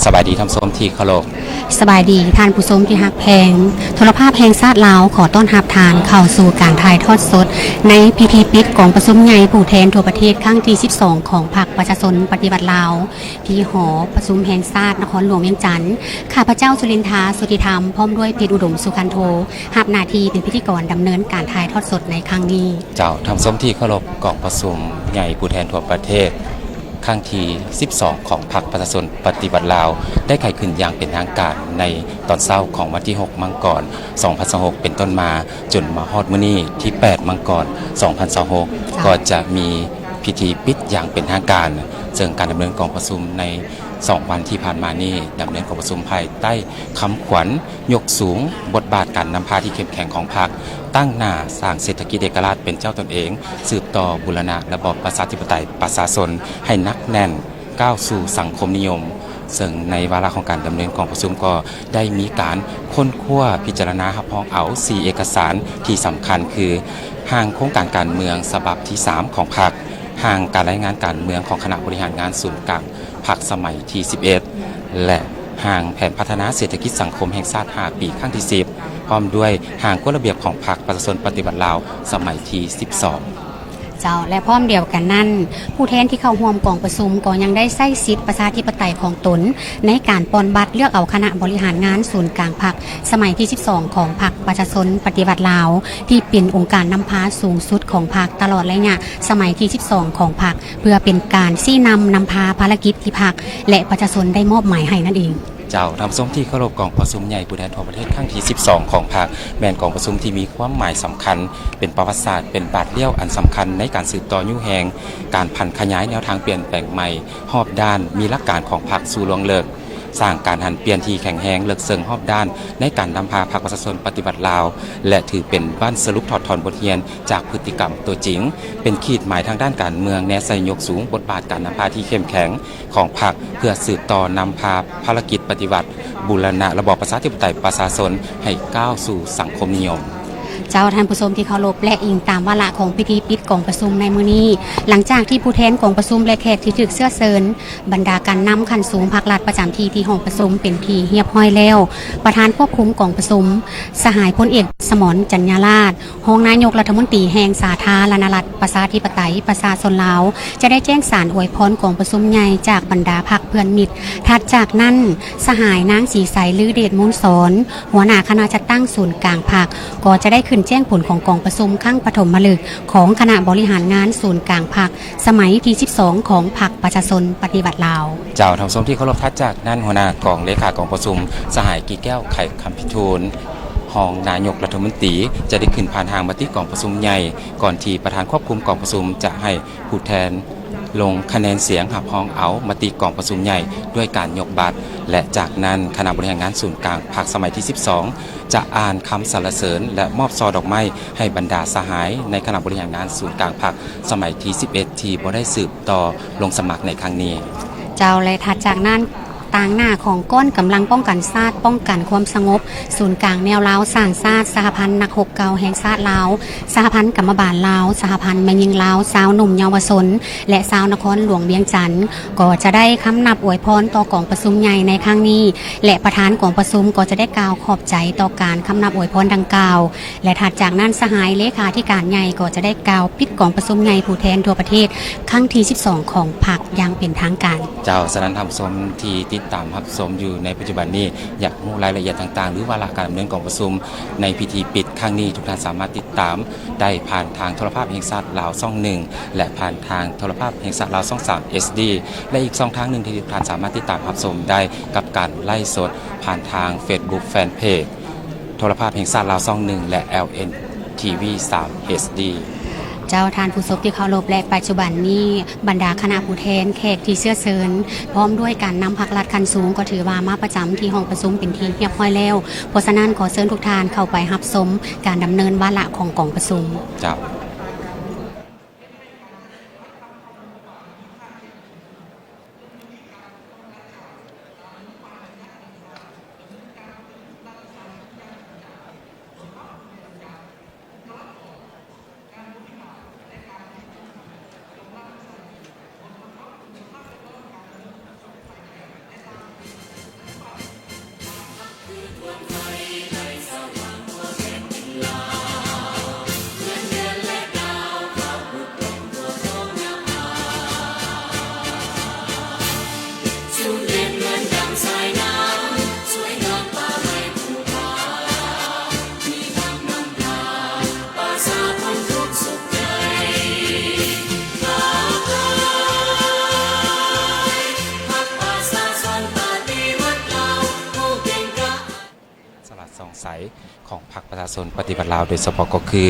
ສະບາຍດີທ່ານຜູ້ຊົມທີ່ເຄົາລົບ. ສະບາຍດີທ່ານຜູ້ຊົມທີ່ຮັກແພງ. ໂທລະພາບແຫ່ງຊາດລາວ ຂໍຕ້ອນຮັບທ່ານເຂົ້າສູ່ການຖ່າຍທອດສົດ ໃນພິທີປິດກອງປະຊຸມໃຫຍ່ຜູ້ແທນທົ່ວປະເທດຄັ້ງທີສິບສອງ ຂອງພັກປະຊາຊົນປະຕິວັດລາວ ທີ່ຫໍປະຊຸມແຫ່ງຊາດນະຄອນຫຼວງວຽງຈັນ. ຂ້າພະເຈົ້າ ສຸລິນທາ ສຸດທິທຳ ພ້ອມດ້ວຍ ເພັດອຸດົມ ສຸຄັນໂທ ຮັບໜ້າທີ່ເປັນພິທີກອນດຳເນີນການຖ່າຍທອດສົດໃນຄັ້ງນີ້. ເຈົ້າ, ທ່ານຜູ້ຊົມທີ່ເຄົາລົບ, ກອງປະຊຸມໃຫຍ່ຜູ້ແທນທົ່ວປະເທດ ຄັ້ງທີສິບສອງ ຂອງພັກປະຊາຊົນປະຕິວັດລາວ ໄດ້ໄຂຂຶ້ນຢ່າງເປັນທາງການໃນຕອນເຊົ້າຂອງວັນທີຫົກ ມັງກອນ ສອງພັນຊາວຫົກ ເປັນຕົ້ນມາ, ຈົນມາຮອດມື້ນີ້ທີແປດ ມັງກອນ ສອງພັນຊາວຫົກ ເຈົ້າ ກໍຈະມີພິທີປິດຢ່າງເປັນທາງການ. ເຊິ່ງການດຳເນີນກອງປະຊຸມໃນສອງວັນທີ່ຜ່ານມານີ້ ດຳເນີນກອງປະຊຸມພາຍໃຕ້ຄຳຂວັນ ຍົກສູງບົດບາດການນຳພາທີ່ເຂັ້ມແຂງຂອງພັກ, ຕັ້ງໜ້າສ້າງເສດຖະກິດເອກະລາດເປັນເຈົ້າຕົນເອງ, ສືບຕໍ່ບູລະນະລະບອບປະຊາທິປະໄຕປະຊາຊົນໃຫ້ໜັກແໜ້ນ, ກ້າວສູ່ສັງຄົມນິຍົມ. ເຊິ່ງໃນວາລະຂອງການດຳເນີນກອງປະຊຸມກໍໄດ້ມີການຄົ້ນຄວ້າພິຈາລະນາຮັບຮອງເອົາສີ່ເອກະສານທີ່ສຳຄັນ ຄື ຮ່າງໂຄງການການເມືອງສະບັບທີສາມຂອງພັກ, ຮ່າງການລາຍງານການເມືອງຂອງຄະນະບໍລິຫານງານສູນກາງ ພັກສະໄໝທີສິບເອັດ ແລະ ຮ່າງແຜນພັດທະນາເສດຖະກິດສັງຄົມແຫ່ງຊາດຫ້າປີ ຄັ້ງທີສິບ ພ້ອມດ້ວຍຮ່າງກົດລະບຽບຂອງພັກປະຊາຊົນປະຕິວັດລາວ ສະໄໝທີສິບສອງ. ເຈົ້າ ແລະ ພ້ອມດຽວກັນນັ້ນ, ຜູ້ແທນທີ່ເຂົ້າຮ່ວມກອງປະຊຸມກໍຍັງໄດ້ໃຊ້ສິດປະຊາທິປະໄຕຂອງຕົນ ໃນການປ່ອນບັດເລືອກເອົາຄະນະບໍລິຫານງານສູນກາງພັກ ສະໄໝທີສິບສອງ ຂອງພັກປະຊາຊົນປະຕິວັດລາວ ທີ່ເປັນອົງການນຳພາສູງສຸດຂອງພັກຕະຫຼອດໄລຍະສະໄໝທີສິບສອງ ຂອງພັກ ເພື່ອເປັນການຊີ້ນຳນຳພາພາລະກິດທີ່ພັກ ແລະ ປະຊາຊົນໄດ້ມອບໝາຍໃຫ້ນັ້ນເອງ. ເຈົ້າ, ທ່ານຜູ້ຊົມທີ່ເຄົາລົບ, ກອງປະຊຸມໃຫຍ່ຜູ້ແທນທົ່ວປະເທດຄັ້ງທີສິບສອງ ຂອງພັກ ແມ່ນກອງປະຊຸມທີ່ມີຄວາມໝາຍສຳຄັນ, ເປັນປະຫວັດສາດ, ເປັນບາດລ້ຽວອັນສຳຄັນໃນການສືບຕໍ່ຍູ້ແຮງການຜັນຂະຫຍາຍແນວທາງປ່ຽນແປງໃໝ່ຮອບດ້ານ, ມີຫຼັກການຂອງພັກສູ່ລວງເລິກ, ສ້າງການຫັນປ່ຽນທີ່ແຂງແຮງເລິກເຊິ່ງຮອບດ້ານໃນການນຳພາພັກປະຊາຊົນປະຕິວັດລາວ ແລະ ຖືເປັນບັ້ນສະຫຼຸບຖອດຖອນບົດຮຽນຈາກພຶດຕິກຳຕົວຈິງ, ເປັນຂີດໝາຍທາງດ້ານການເມືອງ, ແນໃສ່ຍົກສູງບົດບາດການນຳພາທີ່ເຂັ້ມແຂງຂອງພັກ ເພື່ອສືບຕໍ່ນຳພາພາລະກິດປະຕິວັດ, ບູລະນະລະບອບປະຊາທິປະໄຕປະຊາຊົນໃຫ້ກ້າວສູ່ສັງຄົມນິຍົມ. ເຈົ້າ, ທ່ານຜູ້ຊົມທີ່ເຄົາລົບ, ແລະ ອີງຕາມວາລະຂອງພິທີປິດກອງປະຊຸມໃນມື້ນີ້, ຫຼັງຈາກທີ່ຜູ້ແທນກອງປະຊຸມ ແລະ ແຂກທີ່ຖືກເຊື້ອເຊີນ, ບັນດາການນຳຂັ້ນສູງພັກລັດປະຈຳທີ່ທີ່ຫ້ອງປະຊຸມເປັນທີ່ຮຽບຮ້ອຍແລ້ວ, ປະທານຄວບຄຸມກອງປະຊຸມ ສະຫາຍພົນເອກ ສະໝອນ ຈັນຍາລາດ, ຮອງນາຍົກລັດຖະມົນຕີແຫ່ງສາທາລະນະລັດປະຊາທິປະໄຕປະຊາຊົນລາວ ຈະໄດ້ແຈ້ງສານອວຍພອນກອງປະຊຸມໃຫຍ່ຈາກບັນດາພັກເພື່ອນມິດ. ຖັດຈາກນັ້ນ, ສະຫາຍນາງ ສີໄສ ລືເດດມູນສອນ, ຫົວໜ້າຄະນະຈັດຕັ້ງສູນກາງພັກ ກໍຈະໄດ້ຂຶ້ນແຈ້ງຜົນຂອງກອງປະຊຸມຄັ້ງປະຖົມມະລຶກຂອງຄະນະບໍລິຫານງານສູນກາງພັກ ສະໄໝທີສິບສອງ ຂອງພັກປະຊາຊົນປະຕິວັດລາວ. ເຈົ້າ, ທ່ານຜູ້ຊົມທີ່ເຄົາລົບ, ຖັດຈາກນັ້ນ, ຫົວໜ້າກອງເລຂາກອງປະຊຸມ ສະຫາຍ ກິແກ້ວ ໄຂຄຳພິທູນ, ຮອງນາຍົກລັດຖະມົນຕີ ຈະໄດ້ຂຶ້ນຜ່ານຮ່າງມະຕິກອງປະຊຸມໃຫຍ່, ກ່ອນທີ່ປະທານຄວບຄຸມກອງປະຊຸມຈະໃຫ້ຜູ້ແທນລົງຄະແນນສຽງຮັບຮອງເອົາມະຕິກອງປະຊຸມໃຫຍ່ດ້ວຍການຍົກບັດ, ແລະ ຈາກນັ້ນຄະນະບໍລິຫານງານສູນກາງພັກສະໄໝທີສິບສອງ ຈະອ່ານຄຳສັນລະເສີນ ແລະ ມອບຊ່ອດອກໄມ້ໃຫ້ບັນດາສະຫາຍໃນຄະນະບໍລິຫານງານສູນກາງພັກສະໄໝທີສິບເອັດ ທີ່ບໍ່ໄດ້ສືບຕໍ່ລົງສະໝັກໃນຄັ້ງນີ້. ເຈົ້າ, ແລະ ຖັດຈາກນັ້ນ, ຕາງໜ້າຂອງກ້ອນກຳລັງປ້ອງກັນຊາດ, ປ້ອງກັນຄວາມສະຫງົບ, ສູນກາງແນວລາວສ້າງຊາດ, ສະຫະພັນນັກຮົບເກົ່າແຫ່ງຊາດລາວ, ສະຫະພັນກຳມະບານລາວ, ສະຫະພັນແມ່ຍິງລາວ, ຊາວໜຸ່ມເຍົາວະຊົນ ແລະ ຊາວນະຄອນຫຼວງວຽງຈັນ ກໍຈະໄດ້ຄຳນັບອວຍພອນຕໍ່ກອງປະຊຸມໃຫຍ່ໃນຄັ້ງນີ້ ແລະ ປະທານກອງປະຊຸມກໍຈະໄດ້ກ່າວຂອບໃຈຕໍ່ການຄຳນັບອວຍພອນດັ່ງກ່າວ. ແລະ ຖັດຈາກນັ້ນ, ສະຫາຍເລຂາທິການໃຫຍ່ກໍຈະໄດ້ກ່າວປິດກອງປະຊຸມໃຫຍ່ຜູ້ແທນທົ່ວປະເທດຄັ້ງທີສິບສອງ ຂອງພັກຢ່າງເປັນທາງການ. ເຈົ້າ, ສະນັ້ນທ່ານຜູ້ຊົມທີ່ຕິດຕາມຮັບຊົມຢູ່ໃນປັດຈຸບັນນີ້ ຢາກຮູ້ລາຍລະອຽດຕ່າງໆ ຫຼື ວາລະການດຳເນີນກອງປະຊຸມໃນພິທີປິດຄັ້ງນີ້, ທຸກທ່ານສາມາດຕິດຕາມໄດ້ຜ່ານທາງໂທລະພາບແຫ່ງຊາດລາວຊ່ອງໜຶ່ງ ແລະ ຜ່ານທາງໂທລະພາບແຫ່ງຊາດລາວຊ່ອງສາມ ເອັດດີ ແລະ ອີກຊ່ອງທາງໜຶ່ງທີ່ທ່ານສາມາດຕິດຕາມຮັບຊົມໄດ້ກັບການໄລຟ໌ສົດຜ່ານທາງເຟສບຸກແຟນເພຈ ໂທລະພາບແຫ່ງຊາດລາວຊ່ອງໜຶ່ງ ແລະ ແອລເອັນທີວີສາມ ເອັດດີ. ເຈົ້າ, ທ່ານຜູ້ຊົມທີ່ເຄົາລົບ, ແລະ ປັດຈຸບັນນີ້ບັນດາຄະນະຜູ້ແທນ, ແຂກທີ່ເຊື້ອເຊີນ ພ້ອມດ້ວຍການນຳພັກລັດຂັ້ນສູງ ກໍຖືວ່າມາປະຈຳທີ່ຫ້ອງປະຊຸມເປັນທີ່ຮຽບຮ້ອຍແລ້ວ. ເພາະສະນັ້ນ, ຂໍເຊີນທຸກທ່ານເຂົ້າໄປຮັບຊົມການດຳເນີນວາລະຂອງກອງປະຊຸມ. ເຈົ້າ. ສ່ອງໃສຂອງພັກປະຊາຊົນປະຕິວັດລາວ ໂດຍສະເພາະກໍຄື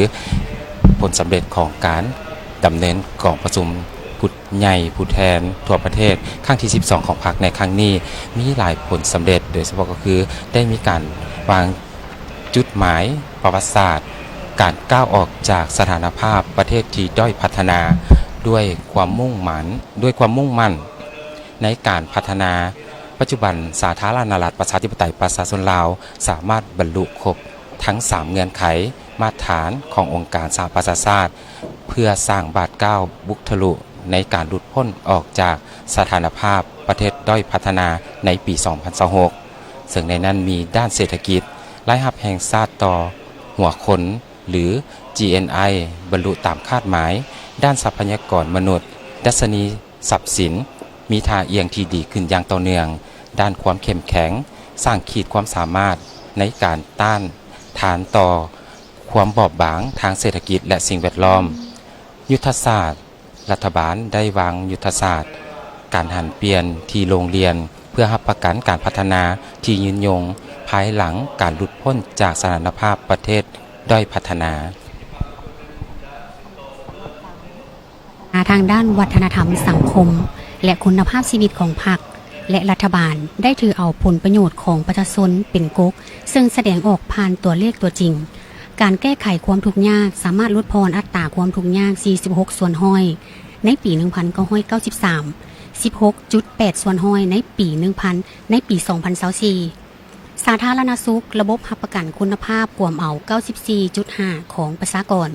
ຜົນສຳເລັດຂອງການດຳເນີນກອງປະຊຸມຜູ້ໃຫຍ່ຜູ້ແທນທົ່ວປະເທດຄັ້ງທີສິບສອງຂອງພັກໃນຄັ້ງນີ້ ມີຫຼາຍຜົນສຳເລັດ ໂດຍສະເພາະກໍຄືໄດ້ມີການວາງ ຈຸດໝາຍປະຫວັດສາດ ການກ້າວອອກຈາກສະຖານະພາບປະເທດທີ່ດ້ອຍພັດທະນາ ດ້ວຍຄວາມມຸ່ງໝັ້ນ ດ້ວຍຄວາມມຸ່ງໝັ້ນໃນການພັດທະນາ. ປັດຈຸບັນ ສາທາລະນະລັດ ປະຊາທິປະໄຕ ປະຊາຊົນລາວ ສາມາດບັນລຸຄົບທັງສາມເງື່ອນໄຂມາດຖານຂອງອົງການສະຫະປະຊາຊາດ ເພື່ອສ້າງບາດກ້າວບຸກທະລຸໃນການຫຼຸດພົ້ນອອກຈາກສະຖານະພາບປະເທດດ້ອຍພັດທະນາໃນປີສອງພັນຊາວຫົກ. ເຊິ່ງໃນນັ້ນມີດ້ານເສດຖະກິດ, ລາຍຮັບແຫ່ງຊາດຕໍ່ຫົວຄົນ ຫຼື ຈີເອັນໄອ ບັນລຸຕາມຄາດໝາຍ, ດ້ານຊັບພະຍາກອນມະນຸດ, ດັດຊະນີຊັບສິນ ມີທ່າອ່ຽງທີ່ດີຂຶ້ນຢ່າງຕໍ່ເນື່ອງ, ດ້ານຄວາມເຂັ້ມແຂງ, ສ້າງຂີດຄວາມສາມາດໃນການຕ້ານທານຕໍ່ຄວາມບອບບາງທາງເສດຖະກິດ ແລະ ສິ່ງແວດລ້ອມ. ຍຸດທະສາດ ລັດຖະບານໄດ້ວາງຍຸດທະສາດການຫັນປ່ຽນທີ່ໂລ່ງລ່ຽນ ເພື່ອຮັບປະກັນການພັດທະນາທີ່ຍືນຍົງ ພາຍຫຼັງການຫຼຸດພົ້ນຈາກສະຖານະພາບປະເທດດ້ອຍພັດທະນາ. ທາງດ້ານວັດທະນະທຳ, ສັງຄົມ ແລະ ຄຸນນະພາບຊີວິດຂອງພັກ ແລະ ລັດຖະບານ ໄດ້ຖືເອົາຜົນປະໂຫຍດຂອງປະຊາຊົນເປັນກົກ, ເຊິ່ງສະແດງອອກຜ່ານຕົວເລກຕົວຈິງ. ການແກ້ໄຂຄວາມທຸກຍາກ ສາມາດຫຼຸດຜ່ອນອັດຕາຄວາມທຸກຍາກສີ່ສິບຫົກສ່ວນຮ້ອຍໃນປີໜຶ່ງພັນເກົ້າຮ້ອຍເກົ້າສິບສາມ, ສິບຫົກຈຸດແປດສ່ວນຮ້ອຍໃນປີໜຶ່ງພັນ ໃນປີສອງພັນຊາວສີ່. ສາທາລະນະສຸກ, ລະບົບຮັບປະກັນຄຸນນະພາບກວມເອົາເກົ້າສິບສີ່ຈຸດຫ້າຂອງປະຊາກອນ,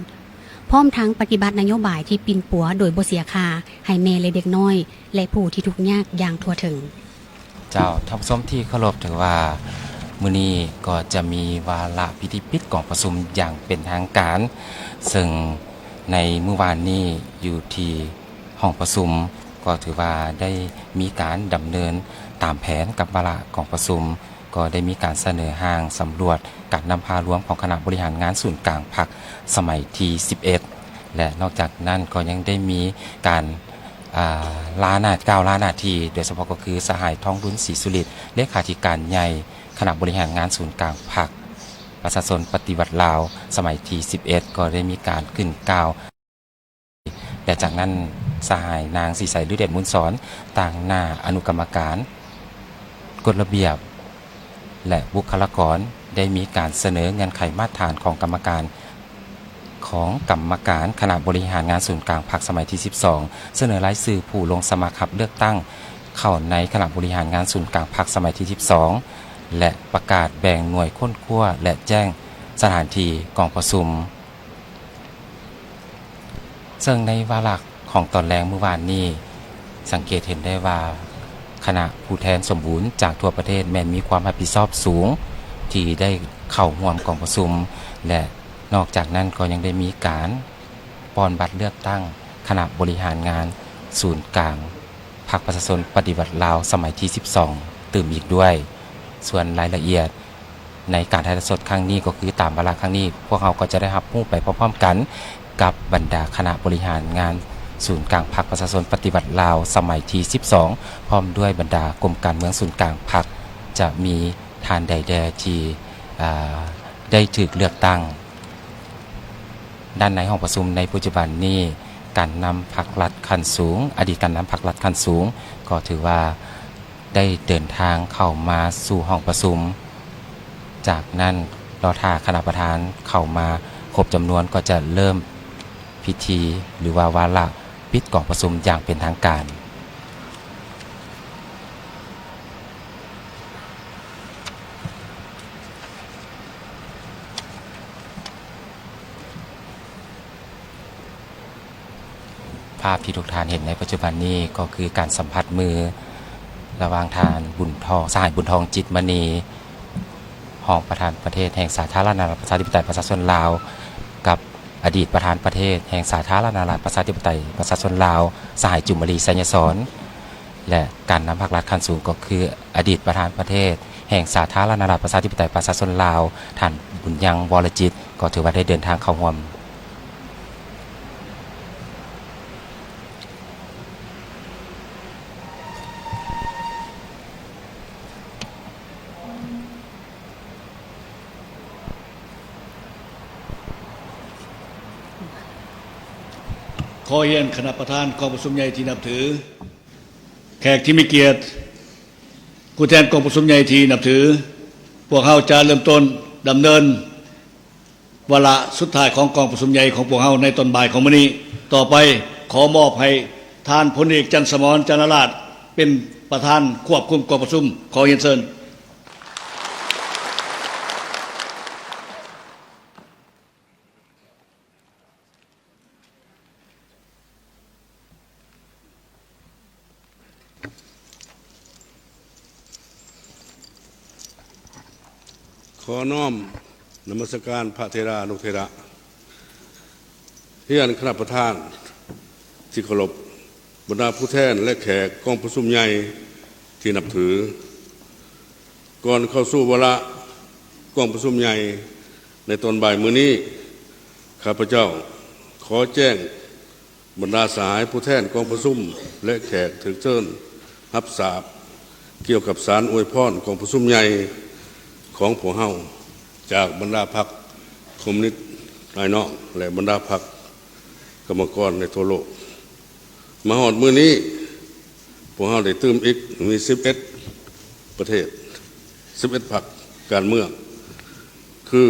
ພ້ອມທັງປະຕິບັດນະໂຍບາຍທີ່ປິ່ນປົວໂດຍບໍ່ເສຍຄ່າໃຫ້ແມ່ ແລະ ເດັກນ້ອຍ ແລະ ຜູ້ທີ່ທຸກຍາກຢ່າງທົ່ວເຖິງ. ເຈົ້າ, ທ່ານຜູ້ຊົມທີ່ເຄົາລົບ, ຖືວ່າມື້ນີ້ກໍຈະມີວາລະພິທີປິດກອງປະຊຸມຢ່າງເປັນທາງການ, ເຊິ່ງໃນມື້ວານນີ້ຢູ່ທີ່ຫ້ອງປະຊຸມ ກໍຖືວ່າໄດ້ມີການດຳເນີນຕາມແຜນກັບວາລະກອງປະຊຸມ, ກໍໄດ້ມີການສະເໜີຮ່າງສຳຫຼວດການນຳພາລວມຂອງຄະນະບໍລິຫານງານສູນກາງພັກສະໄໝທີສິບເອັດ ແລະ ນອກຈາກນັ້ນກໍຍັງໄດ້ມີການ ອາ ລາໜ້າ ກ່າວລາໜ້າທີ່ ໂດຍສະເພາະກໍຄືສະຫາຍ ທອງລຸນ ສີສຸລິດ ເລຂາທິການໃຫຍ່ຄະນະບໍລິຫານງານສູນກາງພັກປະຊາຊົນປະຕິວັດລາວສະໄໝທີສິບເອັດ ກໍໄດ້ມີການຂຶ້ນກ່າວ ແລະ ຈາກນັ້ນສະຫາຍ ນາງ ສີໃສ ລືເດດມູນສອນ ຕາງໜ້າອະນຸກຳມະການ ກົດລະບຽບ ແລະ ບຸກຄະລາກອນ ໄດ້ມີການສະເໜີເງື່ອນໄຂມາດຖານຂອງກຳມະການ ຂອງກຳມະການຄະນະບໍລິຫານງານສູນກາງພັກສະໄໝທີສິບສອງ, ສະເໜີລາຍຊື່ຜູ້ລົງສະໝັກຮັບເລືອກຕັ້ງເຂົ້າໃນຄະນະບໍລິຫານງານສູນກາງພັກສະໄໝທີສິບສອງ ແລະ ປະກາດແບ່ງໜ່ວຍຄົ້ນຄວ້າ ແລະ ແຈ້ງສະຖານທີ່ກອງປະຊຸມ. ເຊິ່ງໃນວາລະຂອງຕອນແລງມື້ວານນີ້ ສັງເກດເຫັນໄດ້ວ່າ ຄະນະຜູ້ແທນສົມບູນຈາກທົ່ວປະເທດແມ່ນມີຄວາມຮັບຜິດຊອບສູງ ທີ່ໄດ້ເຂົ້າຮ່ວມກອງປະຊຸມ ແລະ ນອກຈາກນັ້ນກໍຍັງໄດ້ມີການປ່ອນບັດເລືອກຕັ້ງຄະນະບໍລິຫານງານສູນກາງ ພັກປະຊາຊົນປະຕິວັດລາວສະໄໝທີສິບສອງ ຕື່ມອີກດ້ວຍ. ສ່ວນລາຍລະອຽດໃນການຖ່າຍທອດສົດຄັ້ງນີ້ ກໍຄືຕາມວາລະຄັ້ງນີ້ ພວກເຮົາກໍຈະໄດ້ຮັບຮູ້ໄປພ້ອມໆກັນກັບບັນດາຄະນະບໍລິຫານງານສູນກາງພັກປະຊາຊົນປະຕິວັດລາວສະໄໝທີສິບສອງ ພ້ອມດ້ວຍບັນດາກົມການເມືອງສູນກາງພັກ ຈະມີທ່ານໃດແດ່ທີ່ ອາ ໄດ້ຖືກເລືອກຕັ້ງ. ດ້ານໃນຫ້ອງປະຊຸມໃນປັດຈຸບັນນີ້ ການນຳພັກລັດຂັ້ນສູງ, ອະດີດການນຳພັກລັດຂັ້ນສູງ ກໍຖືວ່າໄດ້ເດີນທາງເຂົ້າມາສູ່ຫ້ອງປະຊຸມ. ຈາກນັ້ນ ລໍຖ້າຄະນະປະທານເຂົ້າມາຄົບຈຳນວນ ກໍຈະເລີ່ມພິທີ ຫຼືວ່າວາລະປິດກອງປະຊຸມຢ່າງເປັນທາງການ. ພາບທີ່ທຸກທ່ານເຫັນໃນປັດຈຸບັນນີ້ ກໍຄືການສຳຜັດມືລະຫວ່າງທ່ານ ບຸນທອງ ສະຫາຍ ບຸນທອງ ຈິດມະນີ ຮອງປະທານປະເທດແຫ່ງສາທາລະນະລັດ ປະຊາທິປະໄຕ ປະຊາຊົນລາວ ກັບອະດີດປະທານປະເທດແຫ່ງສາທາລະນະລັດ ປະຊາທິປະໄຕ ປະຊາຊົນລາວ ສະຫາຍ ຈູມມະລີ ໄຊຍະສອນ ແລະ ການນຳພັກລັດຂັ້ນສູງ ກໍຄືອະດີດປະທານປະເທດແຫ່ງສາທາລະນະລັດ ປະຊາທິປະໄຕ ປະຊາຊົນລາວ ທ່ານ ບຸນຍັງ ວໍລະຈິດ ກໍຖືວ່າໄດ້ເດີນທາງເຂົ້າຮ່ວມ. ເ ຂໍຮຽນຄະນະປະທານກອງປະຊຸມໃຫຍ່ທີ່ນັບຖື, ແຂກທີ່ມີກຽດ, ຜູ້ແທນກອງປະຊຸມໃຫຍ່ທີ່ນັບຖື, ພວກເຮົາຈະເລີ່ມຕົ້ນດຳເນີນວາລະສຸດທ້າຍຂອງກອງປະຊຸມໃຫຍ່ຂອງພວກເຮົາໃນຕອນບ່າຍຂອງມື້ນີ້. ຕໍ່ໄປ ຂໍມອບໃຫ້ທ່ານພົນເອກ ຈັນສະໝອນ ຈັນນະລາດ ເປັນປະທານຄວບຄຸມກອງປະຊຸມ. ຂໍຮຽນເຊີນ. ຂໍນ້ອມນະມັດສະການພະເຖລານຸເຖລະ, ຮຽນຄະນະປະທານທີ່ເຄົາລົບ, ບັນດາຜູ້ແທນ ແລະ ແຂກກອງປະຊຸມໃຫຍ່ທີ່ນັບຖື. ກ່ອນເຂົ້າສູ່ວາລະກອງປະຊຸມໃຫຍ່ໃນຕອນບ່າຍມື້ນີ້, ຂ້າພະເຈົ້າຂໍແຈ້ງ ບັນດາສະຫາຍຜູ້ແທນກອງປະຊຸມ ແລະ ແຂກຖືກເຊີນຮັບຊາບ ກ່ຽວກັບສານອວຍພອນກອງປະຊຸມໃຫຍ່ຂອງພວກເຮົາ ຈາກບັນດາພັກຄອມມູນິດພາຍນອກ ແລະ ບັນດາພັກກຳມະກອນໃນທົ່ວໂລກ. ມາຮອດມື້ນີ້, ພວກເຮົາໄດ້ຕື່ມອີກມີສິບເອັດປະເທດ, ສິບເອັດພັກການເມືອງ ຄື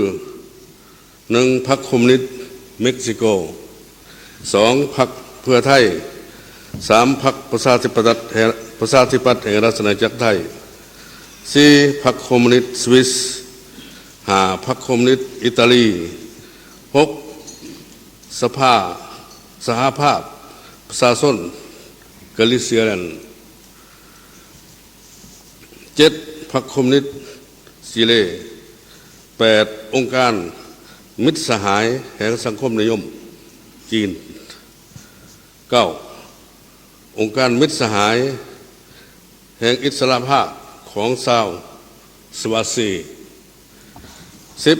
ໜຶ່ງ ພັກຄອມມູນິດເມັກຊິໂກ, ສອງ ພັກເພື່ອໄທ, ສາມ ພັກປະຊາທິປະຕະ ປະຊາທິປັດແຫ່ງລາຊະອານາຈັກໄທ, ສີ່ ພັກຄອມມູນິດສະວິສ, ຫ້າ ພັກຄອມມູນິດອີຕາລີ, ຫົກ ສະພາ ສະຫະພາບປະຊາຊົນກາລີເຊຍແລນ, ເຈັດ ພັກຄອມມູນິດຊີເລ, ແປດ ອົງການມິດສະຫາຍແຫ່ງສັງຄົມນິຍົມຈີນ, ເກົ້າ ອົງການມິດສະຫາຍແຫ່ງອິດສະຫຼະພາບຂອງຊາວສະວາຊີ, ສິບ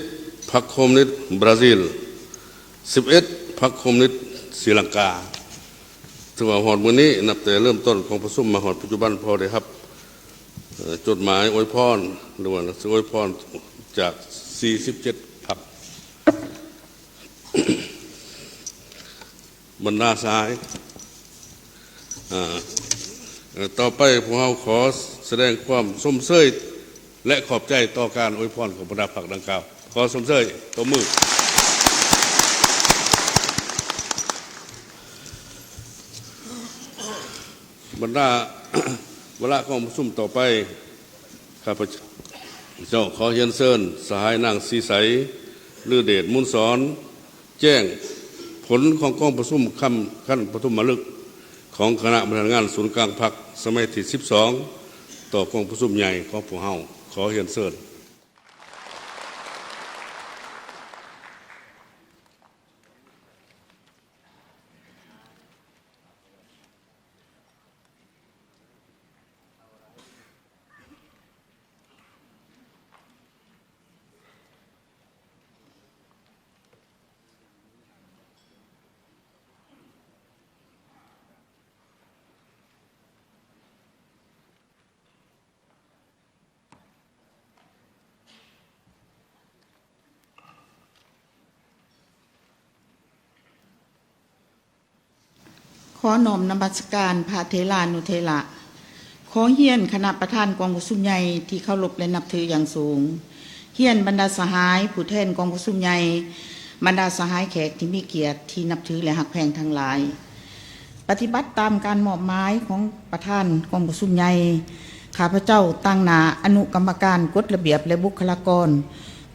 ພັກຄອມມູນິດບຣາຊິລ, ສິບເອັດ ພັກຄອມມູນິດສີລັງກາ. ຖືວ່າຮອດມື້ນີ້, ນັບແຕ່ເລີ່ມຕົ້ນກອງປະຊຸມມາຮອດປັດຈຸບັນ, ພໍໄດ້ຮັບ ເອີ່ ຈົດໝາຍອວຍພອນ ຫຼືວ່າໜັງສືອວຍພອນຈາກສີ່ສິບເຈັດພັກ. ບັນດາສະຫາຍ, ເອີ່ ຕໍ່ໄປພວກເຮົາຂໍສະແດງຄວາມຊົມເຊີຍ ແລະ ຂອບໃຈຕໍ່ການອວຍພອນຂອງບັນດາພັກດັ່ງກ່າວ. ຂໍຊົມເຊີຍ, ຕົບມື. ບັນດາວາລະກອງປະຊຸມຕໍ່ໄປ, ຂ້າພະເຈົ້າຂໍຮຽນເຊີນສະຫາຍນາງສີໃສ ລືເດດມູນສອນ ແຈ້ງຜົນຂອງກອງປະຊຸມຂັ້ນປະຖົມມະລຶກຂອງຄະນະບໍລິຫານງານສູນກາງພັກສະໄໝທີສິບສອງ ຕໍ່ກອງປະຊຸມໃຫຍ່ຂອງພວກເຮົາ. ຂໍຮຽນເຊີນ. ຂໍນ້ອມນະມັດສະການພະເຖລານຸເຖລະ. ຂໍຮຽນຄະນະປະທານກອງປະຊຸມໃຫຍ່ທີ່ເຄົາລົບ ແລະ ນັບຖືຢ່າງສູງ, ຮຽນບັນດາສະຫາຍຜູ້ແທນກອງປະຊຸມໃຫຍ່, ບັນດາສະຫາຍແຂກທີ່ມີກຽດທີ່ນັບຖື ແລະ ຮັກແພງທັງຫຼາຍ, ປະຕິບັດຕາມການມອບໝາຍຂອງປະທານກອງປະຊຸມໃຫຍ່, ຂ້າພະເຈົ້າຕາງໜ້າອະນຸກຳມະການກົດລະບຽບ ແລະ ບຸກຄະລາກອນ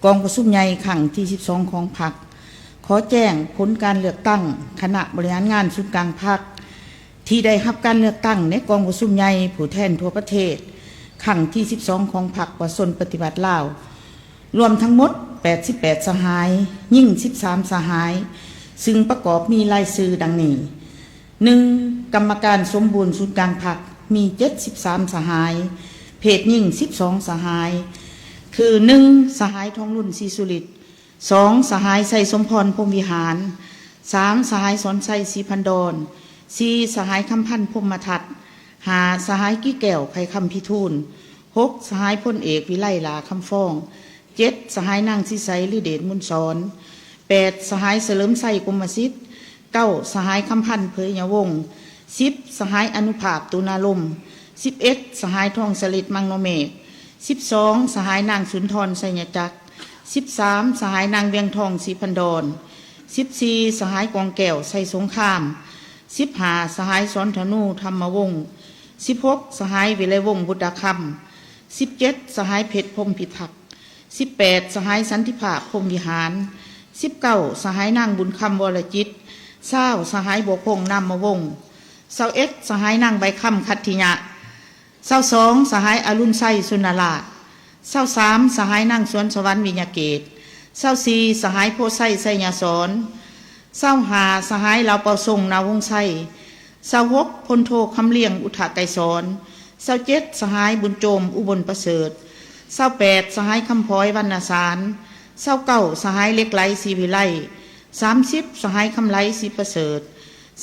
ກອງປະຊຸມໃຫຍ່ຄັ້ງທີສິບສອງຂອງພັກ ຂໍແຈ້ງຜົນການເລືອກຕັ້ງຄະນະບໍລິຫານງານສູນກາງພັກ ທີ່ໄດ້ຮັບການເລືອກຕັ້ງໃນກອງປະຊຸມໃຫຍ່ຜູ້ແທນທົ່ວປະເທດ ຄັ້ງທີສິບສອງຂອງພັກປະຊາຊົນປະຕິວັດລາວ, ລວມທັງໝົດແປດສິບແປດສະຫາຍ, ຍິງສິບສາມສະຫາຍ, ຊຶ່ງປະກອບມີລາຍຊື່ດັ່ງນີ້: ໜຶ່ງ ກຳມະການສົມບູນສູນກາງພັກ ມີເຈັດສິບສາມສະຫາຍ, ເພດຍິງສິບສອງສະຫາຍ ຄື ໜຶ່ງ ສະຫາຍ ທອງລຸນ ສີສຸລິດ, ສອງ ສະຫາຍ ໄຊສົມພອນ ພົມວິຫານ, ສາມ ສະຫາຍ ສອນໄຊ ສີພັນດອນ, ສີ່ ສະຫາຍ ຄຳພັນ ພົມມະທັດ, ຫ້າ ສະຫາຍ ກິແກ້ວ ໄພຄຳພິທູນ, ຫົກ ສະຫາຍ ພົນເອກ ວິໄລ ຫຼ້າຄຳຟອງ, ເຈັດ ສະຫາຍ ນາງສີໃສ ລືເດດມູນສອນ, ແປດ ສະຫາຍ ສະເຫຼີມໄຊ ກົມມະສິດ, ເກົ້າ ສະຫາຍຄຳພັນ ເຜີຍຍະວົງ, ສິບ ສະຫາຍອະນຸພາບ ຕຸນາລົມ, ສິບເອັດ ສະຫາຍທອງສະລິດ ມັງໂນເມກ, ສິບສອງ ສະຫາຍນາງສຸນທອນ ໄຊຍະຈັກ, ສິບສາມ ສະຫາຍນາງວຽງທອງ ສີພັນດອນ, ສິບສີ່ ສະຫາຍກອງແກ້ວ ໄຊສົງຄາມ, ສິບຫ້າ ສະຫາຍສອນທະນູ ທຳມະວົງ, ສິບຫົກ ສະຫາຍວິໄລວົງ ບຸດດາຄຳ, ສິບເຈັດ ສະຫາຍເພັດ ພົມພິທັກ, ສິບແປດ ສະຫາຍສັນຕິພາບ ພົມວິຫານ, ສິບເກົ້າ ສະຫາຍນາງບຸນຄຳ ວໍລະຈິດ, ຊາວ ສະຫາຍບົວຄົງ ນາມມະວົງ, ຊາວເອັດ ສະຫາຍນາງໃບຄຳ ຂັດທິຍະ, ຊາວສອງ ສະຫາຍອະລຸນໄຊ ສຸນນະລາດ, ຊາວສາມ ສະຫາຍນາງສວນສະຫວັນ ວິຍະເກດ, ຊາວສີ່ ສະຫາຍໂພໄຊ ໄຊຍະສອນ, ຊາວຫ້າ ສະຫາຍລາວເປົ່າຊົງ ນາວົງໄຊ, ຊາວຫົກ ພົນໂທ ຄຳລຽງ ອຸທະໄກສອນ, ຊາວເຈັດ ສະຫາຍບຸນໂຈມ ອຸບົນປະເສີດ, ຊາວແປດ ສະຫາຍຄຳພອຍ ວັນນະສານ, ຊາວເກົ້າ ສະຫາຍເຫຼັກໄຫຼ ສີວິໄລ, ສາມສິບ ສະຫາຍຄຳໄຫຼ ສີປະເສີດ,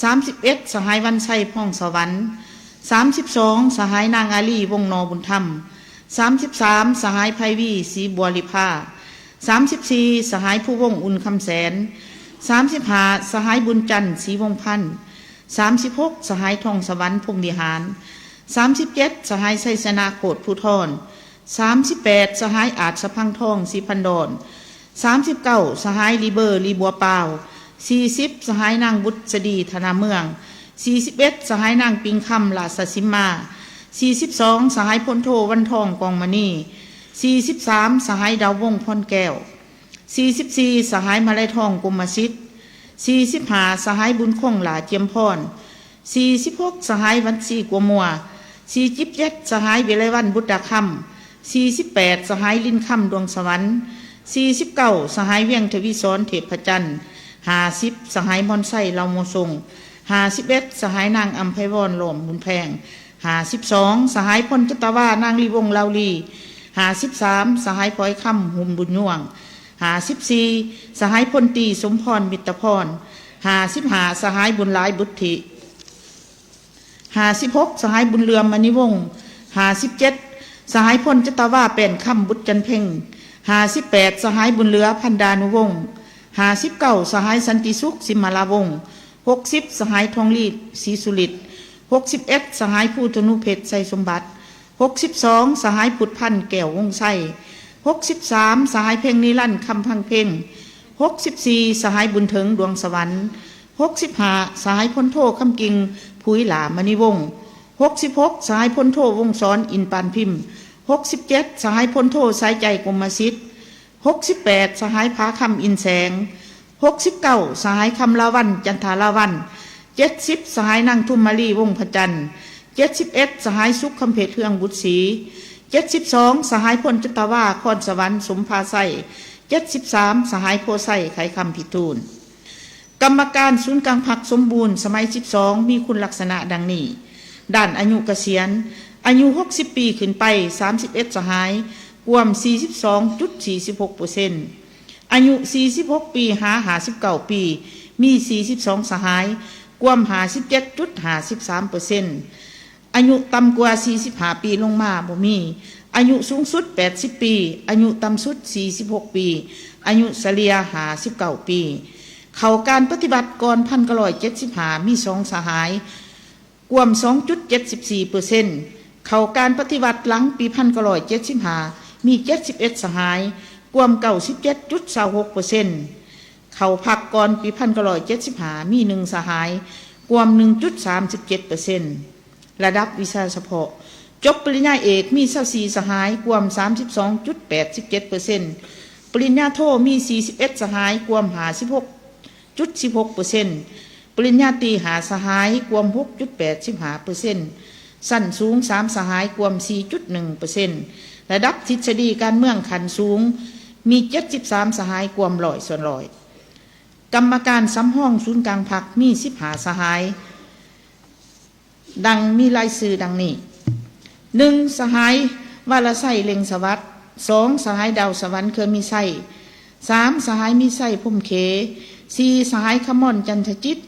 ສາມສິບເອັດ ສະຫາຍວັນໄຊ ພອງສະຫວັນ, ສາມສິບສອງ ສະຫາຍນາງອາລີ ວົງໜໍບຸນທຳ, ສາມສິບສາມ ສະຫາຍໄພວີ ສີບົວລິພາ, ສາມສິບສີ່ ສະຫາຍພູວົງ ອຸ່ນຄຳແສນ, ສາມສິບຫ້າ ສະຫາຍບຸນຈັນ ສີວົງພັນ, ສາມສິບຫົກ ສະຫາຍທອງສະຫວັນ ພົມວິຫານ, ສາມສິບເຈັດ ສະຫາຍໄຊຊະນະ ໂຄດພູທອນ, ສາມສິບແປດ ສະຫາຍອາດສະພັງທອງ ສີພັນດອນ, ສາມສິບເກົ້າ ສະຫາຍລີເບີ ລີບົວປາວ, ສີ່ສິບ ສະຫາຍນາງບຸດສະດີ ທະນາເມືອງ, ສີ່ສິບເອັດ ສະຫາຍນາງປິງຄຳ ລາຊະສິມມາ, ສີ່ສິບສອງ ສະຫາຍພົນໂທ ວັນທອງ ກອງມະນີ, ສີ່ສິບສາມ ສະຫາຍດາວວົງ ພອນແກ້ວ, ສີ່ສິບສີ່ ສະຫາຍມາໄລທອງ ກົມມະສິດ, ສີ່ສິບຫ້າ ສະຫາຍບຸນຄົງ ຫຼ້າຈຽມພອນ, ສີ່ສິບຫົກ ສະຫາຍວັນຊີ ກົວມົວ, ສີ່ສິບເຈັດ ສະຫາຍວິໄລວັນ ບຸດດາຄຳ, ສີ່ສິບແປດ ສະຫາຍລິນຄຳ ດວງສະຫວັນ, ສີ່ສິບເກົ້າ ສະຫາຍວຽງທະວີສອນ ເທບພະຈັນ, ຫ້າສິບ ສະຫາຍມອນໄຊ ເລົ່າໂມຊົງ, ຫ້າສິບເອັດ ສະຫາຍນາງອຳໄພວອນ ຫຼ້ອມບຸນແພງ, ຫ້າສິບສອງ ສະຫາຍພົນຈັດຕະວາ ນາງລີວົງ ລາວລີ, ຫ້າສິບສາມ ສະຫາຍພອຍຄຳ ຫຸມບຸນຍວງ, ຫ້າສິບສີ່ ສະຫາຍພົນຕີ ສົມພອນ ມິດຕະພອນ, ຫ້າສິບຫ້າ ສະຫາຍບຸນຫຼາຍ ບຸດທິ, ຫ້າສິບຫົກ ສະຫາຍບຸນເຫຼືອມ ມະນີວົງ, ຫ້າສິບເຈັດ ສະຫາຍພົນຈັດຕະວາ ແປ້ນຄຳ ບຸດຈັນເພັງ, ຫ້າສິບແປດ ສະຫາຍບຸນເຫຼືອ ພັນດານຸວົງ, ຫ້າສິບເກົ້າ ສະຫາຍສັນຕິສຸກ ສິມມະລາວົງ, ຫົກສິບ ສະຫາຍທອງລີ ສີສຸລິດ, ຫົກສິບເອັດ ສະຫາຍພູທະນູເພັດ ໄຊສົມບັດ, ຫົກສິບສອງ ສະຫາຍພຸດພັນ ແກ້ວວົງໄຊ, ຫົກສິບສາມ ສະຫາຍເພັງນິລັນ ຄຳພັງເພັງ, ຫົກສິບສີ່ ສະຫາຍບຸນເຖິງ ດວງສະຫວັນ, ຫົກສິບຫ້າ ສະຫາຍພົນໂທ ຄຳກິ່ງ ຜຸຍຫຼ້າ ມະນີວົງ, ຫົກສິບຫົກ ສະຫາຍພົນໂທ ວົງສອນ ອິນປານພິມ, ຫົກສິບເຈັດ ສະຫາຍພົນໂທ ສາຍໃຈ ກົມມະສິດ, ຫົກສິບແປດ ສະຫາຍຜາຄຳ ອິນແສງ, ຫົກສິບເກົ້າ ສະຫາຍຄຳລາວັນ ຈັນທາລາວັນ, ເຈັດສິບ ສະຫາຍນາງທຸມມາລີ ວົງພະຈັນ, ເຈັດສິບເອັດ ສະຫາຍສຸກ ຄຳເພັດ ເຮືອງບຸດສີ, ເຈັດສິບສອງ ສະຫາຍພົນຈັດຕະວາ ຄອນສະຫວັນ ສົມພາໄຊ, ເຈັດສິບສາມ ສະຫາຍໂພໄຊ ໄຂຄຳພິທູນ. ກຳມະການສູນກາງພັກສົມບູນສະໄໝສິບສອງ ມີຄຸນລັກສະນະດັ່ງນີ້: ດ້ານອາຍຸກະສຽນ, ອາຍຸຫົກສິບປີຂຶ້ນໄປ ສາມສິບເອັດສະຫາຍ, ກວມສີ່ສິບສອງຈຸດສີ່ສິບຫົກເປີເຊັນ, ອາຍຸສີ່ສິບຫົກປີຫາຫ້າສິບເກົ້າປີ ມີສີ່ສິບສອງສະຫາຍ, ກວມຫ້າສິບເຈັດຈຸດຫ້າສິບສາມເປີເຊັນ. ອາຍຸຕ່ຳກວ່າສີ່ສິບຫ້າປີລົງມາບໍ່ມີ, ອາຍຸສູງສຸດແປດສິບປີ, ອາຍຸຕ່ຳສຸດສີ່ສິບຫົກປີ, ອາຍຸສະເລ່ຍຫ້າສິບເກົ້າປີ. ເຂົ້າການປະຕິບັດກ່ອນພັນເກົ້າຮ້ອຍເຈັດສິບຫ້າ ມີສອງສະຫາຍ, ກວມສອງຈຸດເຈັດສິບສີ່ເປີເຊັນ, ເຂົ້າການປະຕິວັດຫຼັງປີພັນເກົ້າຮ້ອຍເຈັດສິບຫ້າ ມີເຈັດສິບເອັດສະຫາຍ, ກວມເກົ້າສິບເຈັດຈຸດຊາວຫົກເປີເຊັນ, ເຂົ້າພັກກ່ອນປີພັນເກົ້າຮ້ອຍເຈັດສິບຫ້າ ມີໜຶ່ງສະຫາຍ, ກວມໜຶ່ງຈຸດສາມສິບເຈັດເປີເຊັນ. ລະດັບວິຊາສະເພາະ, ຈົບປະລິນຍາເອກມີຊາວສີ່ສະຫາຍ, ກວມສາມສິບສອງຈຸດແປດສິບເຈັດເປີເຊັນ, ປະລິນຍາໂທມີສີ່ສິບເອັດສະຫາຍ, ກວມຫ້າສິບຫົກຈຸດສິບຫົກເປີເຊັນ, ປະລິນຍາຕີຫ້າສະຫາຍ, ກວມຫົກຈຸດແປດສິບຫ້າເປີເຊັນ, ຊັ້ນສູງສາມສະຫາຍ, ກວມສີ່ຈຸດໜຶ່ງເປີເຊັນ. ລະດັບທິດສະດີການເມືອງຂັ້ນສູງມີເຈັດສິບສາມສະຫາຍ, ກວມຮ້ອຍສ່ວນຮ້ອຍ. ກຳມະການສຳຮອງສູນກາງພັກມີສິບຫ້າສະຫາຍ. ດັ່ງມີລາຍຊື່ດັ່ງນີ້: ໜຶ່ງ ສະຫາຍ ວາລະໄຊ ເລັ່ງສະຫວັດ, ສອງ ສະຫາຍ ດາວສະຫວັນ ເຄືອມີໄຊ, ສາມ ສະຫາຍ ມີໄຊ ພົມເຂ, ສີ່ ສະຫາຍ ຄຳມອນ ຈັນທະຈິດ,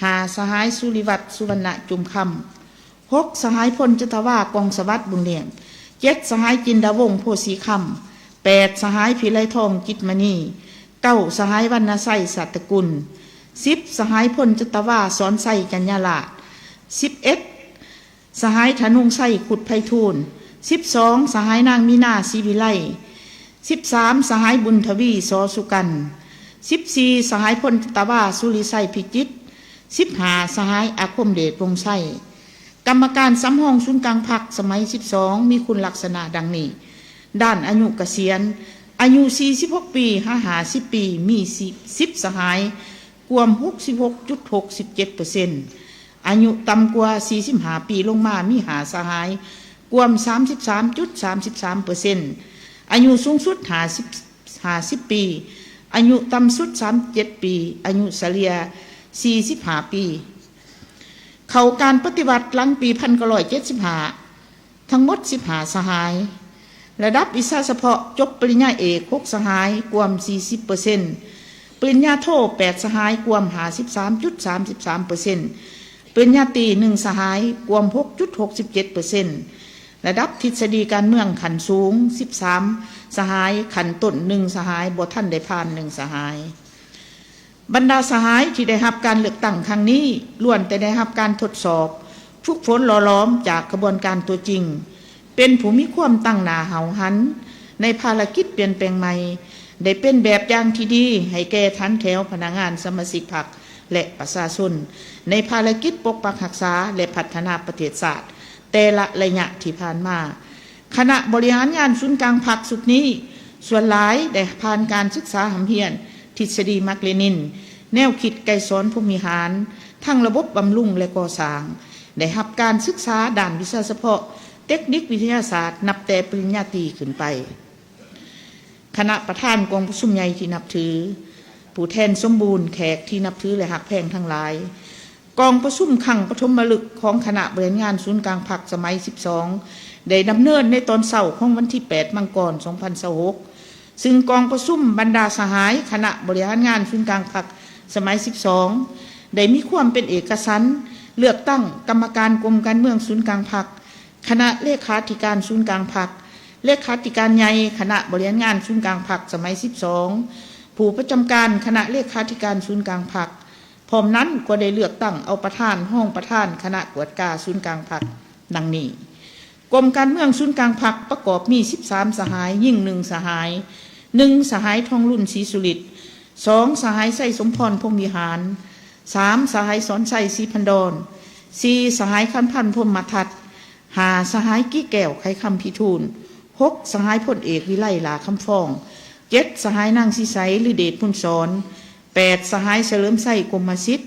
ຫ້າ ສະຫາຍ ສຸລິວັດ ສຸວັນນະ ຈຸມຄຳ, ຫົກ ສະຫາຍ ພົນຈັດຕະວາ ກອງສະຫວັດ ບຸນລ້ຽງ, ເຈັດ ສະຫາຍ ຈິນດາວົງ ໂພສີຄຳ, ແປດ ສະຫາຍ ພິໄລທອງ ຈິດມະນີ, ເກົ້າ ສະຫາຍ ວັນນະໄຊ ສາດຕະກຸນ, ສິບ ສະຫາຍພົນຈັດຕະວາ ສອນໄຊ ຈັນຍາລາດ, ສິບເອັດ ສະຫາຍທະນົງໄຊ ຄຸດໄພທູນ, ສິບສອງ ສະຫາຍນາງມີນາ ສີວິໄລ, ສິບສາມ ສະຫາຍບຸນທະວີ ສອສຸກັນ, ສິບສີ່ ສະຫາຍພົນຈັດຕະວາ ສຸລິໄຊ ພິຈິດ, ສິບຫ້າ ສະຫາຍອາຄົມເດດ ວົງໄຊ. ກຳມະການສຳຮອງສູນກາງພັກສະໄໝສິບສອງ ມີຄຸນລັກສະນະດັ່ງນີ້: ດ້ານອາຍຸກະສຽນ, ອາຍຸສີ່ສິບຫົກປີ ຫາ ຫ້າສິບປີ ມີສິບ ສິບສະຫາຍ ກວມຫົກສິບຫົກຈຸດຫົກສິບເຈັດເປີເຊັນ, ອາຍຸຕ່ຳກວ່າສີ່ສິບຫ້າປີລົງມາ ມີຫ້າສະຫາຍ ກວມສາມສິບສາມຈຸດສາມສິບສາມເປີເຊັນ, ອາຍຸສູງສຸດຫ້າສິບ ຫ້າສິບປີ, ອາຍຸຕ່ຳສຸດສາມສິບເຈັດປີ, ອາຍຸສະເລ່ຍສີ່ສິບຫ້າປີ. ເຂົ້າການປະຕິວັດຫຼັງປີພັນເກົ້າຮ້ອຍເຈັດສິບຫ້າ ທັງໝົດສິບຫ້າສະຫາຍ. ລະດັບວິຊາສະເພາະ ຈົບປະລິນຍາເອກ ຫົກສະຫາຍ ກວມສີ່ສິບເປີເຊັນ, ປະລິນຍາໂທ ແປດສະຫາຍ ກວມຫ້າສິບສາມຈຸດສາມສິບສາມເປີເຊັນ, ປະລິນຍາຕີ ໜຶ່ງສະຫາຍ ກວມຫົກຈຸດຫົກສິບເຈັດເປີເຊັນ. ລະດັບທິດສະດີການເມືອງຂັ້ນສູງ ສິບສາມສະຫາຍ, ຂັ້ນຕົ້ນ ໜຶ່ງສະຫາຍ, ບໍ່ທັນໄດ້ຜ່ານ ໜຶ່ງສະຫາຍ. ບັນດາສະຫາຍທີ່ໄດ້ຮັບການເລືອກຕັ້ງຄັ້ງນີ້ ລ້ວນແຕ່ໄດ້ຮັບການທົດສອບ, ຝຶກຝົນຫຼໍ່ຫຼອມຈາກຂະບວນການຕົວຈິງ, ເປັນຜູ້ມີຄວາມຕັ້ງໜ້າຫ້າວຫັນໃນພາລະກິດປ່ຽນແປງໃໝ່, ໄດ້ເປັນແບບຢ່າງທີ່ດີໃຫ້ແກ່ຖັນແຖວພະນັກງານສະມາຊິກພັກ ແລະ ປະຊາຊົນ ໃນພາລະກິດປົກປັກຮັກສາ ແລະ ພັດທະນາປະເທດຊາດ ແຕ່ລະໄລຍະທີ່ຜ່ານມາ. ຄະນະບໍລິຫານງານສູນກາງພັກຊຸດນີ້ ສ່ວນຫຼາຍໄດ້ຜ່ານການສຶກສາຮ່ຳຮຽນທິດສະດີມາກເລນິນ, ແນວຄິດໄກສອນພົມວິຫານ, ທັງລະບົບບຳລຸງ ແລະ ກໍ່ສ້າງ, ໄດ້ຮັບການສຶກສາດ້ານວິຊາສະເພາະເຕັກນິກວິທະຍາສາດ ນັບແຕ່ປະລິນຍາຕີຂຶ້ນໄປ. ຄະນະປະທານກອງປະຊຸມໃຫຍ່ທີ່ນັບຖື, ຜູ້ແທນສົມບູນ, ແຂກທີ່ນັບຖື ແລະ ຮັກແພງທັງຫຼາຍ, ກອງປະຊຸມຄັ້ງປະຖົມມະລຶກຂອງຄະນະບໍລິຫານງານສູນກາງພັກສະໄໝສິບສອງ ໄດ້ດຳເນີນໃນຕອນເຊົ້າຂອງວັນທີແປດ ມັງກອນ ສອງພັນຊາວຫົກ ຊຶ່ງກອງປະຊຸມບັນດາສະຫາຍຄະນະບໍລິຫານງານສູນກາງພັກສະໄໝສິບສອງ ໄດ້ມີຄວາມເປັນເອກະສັນ ເລືອກຕັ້ງກຳມະການກົມການເມືອງສູນກາງພັກ, ຄະນະເລຂາທິການສູນກາງພັກ, ເລຂາທິການໃຫຍ່ຄະນະບໍລິຫານງານສູນກາງພັກສະໄໝສິບສອງ, ຜູ້ປະຈຳການຄະນະເລຂາທິການສູນກາງພັກ, ພ້ອມນັ້ນກໍໄດ້ເລືອກຕັ້ງເອົາປະທານ, ຮອງປະທານຄະນະກວດກາສູນກາງພັກ ດັ່ງນີ້: ກົມການເມືອງສູນກາງພັກປະກອບມີສິບສາມສະຫາຍ, ຍິງໜຶ່ງສະຫາຍ, ໜຶ່ງ ສະຫາຍ ທອງລຸນ ສີສຸລິດ, ສອງ ສະຫາຍ ໄຊສົມພອນ ພົມວິຫານ, ສາມ ສະຫາຍ ສອນໄຊ ສີພັນດອນ, ສີ່ ສະຫາຍ ຄຳພັນ ພົມມະທັດ, ຫ້າ ສະຫາຍ ກີແກ້ວ ໄຂຄຳພິທູນ, ຫົກ ສະຫາຍ ພົນເອກ ວິໄລ ຫຼ້າຄຳຟອງ, ເຈັດ ສະຫາຍ ນາງສີໃສ ລືເດດ ມຸນສອນ, ແປດ ສະຫາຍ ສະເຫຼີມໄຊ ກົມມະສິດ,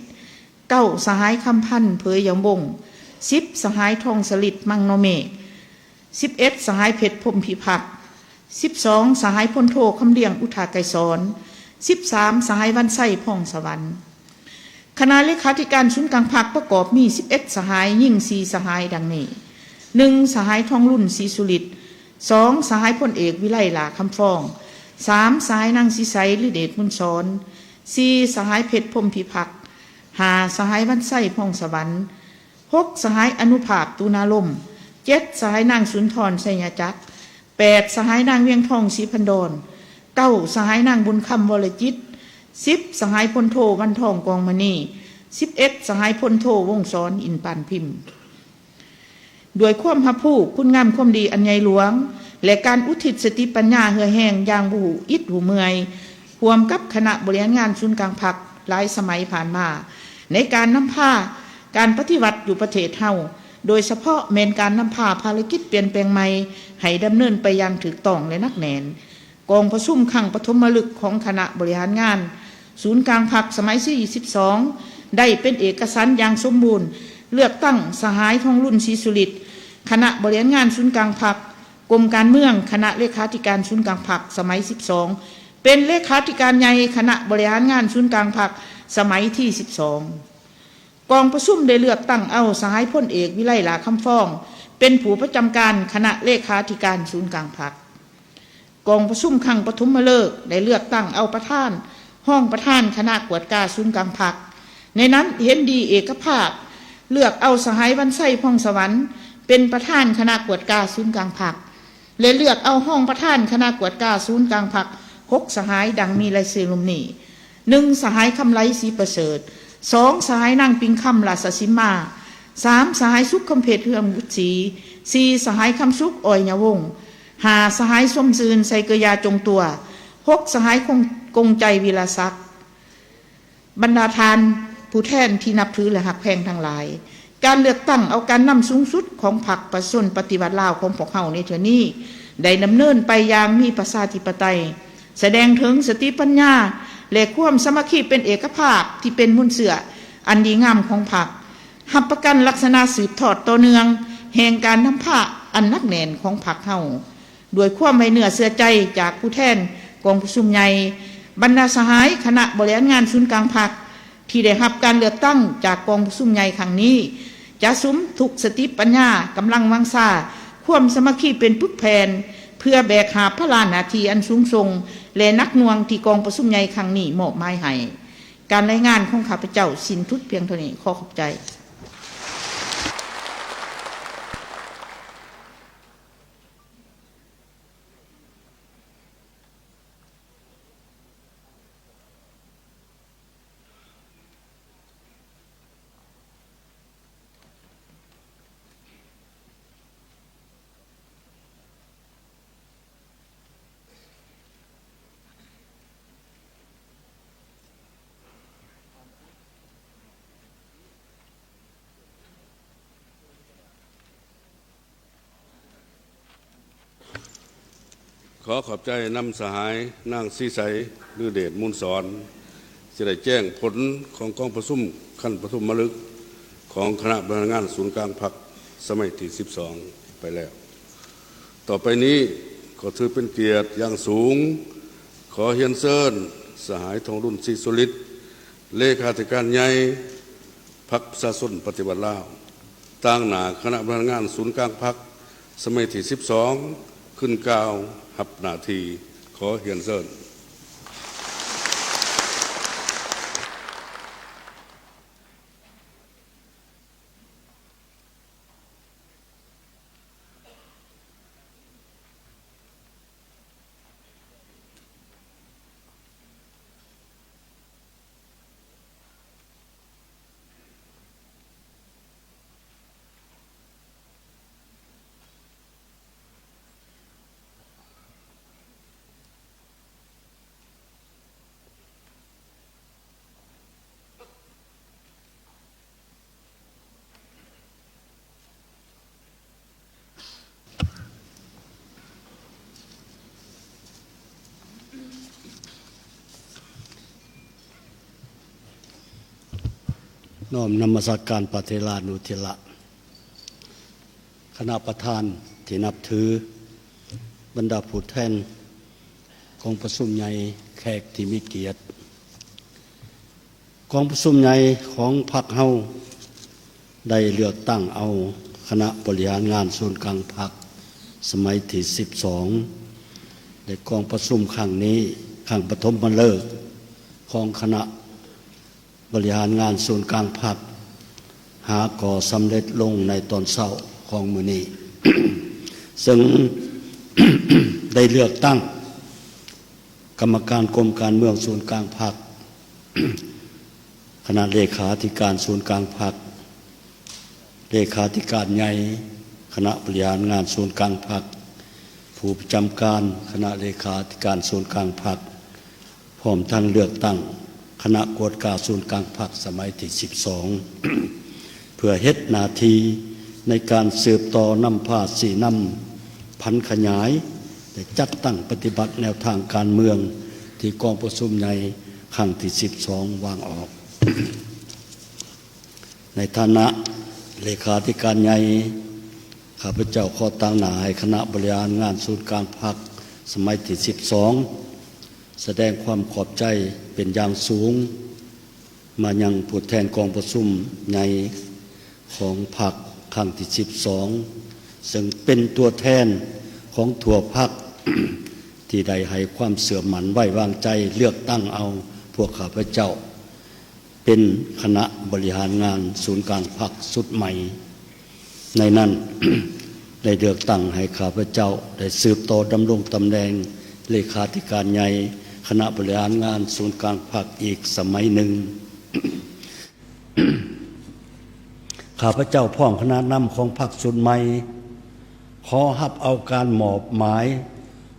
ເກົ້າ ສະຫາຍ ຄຳພັນ ເຜີຍຢຳວົງ, ສິບ ສະຫາຍ ທອງສະລິດ ມັງນໍເມກ, ສິບເອັດ ສະຫາຍ ເພັດ ພົມພິພັກ, ສິບສອງ ສະຫາຍ ພົນໂທ ຄຳລຽງ ອຸທາໄກສອນ, ສິບສາມ ສະຫາຍ ວັນໄຊ ພອງສະຫວັນ. ຄະນະເລຂາທິການສູນກາງພັກປະກອບມີສິບເອັດສະຫາຍ, ຍິງສີ່ສະຫາຍ ດັ່ງນີ້: ໜຶ່ງ ສະຫາຍ ທອງລຸນ ສີສຸລິດ, ສອງ ສະຫາຍ ພົນເອກ ວິໄລ ຫຼ້າຄຳຟອງ, ສາມ ສະຫາຍ ນາງສີໃສ ລືເດດ ມຸນສອນ, ສີ່ ສະຫາຍ ເພັດ ພົມພິພັກ, ຫ້າ ສະຫາຍ ວັນໄຊ ພອງສະຫວັນ, ຫົກ ສະຫາຍ ອະນຸພາບ ຕູນາລົມ, ເຈັດ ສະຫາຍ ນາງສຸນທອນ ໄຊຍະຈັກ, ແປດ ສະຫາຍ ນາງ ວຽງທອງ ສີພັນດອນ, ເກົ້າ ສະຫາຍ ນາງ ບຸນຄຳ ວໍລະຈິດ, ສິບ ສະຫາຍ ພົນໂທ ວັນທອງ ກອງມະນີ, ສິບເອັດ ສະຫາຍ ພົນໂທ ວົງສອນ ອິນປານພິມ. ດ້ວຍຄວາມຮັບຮູ້ຄຸນງາມຄວາມດີອັນໃຫຍ່ຫຼວງ ແລະ ການອຸທິດສະຕິປັນຍາເຫື່ອແຮງຢ່າງບໍ່ຮູ້ອິດຮູ້ເມື່ອຍ ຮ່ວມກັບຄະນະບໍລິຫານງານສູນກາງພັກຫຼາຍສະໄໝຜ່ານມາ ໃນການນຳພາການປະຕິວັດຢູ່ປະເທດເຮົາ, ໂດຍສະເພາະແມ່ນການນຳພາພາລະກິດປ່ຽນແປງໃໝ່ໃຫ້ດຳເນີນໄປຢ່າງຖືກຕ້ອງ ແລະ ໜັກແໜ້ນ. ກອງປະຊຸມຄັ້ງປະຖົມມະລຶກຂອງຄະນະບໍລິຫານງານສູນກາງພັກສະໄໝທີສິບສອງ ໄດ້ເປັນເອກະສັນຢ່າງສົມບູນ ເລືອກຕັ້ງສະຫາຍ ທອງລຸນ ສີສຸລິດ, ຄະນະບໍລິຫານງານສູນກາງພັກ, ກົມການເມືອງ, ຄະນະເລຂາທິການສູນກາງພັກສະໄໝທີສິບສອງ ເປັນເລຂາທິການໃຫຍ່ຄະນະບໍລິຫານງານສູນກາງພັກສະໄໝທີສິບສອງ. ກອງປະຊຸມໄດ້ເລືອກຕັ້ງເອົາສະຫາຍ ພົນເອກ ວິໄລ ຫຼ້າຄຳຟອງ ເປັນຜູ້ປະຈຳການຄະນະເລຂາທິການສູນກາງພັກ. ກອງປະຊຸມຄັ້ງປະຖົມມະເລີກໄດ້ເລືອກຕັ້ງເອົາປະທານ, ຮອງປະທານຄະນະກວດກາສູນກາງພັກ. ໃນນັ້ນເຫັນດີເອກະພາບເລືອກເອົາສະຫາຍ ວັນໄຊ ພອງສະຫວັນ ເປັນປະທານຄະນະກວດກາສູນກາງພັກ ແລະ ເລືອກເອົາຮອງປະທານຄະນະກວດກາສູນກາງພັກ ຫົກສະຫາຍ ດັ່ງມີລາຍຊື່ລຸ່ມນີ້: ໜຶ່ງ ສະຫາຍ ຄຳໄລ ສີປະເສີດ, ສອງ ສະຫາຍ ນາງ ປິງຄຳ ລາຊະສິມມາ, ສາມ ສະຫາຍ ສຸກ ຄຳເພັດ ເຮືອງບຸດສີ, ສີ່ ສະຫາຍ ຄຳສຸກ ອອຍຍະວົງ, ຫ້າ ສະຫາຍ ສົມຊື່ນ ໄຊເກີຍາ ຈົງຕົວ, ຫົກ ສະຫາຍ ກົງ ກົງໃຈ ວິລະສັກ. ບັນດາທ່ານຜູ້ແທນທີ່ນັບຖື ແລະ ຮັກແພງທັງຫຼາຍ, ການເລືອກຕັ້ງເອົາການນຳສູງສຸດຂອງພັກປະຊາຊົນປະຕິວັດລາວຂອງພວກເຮົາໃນເທື່ອນີ້ ໄດ້ດຳເນີນໄປຢ່າງມີປະຊາທິປະໄຕ, ສະແດງເຖິງສະຕິປັນຍາ ແລະ ຄວາມສາມັກຄີເປັນເອກະພາບທີ່ເປັນມູນເຊື້ອອັນດີງາມຂອງພັກ, ຮັບປະກັນລັກສະນະສືບທອດຕໍ່ເນື່ອງແຫ່ງການນຳພາອັນໜັກແໜ້ນຂອງພັກເຮົາ. ດ້ວຍຄວາມໄວ້ເນື້ອເຊື່ອໃຈຈາກຜູ້ແທນກອງປະຊຸມໃຫຍ່, ບັນດາສະຫາຍຄະນະບໍລິຫານງານສູນກາງພັກທີ່ໄດ້ຮັບການເລືອກຕັ້ງຈາກກອງປະຊຸມໃຫຍ່ຄັ້ງນີ້ ຈະສຸມທຸກສະຕິປັນຍາ, ກຳລັງວັງຊາ, ຄວາມສາມັກຄີເປັນປຶກແຜ່ນ ເພື່ອແບກຫາບພາລະໜ້າທີ່ອັນສູງສົ່ງ ແລະ ໜັກໜ່ວງທີ່ກອງປະຊຸມໃຫຍ່ຄັ້ງນີ້ມອບໝາຍໃຫ້. ການລາຍງານຂອງຂ້າພະເຈົ້າສິ້ນສຸດພຽງເທົ່ານີ້. ຂໍຂອບໃຈ. ຂໍຂອບໃຈນຳສະຫາຍນາງສີໃສ ລືເດດ ມູນສອນ ທີ່ໄດ້ແຈ້ງຜົນຂອງກອງປະຊຸມຂັ້ນປະຖົມມະລຶກຂອງຄະນະບໍລິຫານງານສູນກາງພັກສະໄໝທີສິບສອງໄປແລ້ວ. ຕໍ່ໄປນີ້ກໍຖືເປັນກຽດຢ່າງສູງ ຂໍຮຽນເຊີນສະຫາຍ ທອງລຸນ ສີສຸລິດ ເລຂາທິການໃຫຍ່ ພັກປະຊາຊົນປະຕິວັດລາວ ຕາງໜ້າຄະນະບໍລິຫານງານສູນກາງພັກສະໄໝທີສິບສອງ ຂຶ້ນກ່າວຮັບໜ້າທີ່. ຂໍຮຽນເຊີນ. ນ້ອມນະມັດສະການພະເຖລານຸເຖລະ, ຄະນະປະທານທີ່ນັບຖື, ບັນດາຜູ້ແທນກອງປະຊຸມໃຫຍ່, ແຂກທີ່ມີກຽດ. ກອງປະຊຸມໃຫຍ່ຂອງພັກເຮົາໄດ້ເລືອກຕັ້ງເອົາຄະນະບໍລິຫານງານສູນກາງພັກສະໄໝທີສິບສອງ ແລະ ກອງປະຊຸມຄັ້ງນີ້ ຄັ້ງປະຖົມມະເລີກຂອງຄະນະບໍລິຫານງານສູນກາງພັກ ຫາກໍສຳເລັດລົງໃນຕອນເຊົ້າຂອງມື້ນີ້ ເຊິ່ງ ໄດ້ເລືອກຕັ້ງ ກຳມະການກົມການເມືອງສູນກາງພັກ, ຄະນະເລຂາທິການສູນກາງພັກ, ເລຂາທິການໃຫຍ່ຄະນະບໍລິຫານງານສູນກາງພັກ, ຜູ້ປະຈຳການຄະນະເລຂາທິການສູນກາງພັກ, ພ້ອມທັງເລືອກຕັ້ງຄະນະກວດກາສູນກາງພັກສະໄໝທີສິບສອງ ເພື່ອເຮັດໜ້າທີ່ໃນການສືບຕໍ່ນຳພາຊີ້ນຳຜັນຂະຫຍາຍ ແລະ ຈັດຕັ້ງປະຕິບັດແນວທາງການເມືອງທີ່ກອງປະຊຸມໃຫຍ່ຄັ້ງທີສິບສອງວາງອອກ. ໃນຖານະເລຂາທິການໃຫຍ່, ຂ້າພະເຈົ້າຂໍຕາງໜ້າໃຫ້ຄະນະບໍລິຫານງານສູນກາງພັກສະໄໝທີສິບສອງ ສະແດງຄວາມຂອບໃຈເປັນຢ່າງສູງ ມາຍັງຜູ້ແທນກອງປະຊຸມໃຫຍ່ຂອງພັກຄັ້ງທີສິບສອງ ເຊິ່ງເປັນຕົວແທນຂອງທົ່ວພັກ ທີ່ໄດ້ໃຫ້ຄວາມເຊື່ອໝັ້ນໄວ້ວາງໃຈເລືອກຕັ້ງເອົາພວກຂ້າພະເຈົ້າ ເປັນຄະນະບໍລິຫານງານສູນກາງພັກຊຸດໃໝ່. ໃນນັ້ນ ໄດ້ເລືອກຕັ້ງໃຫ້ຂ້າພະເຈົ້າໄດ້ສືບຕໍ່ດຳລົງຕຳແໜ່ງເລຂາທິການໃຫຍ່ ຄະນະບໍລິຫານງານສູນກາງພັກອີກສະໄໝໜຶ່ງ. ຂ້າພະເຈົ້າພ້ອມຄະນະນຳຂອງພັກຊຸດໃໝ່ ຂໍຮັບເອົາການມອບໝາຍ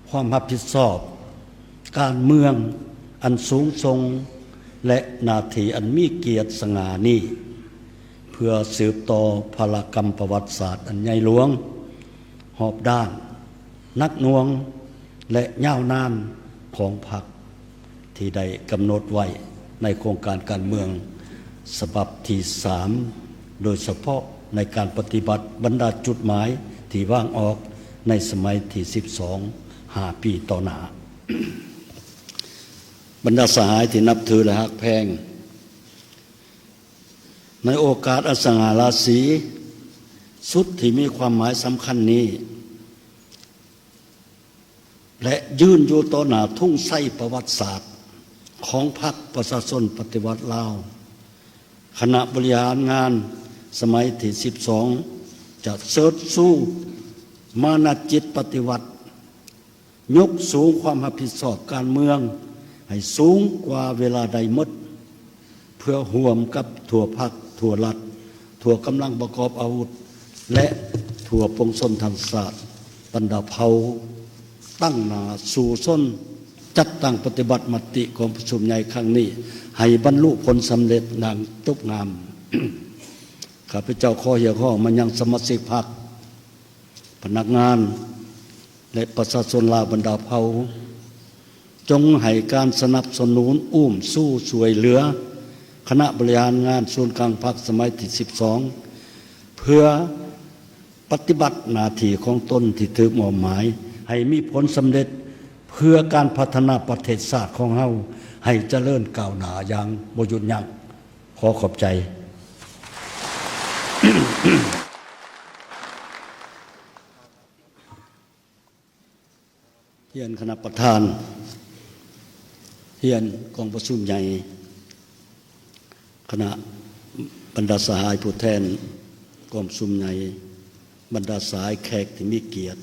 ຄວາມຮັບຜິດຊອບການເມືອງອັນສູງສົ່ງ ແລະ ໜ້າທີ່ອັນມີກຽດສະຫງ່ານີ້ ເພື່ອສືບຕໍ່ພາລະກຳປະຫວັດສາດອັນໃຫຍ່ຫຼວງ, ຮອບດ້ານ, ໜັກໜ່ວງ ແລະ ຍາວນານຂອງພັກ ທີ່ໄດ້ກຳນົດໄວ້ໃນໂຄງການການເມືອງສະບັບທີສາມ ໂດຍສະເພາະໃນການປະຕິບັດບັນດາຈຸດໝາຍທີ່ວາງອອກໃນສະໄໝທີສິບສອງ ຫ້າປີຕໍ່ໜ້າ. ບັນດາສະຫາຍທີ່ນັບຖື ແລະ ຮັກແພງ, ໃນໂອກາດອັນສະຫງ່າລາສີສຸດທີ່ມີຄວາມໝາຍສຳຄັນນີ້ ແລະ ຢືນຢູ່ຕໍ່ໜ້າທຸງໄຊປະຫວັດສາດຂອງພັກປະຊາຊົນປະຕິວັດລາວ, ຄະນະບໍລິຫານງານສະໄໝທີສິບສອງ ຈະເຊີດຊູມານະຈິດປະຕິວັດ, ຍົກສູງຄວາມຮັບຜິດຊອບການເມືອງໃຫ້ສູງກວ່າເວລາໃດໝົດ, ເພື່ອຮ່ວມກັບທົ່ວພັກ, ທົ່ວລັດ, ທົ່ວກຳລັງປະກອບອາວຸດ ແລະ ທົ່ວປວງຊົນທັງຊາດ, ບັນດາເຜົ່າ, ຕັ້ງໜ້າສູ້ຊົນ, ຈັດຕັ້ງປະຕິບັດມະຕິກອງປະຊຸມໃຫຍ່ຄັ້ງນີ້ ໃຫ້ບັນລຸຜົນສຳເລັດຢ່າງຈົບງາມ. ຂ້າພະເຈົ້າຂໍຮຽກຮ້ອງມາຍັງສະມາຊິກພັກ, ພະນັກງານ ແລະ ປະຊາຊົນລາວບັນດາເຜົ່າ, ຈົ່ງໃຫ້ການສະໜັບສະໜູນ, ອຸ້ມຊູ, ຊ່ວຍເຫຼືອຄະນະບໍລິຫານງານສູນກາງພັກສະໄໝທີສິບສອງ ເພື່ອປະຕິບັດໜ້າທີ່ຂອງຕົນທີ່ຖືກມອບໝາຍໃຫ້ມີຜົນສຳເລັດ, ເພື່ອການພັດທະນາປະເທດຊາດຂອງເຮົາໃຫ້ຈະເລີນກ້າວໜ້າຢ່າງບໍ່ຢຸດຢັ້ງ. ຂໍຂອບໃຈ. ຮຽນຄະນະປະທານ, ຮຽນກອງປະຊຸມໃຫຍ່, ຄະນະບັນດາສະຫາຍຜູ້ແທນກອງປະຊຸມໃຫຍ່, ບັນດາສະຫາຍແຂກທີ່ມີກຽດ,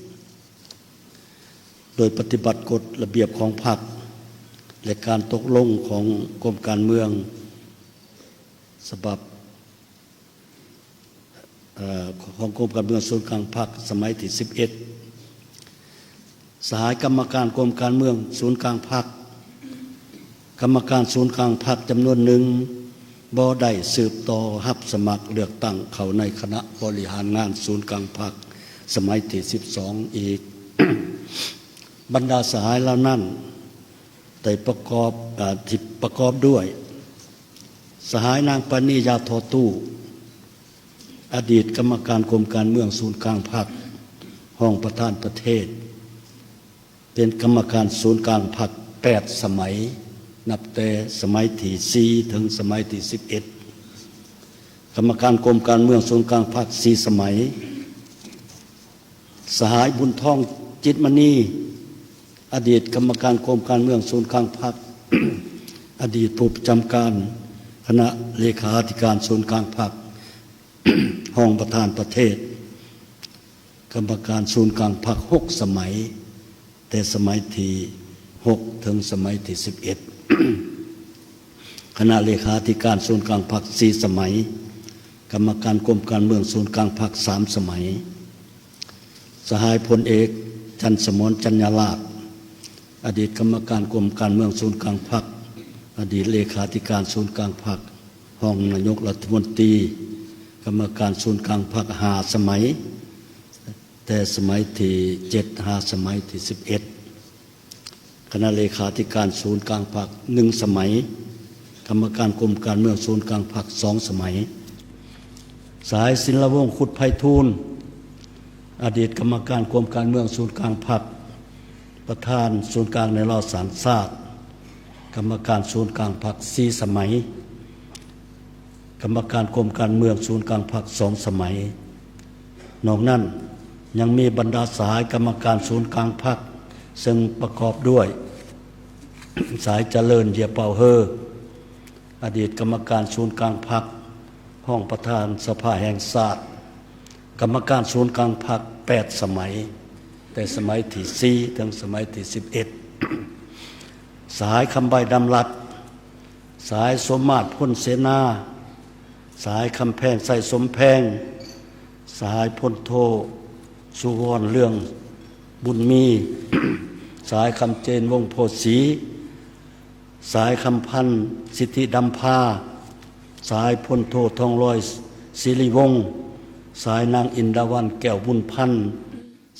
ໂດຍປະຕິບັດກົດລະບຽບຂອງພັກ ແລະ ການຕົກລົງຂອງກົມການເມືອງ ສະບັບ ເອີ ຂອງກົມການເມືອງສູນກາງພັກສະໄໝທີສິບເອັດ. ສະຫາຍກຳມະການກົມການເມືອງສູນກາງພັກ, ກຳມະການສູນກາງພັກຈຳນວນໜຶ່ງບໍ່ໄດ້ສືບຕໍ່ຮັບສະໝັກເລືອກຕັ້ງເຂົ້າໃນຄະນະບໍລິຫານງານສູນກາງພັກສະໄໝທີສິບສອງອີກ. ບັນດາສະຫາຍເຫຼົ່ານັ້ນ ໄດ້ປະກອບ ເອີ ທີ່ປະກອບດ້ວຍ ສະຫາຍນາງປານີ ຢາທໍຕູ້ ອະດີດກຳມະການກົມການເມືອງສູນກາງພັກ, ຮອງປະທານປະເທດ, ເປັນກຳມະການສູນກາງພັກແປດສະໄໝ, ນັບແຕ່ສະໄໝທີສີ່ເຖິງສະໄໝທີສິບເອັດ, ກຳມະການກົມການເມືອງສູນກາງພັກສີ່ສະໄໝ. ສະຫາຍ ບຸນທອງ ຈິດມະນີ ອະດີດກຳມະການກົມການເມືອງສູນກາງພັກ, ອະດີດຜູ້ປະຈຳການຄະນະເລຂາທິການສູນກາງພັກ, ຮອງປະທານປະເທດ, ກຳມະການສູນກາງພັກຫົກສະໄໝ, ແຕ່ສະໄໝທີຫົກເຖິງສະໄໝທີສິບເອັດ, ຄະນະເລຂາທິການສູນກາງພັກສີ່ສະໄໝ, ກຳມະການກົມການເມືອງສູນກາງພັກສາມສະໄໝ. ສະຫາຍ ພົນເອກ ຈັນສະໝອນ ຈັນຍາລາດ ອະດີດກຳມະການກົມການເມືອງສູນກາງພັກ, ອະດີດເລຂາທິການສູນກາງພັກ, ຮອງນາຍົກລັດຖະມົນຕີ, ກຳມະການສູນກາງພັກຫ້າສະໄໝ, ແຕ່ສະໄໝທີເຈັດຫາສະໄໝທີສິບເອັດ. ຄະນະເລຂາທິການສູນກາງພັກໜຶ່ງສະໄໝ, ກຳມະການກົມການເມືອງສູນກາງພັກສອງສະໄໝ. ສະຫາຍ ສິນລະວົງ ຄຸດໄພທູນ ອະດີດກຳມະການກົມການເມືອງສູນກາງພັກ, ປະທານສູນກາງແນວລາວສ້າງຊາດ, ກຳມະການສູນກາງພັກສີ່ສະໄໝ. ກຳມະການກົມການເມືອງສູນກາງພັກສອງສະໄໝ. ນອກນັ້ນຍັງມີບັນດາສະຫາຍກຳມະການສູນກາງພັກ ເຊິ່ງປະກອບດ້ວຍ ສະຫາຍ ຈະເລີນ ເຢຍເປົາເຮີ ອະດີດກຳມະການສູນກາງພັກ, ຮອງປະທານສະພາແຫ່ງຊາດ, ກຳມະການສູນກາງພັກແປດສະໄໝ, ແຕ່ສະໄໝທີສີ່ເຖິງສະໄໝທີສິບເອັດ. ສະຫາຍຄຳໃບ ດຳລັດ, ສະຫາຍສົມມາດ ພົນເສນາ, ສະຫາຍຄຳແພງ ໄຊສົມແພງ, ສະຫາຍພົນໂທ ສຸວອນ ເລື່ອງບຸນມີ, ສະຫາຍຄຳເຈນ ວົງໂພສີ, ສະຫາຍຄຳພັນ ສິດທິດຳພາ, ສະຫາຍພົນໂທ ທອງລອຍ ສິລິວົງ, ສະຫາຍນາງ ອິນດາວັນ ແກ້ວບຸນພັນ,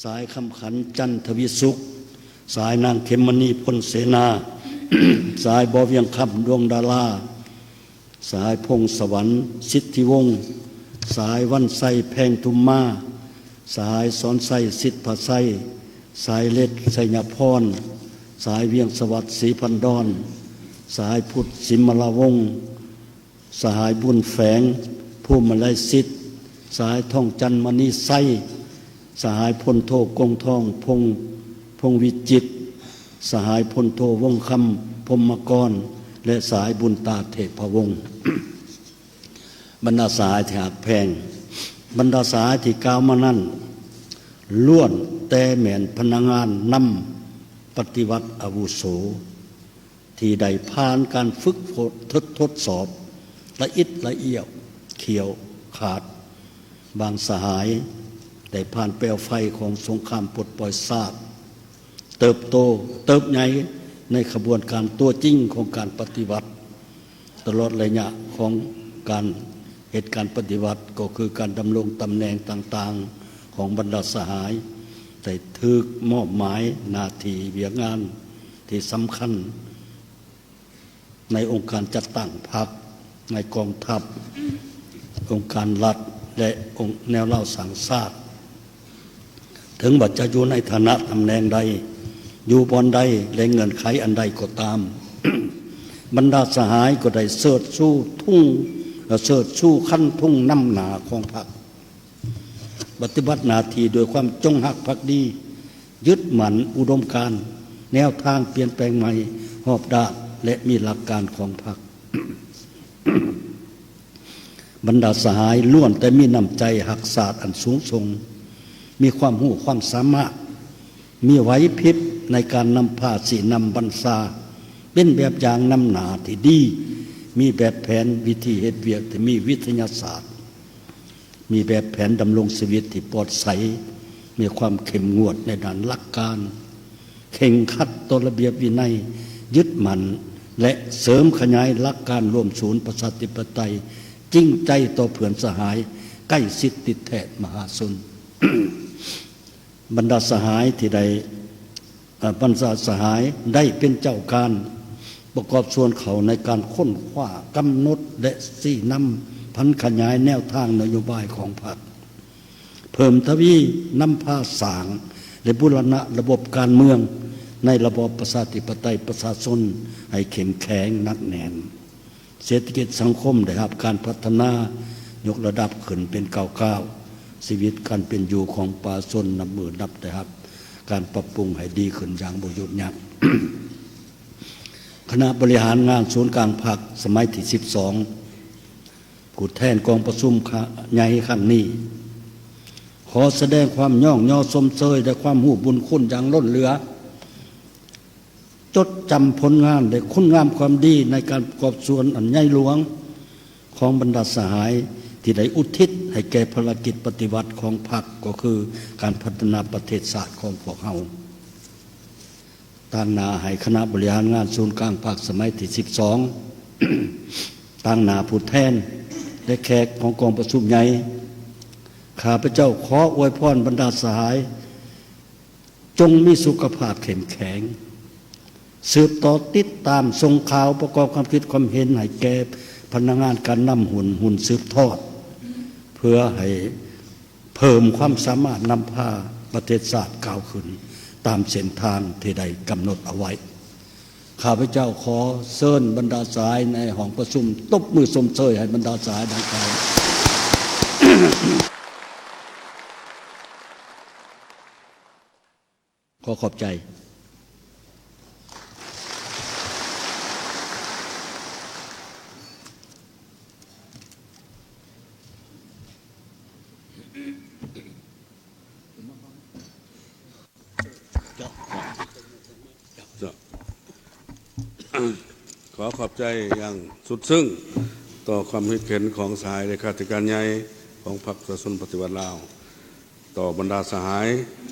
ສະຫາຍຄຳຂັນ ຈັນທະວິສຸກ, ສະຫາຍນາງ ເຂັມມະນີ ພົນເສນາ, ສະຫາຍ ບໍ່ວຽງຄຳ ດວງດາລາ, ສະຫາຍ ພົງສະຫວັນ ສິດທິວົງ, ສະຫາຍ ວັນໄຊ ແພງທຸມມາ, ສະຫາຍ ສອນໄຊ ສິດພະໄຊ, ສະຫາຍ ເລັດ ໄຊຍະພອນ, ສະຫາຍ ວຽງສະຫວັດ ສີພັນດອນ, ສະຫາຍ ພຸດ ສິມມະລາວົງ, ສະຫາຍ ບຸນແຝງ ພູມມະໄລສິດ, ສະຫາຍ ທອງຈັນ ມະນີໄຊ, ສະຫາຍ ພົນໂທ ກົງທອງ ພົງ ພົງວິຈິດ, ສະຫາຍ ພົນໂທ ວົງຄຳ ພົມມະກອນ ແລະ ສະຫາຍ ບຸນຕາ ເທບພະວົງ. ບັນດາສະຫາຍທີ່ຮັກແພງ, ບັນດາສະຫາຍທີ່ກ່າວມານັ້ນ ລ້ວນແຕ່ແມ່ນພະນັກງານນຳປະຕິວັດອາວຸໂສ ທີ່ໄດ້ຜ່ານການຝຶກຝົນ ທົດ ທົດສອບລະອິດລະອຽວ ຂຽວຂາດ. ບາງສະຫາຍໄດ້ຜ່ານແປວໄຟຂອງສົງຄາມປົດປ່ອຍຊາດ, ເຕີບໂຕ ເຕີບໃຫຍ່ໃນຂະບວນການຕົວຈິງຂອງການປະຕິວັດ. ຕະຫຼອດໄລຍະຂອງການເຮັດການປະຕິວັດ ກໍຄືການດຳລົງຕຳແໜ່ງຕ່າງໆຂອງບັນດາສະຫາຍ ໄດ້ຖືກມອບໝາຍໜ້າທີ່ວຽກງານທີ່ສຳຄັນ ໃນອົງການຈັດຕັ້ງພັກ, ໃນກອງທັບ, ອົງການລັດ ແລະ ອົງ ແນວລາວສ້າງຊາດ. ເຖິງວ່າຈະຢູ່ໃນຖານະຕຳແໜ່ງໃດ, ຢູ່ບ່ອນໃດ ແລະ ເງື່ອນໄຂອັນໃດກໍຕາມ, ບັນດາສະຫາຍກໍໄດ້ເຊີດຊູທຸງ, ເຊີດຊູຄັນທຸງນຳໜ້າຂອງພັກ. ປະຕິບັດໜ້າທີ່ດ້ວຍຄວາມຈົງຮັກພັກດີ, ຍຶດໝັ້ນອຸດົມການ, ແນວທາງປ່ຽນແປງໃໝ່, ຮອບດ້ານ ແລະ ມີຫຼັກການຂອງພັກ. ບັນດາສະຫາຍລ້ວນແຕ່ມີນ້ຳໃຈຮັກຊາດອັນສູງສົ່ງ, ມີຄວາມຮູ້ຄວາມສາມາດ, ມີໄຫວພິບໃນການນຳພາຊີ້ນຳບັນຊາ, ເປັນແບບຢ່າງນຳໜ້າທີ່ດີ, ມີແບບແຜນວິທີເຮັດວຽກທີ່ມີວິທະຍາສາດ. ມີແບບແຜນດຳລົງຊີວິດທີ່ປອດໃສ, ມີຄວາມເຂັ້ມງວດໃນດ້ານຫຼັກການ, ເຄັ່ງຄັດຕໍ່ລະບຽບວິໄນ, ຍຶດໝັ້ນ ແລະ ເສີມຂະຫຍາຍຫຼັກການລວມສູນປະຊາທິປະໄຕ, ຈິງໃຈຕໍ່ເພື່ອນສະຫາຍ, ໃກ້ຊິດຕິດແທດມະຫາຊົນ. ບັນດາສະຫາຍທີ່ໄດ້ ເອີ ບັນດາສະຫາຍໄດ້ເປັນເຈົ້າການປະກອບສ່ວນເຂົ້າໃນການຄົ້ນຄວ້າ, ກຳນົດ ແລະ ຊີ້ນຳຜັນຂະຫຍາຍແນວທາງນະໂຍບາຍຂອງພັກ, ເພີ່ມທະວີນຳພາສ້າງ ແລະ ບູລະນະລະບົບການເມືອງໃນລະບອບປະຊາທິປະໄຕປະຊາຊົນໃຫ້ເຂັ້ມແຂງໜັກແໜ້ນ. ເສດຖະກິດສັງຄົມໄດ້ຮັບການພັດທະນາ, ຍົກລະດັບຂຶ້ນເປັນກ້າວໆ. ຊີວິດການເປັນຢູ່ຂອງປະຊາຊົນນັບມື້ນັບໄດ້ຮັບການປັບປຸງໃຫ້ດີຂຶ້ນຢ່າງບໍ່ຢຸດຢັ້ງ. ຄະນະບໍລິຫານງານສູນກາງພັກສະໄໝທີສິບສອງ ຜູ້ແທນກອງປະຊຸມໃຫຍ່ຄັ້ງນີ້ ຂໍສະແດງຄວາມຍ້ອງຍໍຊົມເຊີຍ ແລະ ຄວາມຮູ້ບຸນຄຸນຢ່າງລົ້ນເຫຼືອ. ຈົດຈຳຜົນງານ ແລະ ຄຸນງາມຄວາມດີໃນການປະກອບສ່ວນອັນໃຫຍ່ຫຼວງຂອງບັນດາສະຫາຍທີ່ໄດ້ອຸທິດໃຫ້ແກ່ພາລະກິດປະຕິວັດຂອງພັກ ກໍຄືການພັດທະນາປະເທດຊາດຂອງພວກເຮົາ. ຕາງໜ້າໃຫ້ຄະນະບໍລິຫານງານສູນກາງພັກສະໄໝທີສິບສອງ, ຕາງໜ້າຜູ້ແທນ ແລະ ແຂກຂອງກອງປະຊຸມໃຫຍ່, ຂ້າພະເຈົ້າຂໍອວຍພອນບັນດາສະຫາຍ ຈົ່ງມີສຸຂະພາບເຂັ້ມແຂງ, ສືບຕໍ່ຕິດຕາມສົ່ງຂ່າວ, ປະກອບຄວາມຄິດຄວາມເຫັນໃຫ້ແກ່ພະນັກງານການນຳຮຸ່ນ, ຮຸ່ນສືບທອດ, ເພື່ອໃຫ້ເພີ່ມຄວາມສາມາດນຳພາປະເທດຊາດກ້າວຂຶ້ນຕາມເສັ້ນທາງທີ່ໄດ້ກຳນົດເອົາໄວ້. ຂ້າພະເຈົ້າຂໍເຊີນບັນດາສະຫາຍໃນຫ້ອງປະຊຸມ, ຕົບມືຊົມເຊີຍໃຫ້ບັນດາສະຫາຍດັ່ງກ່າວ. ຂໍຂອບໃຈ. ເຈົ້າ. ຂໍຂອບໃຈຢ່າງສຸດຊຶ້ງຕໍ່ຄວາມຄິດເຫັນຂອງສະຫາຍເລຂາທິການໃຫຍ່ຂອງພັກປະຊາຊົນປະຕິວັດລາວ ຕໍ່ບັນດາສະຫາຍ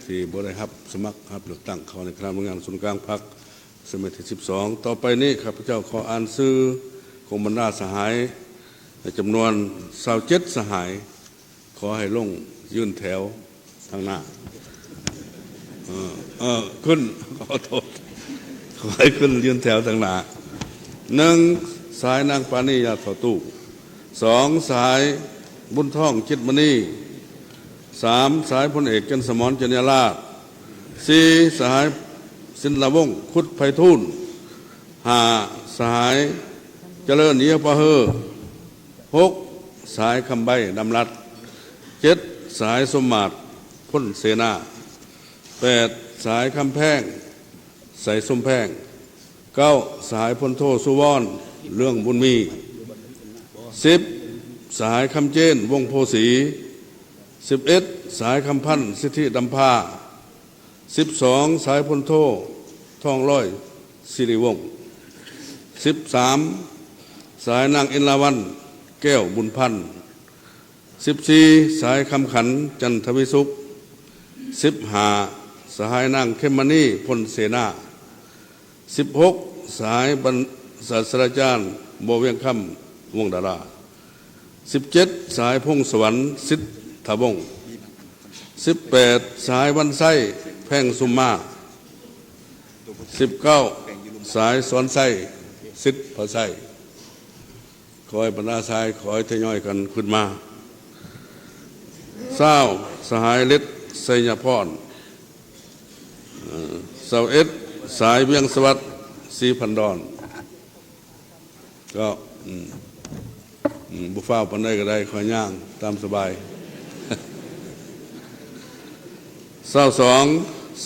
ທີ່ບໍ່ໄດ້ຮັບສະໝັກຮັບເລືອກຕັ້ງເຂົ້າໃນຄະນະບະລິຫານສູນກາງພັກ ສະໄໝທີສິບສອງ. ຕໍ່ໄປນີ້ ຂ້າພະເຈົ້າຂໍອ່ານຊື່ຂອງບັນດາສະຫາຍໃນຈຳນວນຊາວເຈັດສະຫາຍ ຂໍໃຫ້ລົງຢືນແຖວທາງໜ້າ ເອີ ເອີ ຂຶ້ນ ຂໍໂທດ ຂໍໃຫ້ຂຶ້ນຢືນແຖວທາງໜ້າ. ໜຶ່ງ ສະຫາຍນາງປານີ ຍາທໍ່ຕູ້. ສອງ ສະຫາຍບຸນທອງ ຈິດມະນີ. ສາມ ສະຫາຍພົນເອກ ຈັນສະໝອນ ຈັນຍາລາດ. ສີ່ ສະຫາຍສິນລະວົງ ຄຸດໄພທູນ. ຫ້າ ສະຫາຍຈະເລີນ ເຍຍປະເຮີ. ຫົກ ສະຫາຍຄຳໃບ ດຳລັດ. ເຈັດ ສະຫາຍສົມມາດ ພົນເສນາ. ແປດ ສະຫາຍຄຳແພງ ໄຊສົມແພງ. ເກົ້າ ສະຫາຍພົນໂທ ສຸວອນ ເລື່ອງບຸນມີ. ສິບ ສະຫາຍຄຳເຈນ ວົງໂພສີ. ສິບເອັດ ສະຫາຍຄຳພັນ ສິດທິດຳພາ. ສິບສອງ ສະຫາຍພົນໂທ ທອງລອຍ ສິລິວົງ. ສິບສາມ ສະຫາຍນາງ ອິນລາວັນ ແກ້ວບຸນພັນ. ສິບສີ່ ສະຫາຍຄຳຂັນ ຈັນທະວີສຸກ. ສິບຫ້າ ສະຫາຍນາງ ເຂັມມະນີ ພົນເສນາ. ສິບຫົກ ສະຫາຍບັນ ສາດສະດາຈານ ບໍ່ວຽງຄຳ ວົງດາລາ. ສິບເຈັດ ສະຫາຍພົງສະຫວັນ ສິດທະວົງ. ສິບແປດ ສະຫາຍວັນໄຊ ແພງສຸມມາ. ສິບເກົ້າ ສະຫາຍສອນໄຊ ສິດພະໄຊ. ຂໍໃຫ້ບັນດາສະຫາຍ ຂໍໃຫ້ທະຍອຍກັນຂຶ້ນມາ. ຊາວ ສະຫາຍເລັດ ໄຊຍະພອນ. ເອີ ຊາວເອັດ ສະຫາຍວຽງສະຫວັດ ສີພັນດອນ. ກໍ ອືມ ອືມ ບໍ່ຟ້າວປານໃດກໍໄດ້ ຄ່ອຍຍ່າງຕາມສະບາຍ. ຊາວສອງ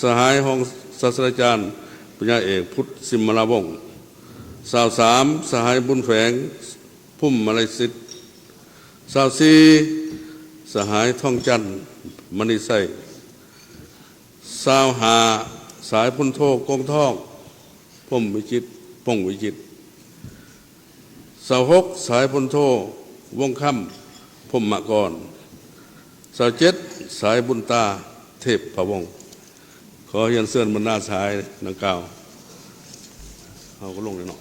ສະຫາຍຮອງສາດສະດາຈານ ປັນຍາເອກ ພຸດ ສິມມະລາວົງ. ຊາວສາມ ສະຫາຍບຸນແຝງ ພຸມມະໄລສິດ. ຊາວສີ່ ສະຫາຍທອງຈັນ ມະນີໄຊ. ຊາວຫ້າ ສະຫາຍພົນໂທ ກົງທອງ ພົມວິຈິດ ພົງວິຈິດ. ຊາວຫົກ ສະຫາຍພົນໂທ ວົງຄຳ ພົມມະກອນ. ຊາວເຈັດ ສະຫາຍບຸນຕາ ເທບພະວົງ. ຂໍຮຽນເຊີນບັນດາສະຫາຍດັ່ງກ່າວ ເຮົາກໍລົງເລີຍເນາະ.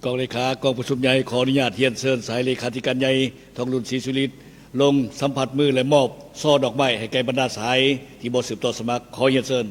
ກອງເລຂາກອງປະຊຸມໃຫຍ່ ຂໍອະນຸຍາດຮຽນເຊີນສະຫາຍເລຂາທິການໃຫຍ່ ທອງລຸນ ສີສຸລິດ ລົງສຳຜັດມື ແລະ ມອບຊໍດອກໄມ້ໃຫ້ແກ່ບັນດາສະຫາຍທີ່ບໍ່ສືບຕໍ່ສະໝັກ. ຂໍຮຽນເຊີນ.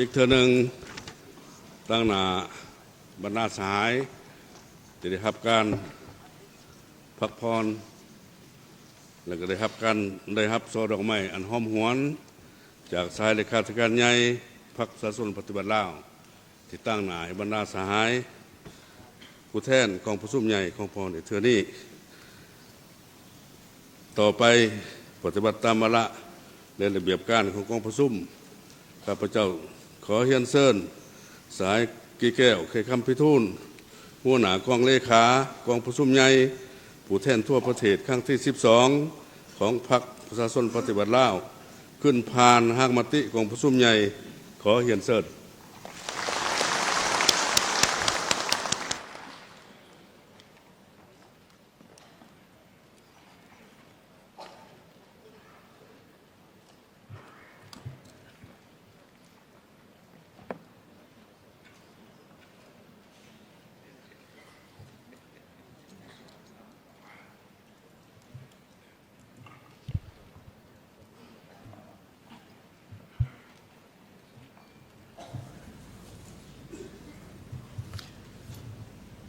ອີກເທື່ອໜຶ່ງ, ຕາງໜ້າບັນດາສະຫາຍທີ່ໄດ້ຮັບການພັກຜ່ອນ ແລະ ກໍໄດ້ຮັບການ ໄດ້ຮັບຊ່ອດອກໄມ້ອັນຫອມຫວນ ຈາກສະຫາຍເລຂາທິການໃຫຍ່ພັກປະຊາຊົນປະຕິວັດລາວ ທີ່ຕາງໜ້າໃຫ້ບັນດາສະຫາຍຜູ້ແທນກອງປະຊຸມໃຫຍ່ຂອງພວກເຮົາໃນເທື່ອນີ້. ຕໍ່ໄປ, ປະຕິບັດຕາມວາລະ ແລະ ລະບຽບການຂອງກອງປະຊຸມ, ຂ້າພະເຈົ້າຂໍຮຽນເຊີນ ສະຫາຍ ກີແກ້ວ ໄຂຄຳພິທູນ, ຫົວໜ້າກອງເລຂາກອງປະຊຸມໃຫຍ່ຜູ້ແທນທົ່ວປະເທດຄັ້ງທີສິບສອງ ຂອງພັກປະຊາຊົນປະຕິວັດລາວ ຂຶ້ນຜ່ານຮ່າງມະຕິກອງປະຊຸມໃຫຍ່. ຂໍຮຽນເຊີນ.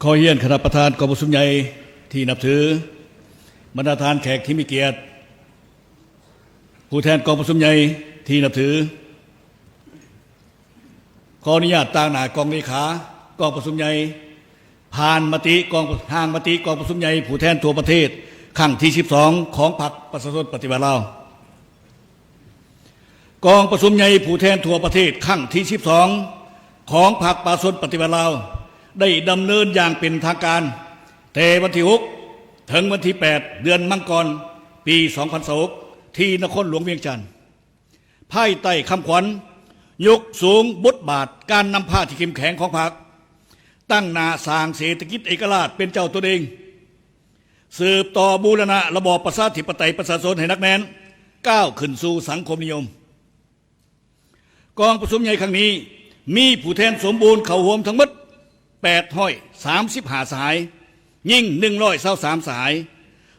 ຂໍຮຽນຄະນະປະທານກອງປະຊຸມໃຫຍ່ທີ່ນັບຖື, ບັນດາທ່ານແຂກທີ່ມີກຽດ, ຜູ້ແທນກອງປະຊຸມໃຫຍ່ທີ່ນັບຖື, ຂໍອະນຸຍາດຕາງໜ້າກອງເລຂາກອງປະຊຸມໃຫຍ່ ຜ່ານມະຕິກອງ ຮ່າງມະຕິກອງປະຊຸມໃຫຍ່ຜູ້ແທນທົ່ວປະເທດຄັ້ງທີສິບສອງ ຂອງພັກປະຊາຊົນປະຕິວັດລາວ. ກອງປະຊຸມໃຫຍ່ຜູ້ແທນທົ່ວປະເທດຄັ້ງທີສິບສອງ ຂອງພັກປະຊາຊົນປະຕິວັດລາວ ໄດ້ດຳເນີນຢ່າງເປັນທາງການ ແຕ່ວັນທີຫົກ ເຖິງວັນທີແປດ ເດືອນມັງກອນ ປີສອງພັນຊາວຫົກ ທີ່ນະຄອນຫຼວງວຽງຈັນ. ພາຍໃຕ້ຄຳຂວັນ ຍົກສູງບົດບາດການນຳພາທີ່ເຂັ້ມແຂງຂອງພັກ, ຕັ້ງໜ້າສ້າງເສດຖະກິດເອກະລາດເປັນເຈົ້າຕົນເອງ, ສືບຕໍ່ບູລະນະລະບອບປະຊາທິປະໄຕປະຊາຊົນໃຫ້ໜັກແໜ້ນ, ກ້າວຂຶ້ນສູ່ສັງຄົມນິຍົມ. ກອງປະຊຸມໃຫຍ່ຄັ້ງນີ້ ມີຜູ້ແທນສົມບູນເຂົ້າຮ່ວມທັງໝົດ ແປດຮ້ອຍສາມສິບຫ້າສະຫາຍ, ຍິງໜຶ່ງຮ້ອຍຊາວສາມສະຫາຍ,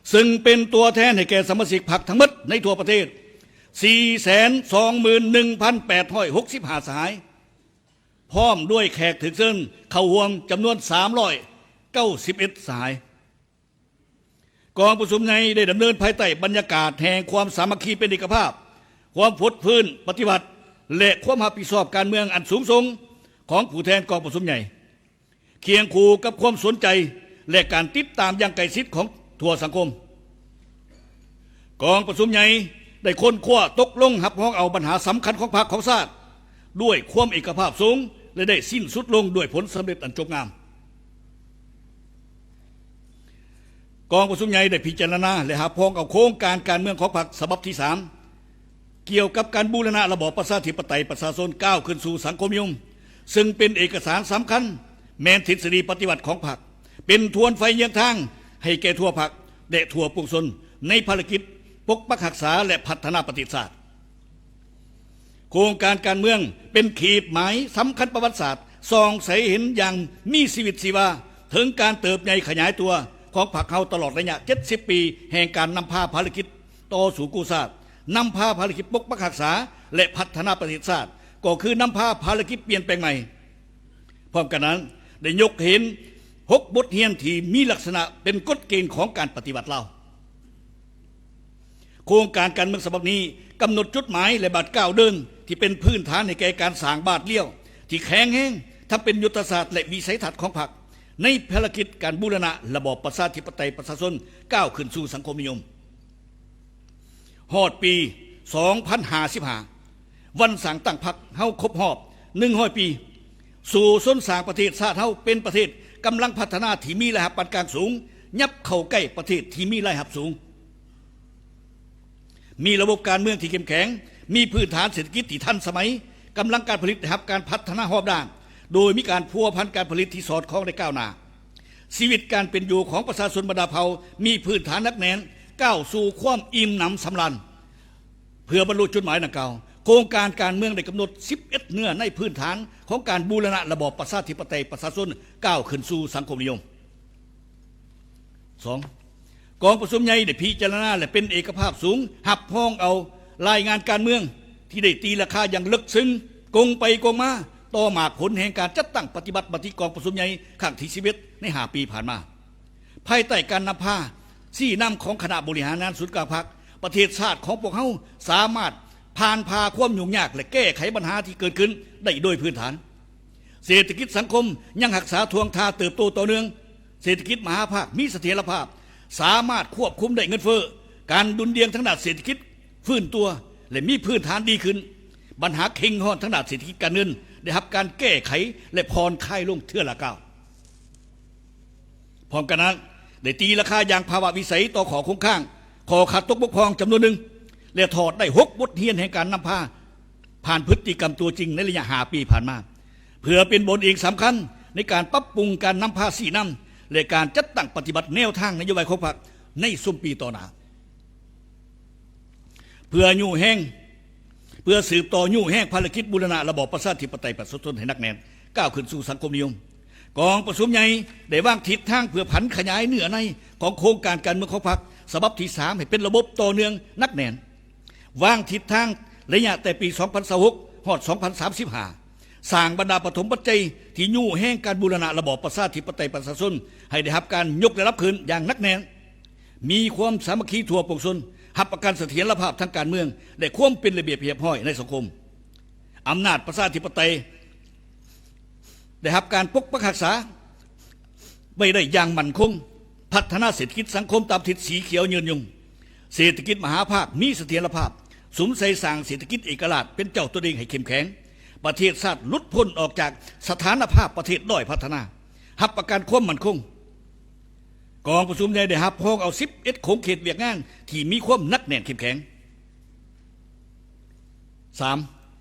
ເຊິ່ງເປັນຕົວແທນໃຫ້ແກ່ສະມາຊິກພັກທັງໝົດໃນທົ່ວປະເທດ ສີ່ແສນສອງໝື່ນໜຶ່ງພັນແປດຮ້ອຍຫົກສິບຫ້າສະຫາຍ, ພ້ອມດ້ວຍແຂກຖືກເຊີນເຂົ້າຮ່ວມຈຳນວນສາມຮ້ອຍເກົ້າສິບເອັດສະຫາຍ. ກອງປະຊຸມໃຫຍ່ໄດ້ດຳເນີນພາຍໃຕ້ບັນຍາກາດແຫ່ງຄວາມສາມັກຄີເປັນເອກະພາບ, ຄວາມຟົດຟື້ນປະຕິວັດ ແລະ ຄວາມຮັບຜິດຊອບການເມືອງອັນສູງສົ່ງຂອງຜູ້ແທນກອງປະຊຸມໃຫຍ່, ຄຽງຄູ່ກັບຄວາມສົນໃຈ ແລະ ການຕິດຕາມຢ່າງໃກ້ຊິດຂອງທົ່ວສັງຄົມ. ກອງປະຊຸມໃຫຍ່ໄດ້ຄົ້ນຄວ້າຕົກລົງຮັບຮອງເອົາບັນຫາສຳຄັນຂອງພັກຂອງຊາດ ດ້ວຍຄວາມເອກະພາບສູງ ແລະ ໄດ້ສິ້ນສຸດລົງດ້ວຍຜົນສຳເລັດອັນຈົບງາມ. ກອງປະຊຸມໃຫຍ່ໄດ້ພິຈາລະນາ ແລະ ຮັບຮອງເອົາໂຄງການການເມືອງຂອງພັກສະບັບທີສາມ ກ່ຽວກັບການບູລະນະລະບອບປະຊາທິປະໄຕປະຊາຊົນ ກ້າວຂຶ້ນສູ່ສັງຄົມນິຍົມ, ເຊິ່ງເປັນເອກະສານສຳຄັນ, ແມ່ນທິດສະດີປະຕິວັດຂອງພັກ, ເປັນທວນໄຟເຍືອງທາງໃຫ້ແກ່ທົ່ວພັກ ແລະ ທົ່ວປວງຊົນ ໃນພາລະກິດປົກປັກຮັກສາ ແລະ ພັດທະນາປະເທດຊາດ. ໂຄງການການເມືອງເປັນຂີດໝາຍສຳຄັນປະຫວັດສາດ ສ່ອງໃສເຫັນຢ່າງມີຊີວິດຊີວາເຖິງການເຕີບໃຫຍ່ຂະຫຍາຍຕົວຂອງພັກເຮົາຕະຫຼອດໄລຍະເຈັດສິບປີແຫ່ງການນຳພາພາລະກິດຕໍ່ສູ້ກູ້ຊາດ, ນຳພາພາລະກິດປົກປັກຮັກສາ ແລະ ພັດທະນາປະເທດຊາດ, ກໍຄືນຳພາພາລະກິດປ່ຽນແປງໃໝ່. ພ້ອມກັນນັ້ນ ໄດ້ຍົກໃຫ້ເຫັນຫົກບົດຮຽນທີ່ມີລັກສະນະເປັນກົດເກນຂອງການປະຕິວັດລາວ. ໂຄງການການເມືອງສະບັບນີ້ກຳນົດຈຸດໝາຍ ແລະ ບາດກ້າວເດີນທີ່ເປັນພື້ນຖານໃຫ້ແກ່ການສ້າງບາດລ້ຽວທີ່ແຂງແຮງ ທັງເປັນຍຸດທະສາດ ແລະ ວິໄສທັດຂອງພັກ ໃນພາລະກິດການບູລະນະລະບອບປະຊາທິປະໄຕປະຊາຊົນ ກ້າວຂຶ້ນສູ່ສັງຄົມນິຍົມ. ຮອດປີສອງພັນຫ້າສິບຫ້າ ວັນສ້າງຕັ້ງພັກເຮົາຄົບຮອບໜຶ່ງຮ້ອຍປີ, ສູ້ຊົນສ້າງປະເທດຊາດເຮົາເປັນປະເທດກຳລັງພັດທະນາທີ່ມີລາຍຮັບປານກາງສູງ, ຫຍັບເຂົ້າໃກ້ປະເທດທີ່ມີລາຍຮັບສູງ, ມີລະບົບການເມືອງທີ່ເຂັ້ມແຂງ, ມີພື້ນຖານເສດຖະກິດທີ່ທັນສະໄໝ, ກຳລັງການຜະລິດໄດ້ຮັບການພັດທະນາຮອບດ້ານ, ໂດຍມີການພົວພັນການຜະລິດທີ່ສອດຄ່ອງ ແລະ ກ້າວໜ້າ. ຊີວິດການເປັນຢູ່ຂອງປະຊາຊົນບັນດາເຜົ່າມີພື້ນຖານໜັກແໜ້ນ, ກ້າວສູ່ຄວາມອີ່ມໜຳສຳລານ. ເພື່ອບັນລຸຈຸດໝາຍດັ່ງກ່າວ, ໂຄງການການເມືອງໄດ້ກຳນົດສິບເອັດເນື້ອໃນພື້ນຖານຂອງການບູລະນະລະບອບປະຊາທິປະໄຕປະຊາຊົນ ກ້າວຂຶ້ນສູ່ສັງຄົມນິຍົມ. ສອງ, ກອງປະຊຸມໃຫຍ່ໄດ້ພິຈາລະນາ ແລະ ເປັນເອກະພາບສູງ ຮັບຮອງເອົາລາຍງານການເມືອງທີ່ໄດ້ຕີລາຄາຢ່າງເລິກເຊິ່ງ ກົງໄປກົງມາ ຕໍ່ໝາກຜົນແຫ່ງການຈັດຕັ້ງປະຕິບັດມະຕິກອງປະຊຸມໃຫຍ່ຄັ້ງທີສິບເອັດ ໃນຫ້າປີຜ່ານມາ. ພາຍໃຕ້ການນຳພາຊີ້ນຳຂອງຄະນະບໍລິຫານງານສູນກາງພັກ, ປະເທດຊາດຂອງພວກເຮົາສາມາດຜ່ານຜ່າຄວາມຫຍຸ້ງຍາກ ແລະ ແກ້ໄຂບັນຫາທີ່ເກີດຂຶ້ນໄດ້ໂດຍພື້ນຖານ. ເສດຖະກິດສັງຄົມຍັງຮັກສາທ່ວງທ່າເຕີບໂຕຕໍ່ເນື່ອງ. ເສດຖະກິດມະຫາພາກມີສະຖຽນລະພາບ, ສາມາດຄວບຄຸມໄດ້ເງິນເຟີ້, ການດຸ່ນດ່ຽງທາງດ້ານເສດຖະກິດຟື້ນຕົວ ແລະ ມີພື້ນຖານດີຂຶ້ນ. ບັນຫາເຄັ່ງຮ້ອນທາງດ້ານເສດຖະກິດການເງິນໄດ້ຮັບການແກ້ໄຂ ແລະ ຜ່ອນຄາຍລົງເທື່ອລະກ້າວ. ພ້ອມກັນນັ້ນ, ໄດ້ຕີລາຄາຢ່າງພາວະວິໄສຕໍ່ຂໍ້ຄົງຄ້າງ, ຂໍ້ຂາດຕົກບົກຜ່ອງຈຳນວນໜຶ່ງ ແລະ ຖອດໄດ້ຫົກບົດຮຽນແຫ່ງການນຳພາ ຜ່ານພຶດຕິກຳຕົວຈິງໃນໄລຍະຫ້າປີຜ່ານມາ ເພື່ອເປັນບົດຮຽນສຳຄັນໃນການປັບປຸງການນຳພາຊີ້ນຳ ແລະ ການຈັດຕັ້ງປະຕິບັດແນວທາງນະໂຍບາຍຂອງພັກໃນຊຸມປີຕໍ່ໜ້າ. ເພື່ອຍູ້ແຮງ, ເພື່ອສືບຕໍ່ຍູ້ແຮງພາລະກິດບູລະນະລະບອບປະຊາທິປະໄຕປະຊາຊົນໃຫ້ໜັກແໜ້ນ, ກ້າວຂຶ້ນສູ່ສັງຄົມນິຍົມ, ກອງປະຊຸມໃຫຍ່ໄດ້ວາງທິດທາງເພື່ອຜັນຂະຫຍາຍເນື້ອໃນຂອງໂຄງການການເມືອງຂອງພັກສະບັບທີສາມ ໃຫ້ເປັນລະບົບຕໍ່ເນື່ອງໜັກແໜ້ນ. ວາງທິດທາງໄລຍະແຕ່ປີສອງພັນຊາວຫົກ ຮອດສອງພັນສາມສິບຫ້າ ສ້າງບັນດາປະຖົມປັດໄຈທີ່ຍູ້ແຮງການບູລະນະລະບອບປະຊາທິປະໄຕປະຊາຊົນໃຫ້ໄດ້ຮັບການຍົກລະດັບຂຶ້ນຢ່າງໜັກແໜ້ນ, ມີຄວາມສາມັກຄີທົ່ວປວງຊົນ, ຮັບປະກັນສະຖຽນລະພາບທາງການເມືອງ ແລະ ຄວາມເປັນລະບຽບຮຽບຮ້ອຍໃນສັງຄົມ. ອຳນາດປະຊາທິປະໄຕ ໄດ້ຮັບການປົກປັກຮັກສາໄວ້ໄດ້ຢ່າງໝັ້ນຄົງ, ພັດທະນາເສດຖະກິດສັງຄົມຕາມທິດສີຂຽວຍືນຍົງ, ເສດຖະກິດມະຫາພາກມີສະຖຽນລະພາບ, ສຸມໃສ່ສ້າງເສດຖະກິດເອກະລາດເປັນເຈົ້າຕົນເອງໃຫ້ເຂັ້ມແຂງ, ປະເທດຊາດຫຼຸດພົ້ນອອກຈາກສະຖານະພາບປະເທດດ້ອຍພັດທະນາ, ຮັບປະກັນຄວາມໝັ້ນຄົງ. ກອງປະຊຸມໃຫຍ່ໄດ້ຮັບຮອງເອົາສິບເອັດຂົງເຂດວຽກງານທີ່ມີຄວາມໜັກແໜ້ນເຂັ້ມແຂງ. ສາມ,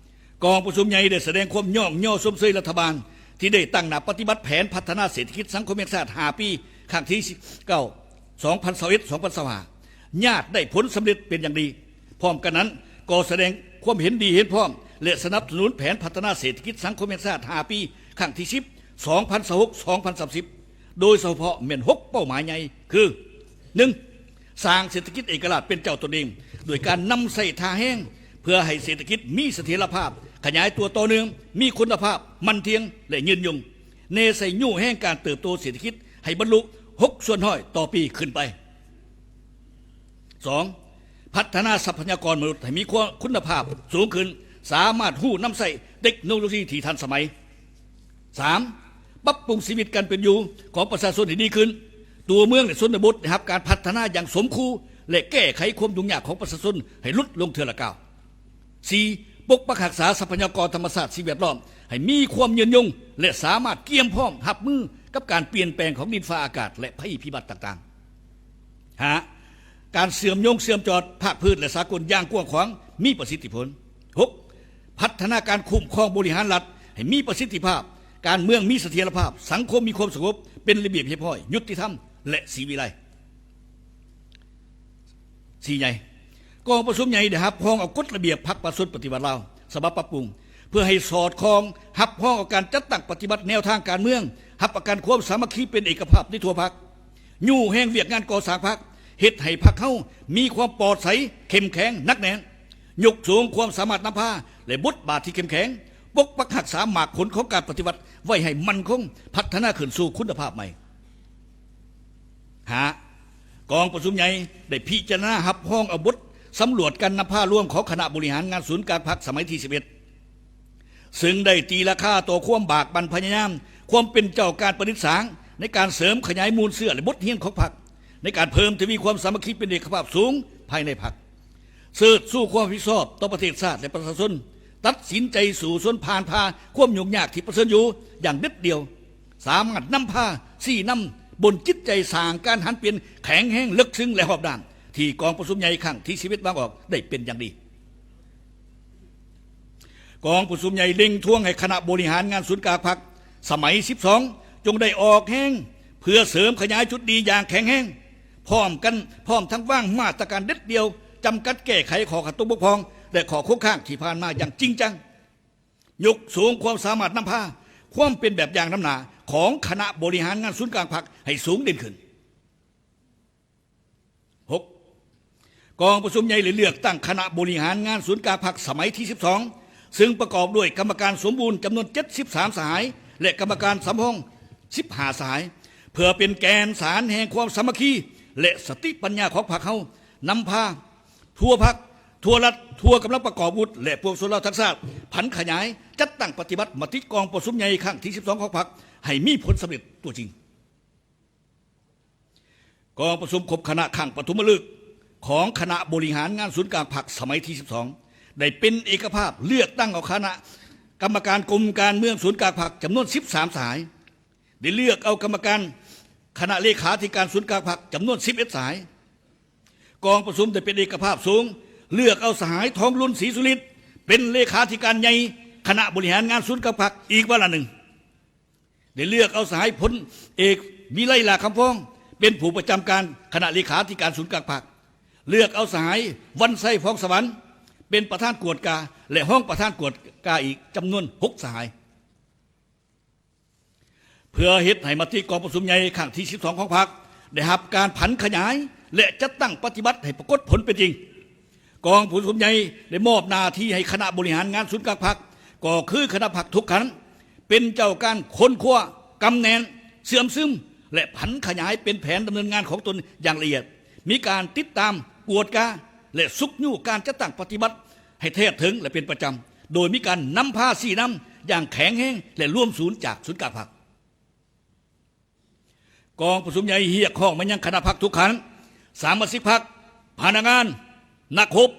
ກອງປະຊຸມໃຫຍ່ໄດ້ສະແດງຄວາມຍ້ອງຍໍຊົມເຊີຍລັດຖະບານທີ່ໄດ້ຕັ້ງໜ້າປະຕິບັດແຜນພັດທະນາເສດຖະກິດສັງຄົມແຫ່ງຊາດຫ້າປີ ຄັ້ງທີເກົ້າ ສອງພັນຊາວເອັດ ສອງພັນຊາວຫ້າ ຍາດໄດ້ຜົນສຳເລັດເປັນຢ່າງດີ. ພ້ອມກັນນັ້ນ, ກໍສະແດງຄວາມເຫັນດີເຫັນພ້ອມ ແລະ ສະໜັບສະໜູນແຜນພັດທະນາເສດຖະກິດສັງຄົມແຫ່ງຊາດຫ້າປີ ຄັ້ງທີສິບ ສອງພັນຊາວຫົກ ສອງພັນສາມສິບ ໂດຍສະເພາະແມ່ນຫົກເປົ້າໝາຍໃຫຍ່ຄື ໜຶ່ງ, ສ້າງເສດຖະກິດເອກະລາດເປັນເຈົ້າຕົນເອງ ດ້ວຍການນຳໃຊ້ທ່າແຮງ ເພື່ອໃຫ້ເສດຖະກິດມີສະຖຽນລະພາບ, ຂະຫຍາຍຕົວຕໍ່ເນື່ອງ, ມີຄຸນນະພາບ, ໝັ້ນທ່ຽງ ແລະ ຍືນຍົງ, ແນໃສ່ຍູ້ແຮງການເຕີບໂຕເສດຖະກິດໃຫ້ບັນລຸຫົກສ່ວນຮ້ອຍຕໍ່ປີຂຶ້ນໄປ. ສອງ, ພັດທະນາຊັບພະຍາກອນມະນຸດໃຫ້ມີຄວາມຄຸນນະພາບສູງຂຶ້ນ, ສາມາດຮູ້ນຳໃຊ້ເຕັກໂນໂລຊີທີ່ທັນສະໄໝ. ສາມ, ປັບປຸງຊີວິດການເປັນຢູ່ຂອງປະຊາຊົນໃຫ້ດີຂຶ້ນ, ຕົວເມືອງ ແລະ ຊົນນະບົດໄດ້ຮັບການພັດທະນາຢ່າງສົມຄູ່ ແລະ ແກ້ໄຂຄວາມຫຍຸ້ງຍາກຂອງປະຊາຊົນໃຫ້ຫຼຸດລົງເທື່ອລະກ້າວ. ສີ່, ປົກປັກຮັກສາຊັບພະຍາກອນທຳມະຊາດສິ່ງແວດລ້ອມໃຫ້ມີຄວາມຍືນຍົງ ແລະ ສາມາດກຽມພ້ອມຮັບມືກັບການປ່ຽນແປງຂອງດິນຟ້າອາກາດ ແລະ ໄພພິບັດຕ່າງໆ. ຫ້າ, ການເຊື່ອມໂຍງເຊື່ອມຈອດພາກພື້ນ ແລະ ສາກົນຢ່າງກວ້າງຂວາງ ມີປະສິດທິຜົນ. ຫົກ, ພັດທະນາການຄຸ້ມຄອງບໍລິຫານລັດໃຫ້ມີປະສິດທິພາບ, ການເມືອງມີສະຖຽນລະພາບ, ສັງຄົມມີຄວາມສະຫງົບ, ເປັນລະບຽບຮຽບຮ້ອຍ, ຍຸຕິທຳ ແລະ ສີວິໄລ. ສີ່ໃຫຍ່, ກອງປະຊຸມໃຫຍ່ໄດ້ຮັບຮອງເອົາກົດລະບຽບພັກປະຊາຊົນປະຕິວັດລາວ ສະບັບປັບປຸງ ເພື່ອໃຫ້ສອດຄ່ອງຮັບຮອງເອົາການຈັດຕັ້ງປະຕິບັດແນວທາງການເມືອງ, ຮັບປະກັນຄວາມສາມັກຄີເປັນເອກະພາບໃນທົ່ວພັກ, ຍູ້ແຮງວຽກງານກໍ່ສ້າງພັກ, ເຮັດໃຫ້ພັກເຮົາມີຄວາມປອດໃສ, ເຂັ້ມແຂງ, ໜັກແໜ້ນ, ຍົກສູງຄວາມສາມາດນຳພາ ແລະ ບົດບາດທີ່ເຂັ້ມແຂງ, ປົກປັກຮັກສາໝາກຜົນຂອງການປະຕິວັດໄວ້ໃຫ້ໝັ້ນຄົງ, ພັດທະນາຂຶ້ນສູ່ຄຸນນະພາບໃໝ່. ຫ້າ, ກອງປະຊຸມໃຫຍ່ໄດ້ພິຈາລະນາຮັບຮອງເອົາບົດສຳຫຼວດການນຳພາລວມຂອງຄະນະບໍລິຫານງານສູນກາງພັກສະໄໝທີສິບເອັດ ເຊິ່ງໄດ້ຕີລາຄາຕໍ່ຄວາມບາກບັ່ນພະຍາຍາມ, ຄວາມເປັນເຈົ້າການປະດິດສ້າງໃນການເສີມຂະຫຍາຍມູນເຊື້ອ ແລະ ບົດຮຽນຂອງພັກ ໃນການເພີ່ມທະວີຄວາມສາມັກຄີເປັນເອກະພາບສູງພາຍໃນພັກ, ເຊີດຊູຄວາມຮັບຜິດຊອບຕໍ່ປະເທດຊາດ ແລະ ປະຊາຊົນ, ຕັດສິນໃຈສູ້ຊົນຜ່ານຜ່າຄວາມຫຍຸ້ງຍາກທີ່ປະເຊີນຢູ່ຢ່າງເດັດດ່ຽວ, ສາມາດນຳພາຊີ້ນຳບົນຈິດໃຈສ້າງການຫັນປ່ຽນແຂງແຮງເລິກເຊິ່ງ ແລະ ຮອບດ້ານ ທີ່ກອງປະຊຸມໃຫຍ່ຄັ້ງທີສິບເອັດວາງອອກໄດ້ເປັນຢ່າງດີ. ກອງປະຊຸມໃຫຍ່ເລັ່ງທວງໃຫ້ຄະນະບໍລິຫານງານສູນກາງພັກສະໄໝສິບສອງ ຈົ່ງໄດ້ອອກແຮງເພື່ອເສີມຂະຫຍາຍຈຸດດີຢ່າງແຂງແຮງ, ພ້ອມກັນ, ພ້ອມທັງວາງມາດຕະການເດັດດ່ຽວ ຈຳກັດແກ້ໄຂຂໍ້ຂາດຕົກບົກຜ່ອງ ແລະ ຂໍ້ຄົງຄ້າງທີ່ຜ່ານມາຢ່າງຈິງຈັງ, ຍົກສູງຄວາມສາມາດນຳພາ, ຄວາມເປັນແບບຢ່າງນຳໜ້າຂອງຄະນະບໍລິຫານງານສູນກາງພັກໃຫ້ສູງເດັ່ນຂຶ້ນ. ຫົກ, ກອງປະຊຸມໃຫຍ່ໄດ້ເລືອກຕັ້ງຄະນະບໍລິຫານງານສູນກາງພັກສະໄໝທີສິບສອງ ຊຶ່ງປະກອບດ້ວຍກຳມະການສົມບູນຈຳນວນເຈັດສິບສາມສະຫາຍ ແລະ ກຳມະການສຳຮອງສິບຫ້າສະຫາຍ ເພື່ອເປັນແກ່ນສານແຫ່ງຄວາມສາມັກຄີ ແລະ ສະຕິປັນຍາຂອງພັກເຮົາ ນຳພາທົ່ວພັກ, ທົ່ວລັດ, ທົ່ວກຳລັງປະກອບອາວຸດ ແລະ ປວງຊົນລາວທັງຊາດ ຜັນຂະຫຍາຍ, ຈັດຕັ້ງປະຕິບັດມະຕິກອງປະຊຸມໃຫຍ່ຄັ້ງທີສິບສອງຂອງພັກ ໃຫ້ມີຜົນສຳເລັດຕົວຈິງ. ກອງປະຊຸມຄົບຄະນະຄັ້ງປະຖົມມະລຶກຂອງຄະນະບໍລິຫານງານສູນກາງພັກສະໄໝທີສິບສອງ ໄດ້ເປັນເອກະພາບເລືອກຕັ້ງເອົາຄະນະກຳມະການກົມການເມືອງສູນກາງພັກຈຳນວນສິບສາມສະຫາຍ, ໄດ້ເລືອກເອົາກຳມະການຄະນະເລຂາທິການສູນກາງພັກຈຳນວນສິບເອັດສະຫາຍ. ກອງປະຊຸມໄດ້ເປັນເອກະພາບສູງ ເລືອກເອົາສະຫາຍ ທອງລຸນ ສີສຸລິດ ເປັນເລຂາທິການໃຫຍ່ຄະນະບໍລິຫານງານສູນກາງພັກອີກວາລະໜຶ່ງ. ໄດ້ເລືອກເອົາສະຫາຍພົນເອກ ວິໄລ ຫຼ້າຄຳຟອງ ເປັນຜູ້ປະຈຳການຄະນະເລຂາທິການສູນກາງພັກ, ເລືອກເອົາສະຫາຍ ວັນໄຊ ພອງສະຫວັນ ເປັນປະທານກວດກາ ແລະ ຮອງປະທານກວດກາອີກຈຳນວນຫົກສະຫາຍ. ເພື່ອເຮັດໃຫ້ມະຕິກອງປະຊຸມໃຫຍ່ຄັ້ງທີສິບສອງຂອງພັກ ໄດ້ຮັບການຜັນຂະຫຍາຍ ແລະ ຈັດຕັ້ງປະຕິບັດໃຫ້ປາກົດຜົນເປັນຈິງ, ກອງປະຊຸມໃຫຍ່ໄດ້ມອບໜ້າທີ່ໃຫ້ຄະນະບໍລິຫານງານສູນກາງພັກ ກໍຄືຄະນະພັກທຸກຂັ້ນ ເປັນເຈົ້າການຄົ້ນຄວ້າ, ກຳແໜ້ນ, ເຊື່ອມຊຶມ ແລະ ຜັນຂະຫຍາຍເປັນແຜນດຳເນີນງານຂອງຕົນຢ່າງລະອຽດ, ມີການຕິດຕາມ, ກວດກາ ແລະ ຊຸກຍູ້ການຈັດຕັ້ງປະຕິບັດໃຫ້ແທດເຖິງ ແລະ ເປັນປະຈຳ, ໂດຍມີການນຳພາຊີ້ນຳຢ່າງແຂງແຮງ ແລະ ລວມສູນຈາກສູນກາງພັກ. ກອງປະຊຸມໃຫຍ່ຮຽກຮ້ອງມາຍັງຄະນະພັກທຸກຂັ້ນ, ສະມາຊິກພັກ, ພະນັກງານ, ນັກຮົບ,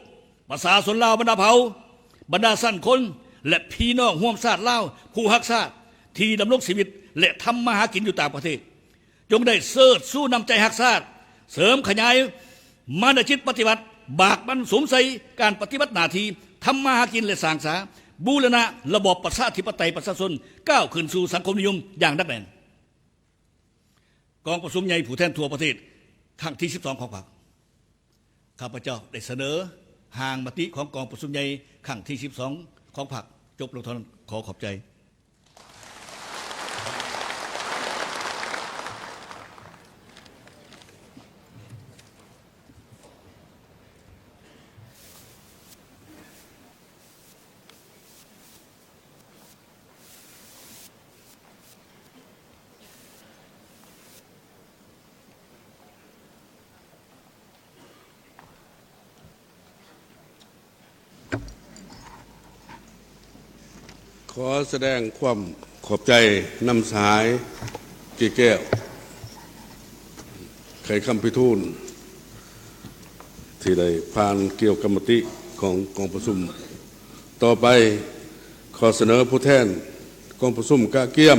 ປະຊາຊົນລາວບັນດາເຜົ່າ, ບັນດາຊັ້ນຄົນ ແລະ ພີ່ນ້ອງຮ່ວມຊາດລາວຜູ້ຮັກຊາດ ທີ່ດຳລົງຊີວິດ ແລະ ທຳມາຫາກິນຢູ່ຕ່າງປະເທດ, ຈົ່ງໄດ້ເຊີດຊູນ້ຳໃຈຮັກຊາດ, ເສີມຂະຫຍາຍມານະຈິດປະຕິວັດ, ບາກບັນສຸມໃສ່ການປະຕິບັດໜ້າທີ່, ທຳມາຫາກິນ ແລະ ສ້າງສາ ບູລະນະລະບອບປະຊາທິປະໄຕປະຊາຊົນ ກ້າວຂຶ້ນສູ່ສັງຄົມນິຍົມຢ່າງໜັກແໜ້ນ. ກອງປະຊຸມໃຫຍ່ຜູ້ແທນທົ່ວປະເທດຄັ້ງທີສິບສອງຂອງພັກ ຂ້າພະເຈົ້າໄດ້ສະເໜີຮ່າງມະຕິຂອງກອງປະຊຸມໃຫຍ່ຄັ້ງທີສິບສອງຂອງພັກ ຈົບລົງເທົ່ານັ້ນ. ຂໍຂອບໃຈ. ຂໍສະແດງຄວາມຂອບໃຈນຳສະຫາຍ ເກດແກ້ວ ໄຂຄຳພິທູນ ທີ່ໄດ້ຜ່ານກ່ຽວກັບມະຕິຂອງກອງປະຊຸມ. ຕໍ່ໄປ ຂໍສະເໜີຜູ້ແທນກອງປະຊຸມກະກຽມ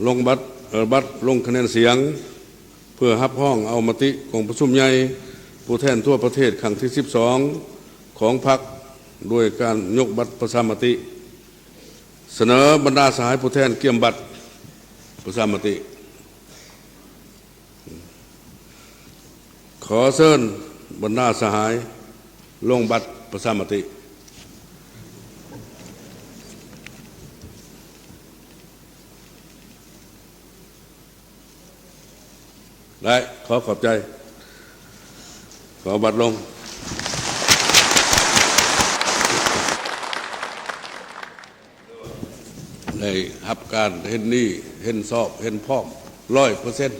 ລົງບັດ, ເອີ, ບັດລົງຄະແນນສຽງ ເພື່ອຮັບຮອງເອົາມະຕິກອງປະຊຸມໃຫຍ່ຜູ້ແທນທົ່ວປະເທດຄັ້ງທີສິບສອງຂອງພັກ ດ້ວຍການຍົກບັດປະຊາມະຕິ. ສະເໜີບັນດາສະຫາຍຜູ້ແທນກຽມບັດປະຊາມະຕິ. ຂໍເຊີນບັນດາສະຫາຍລົງບັດປະຊາມະຕິ. ໄດ້ ຂໍຂອບໃຈ. ຂໍບັດລົງ. ໄດ້ຮັບການເຫັນດີ, ເຫັນຊອບ, ເຫັນພ້ອມ ຮ້ອຍເປີເຊັນ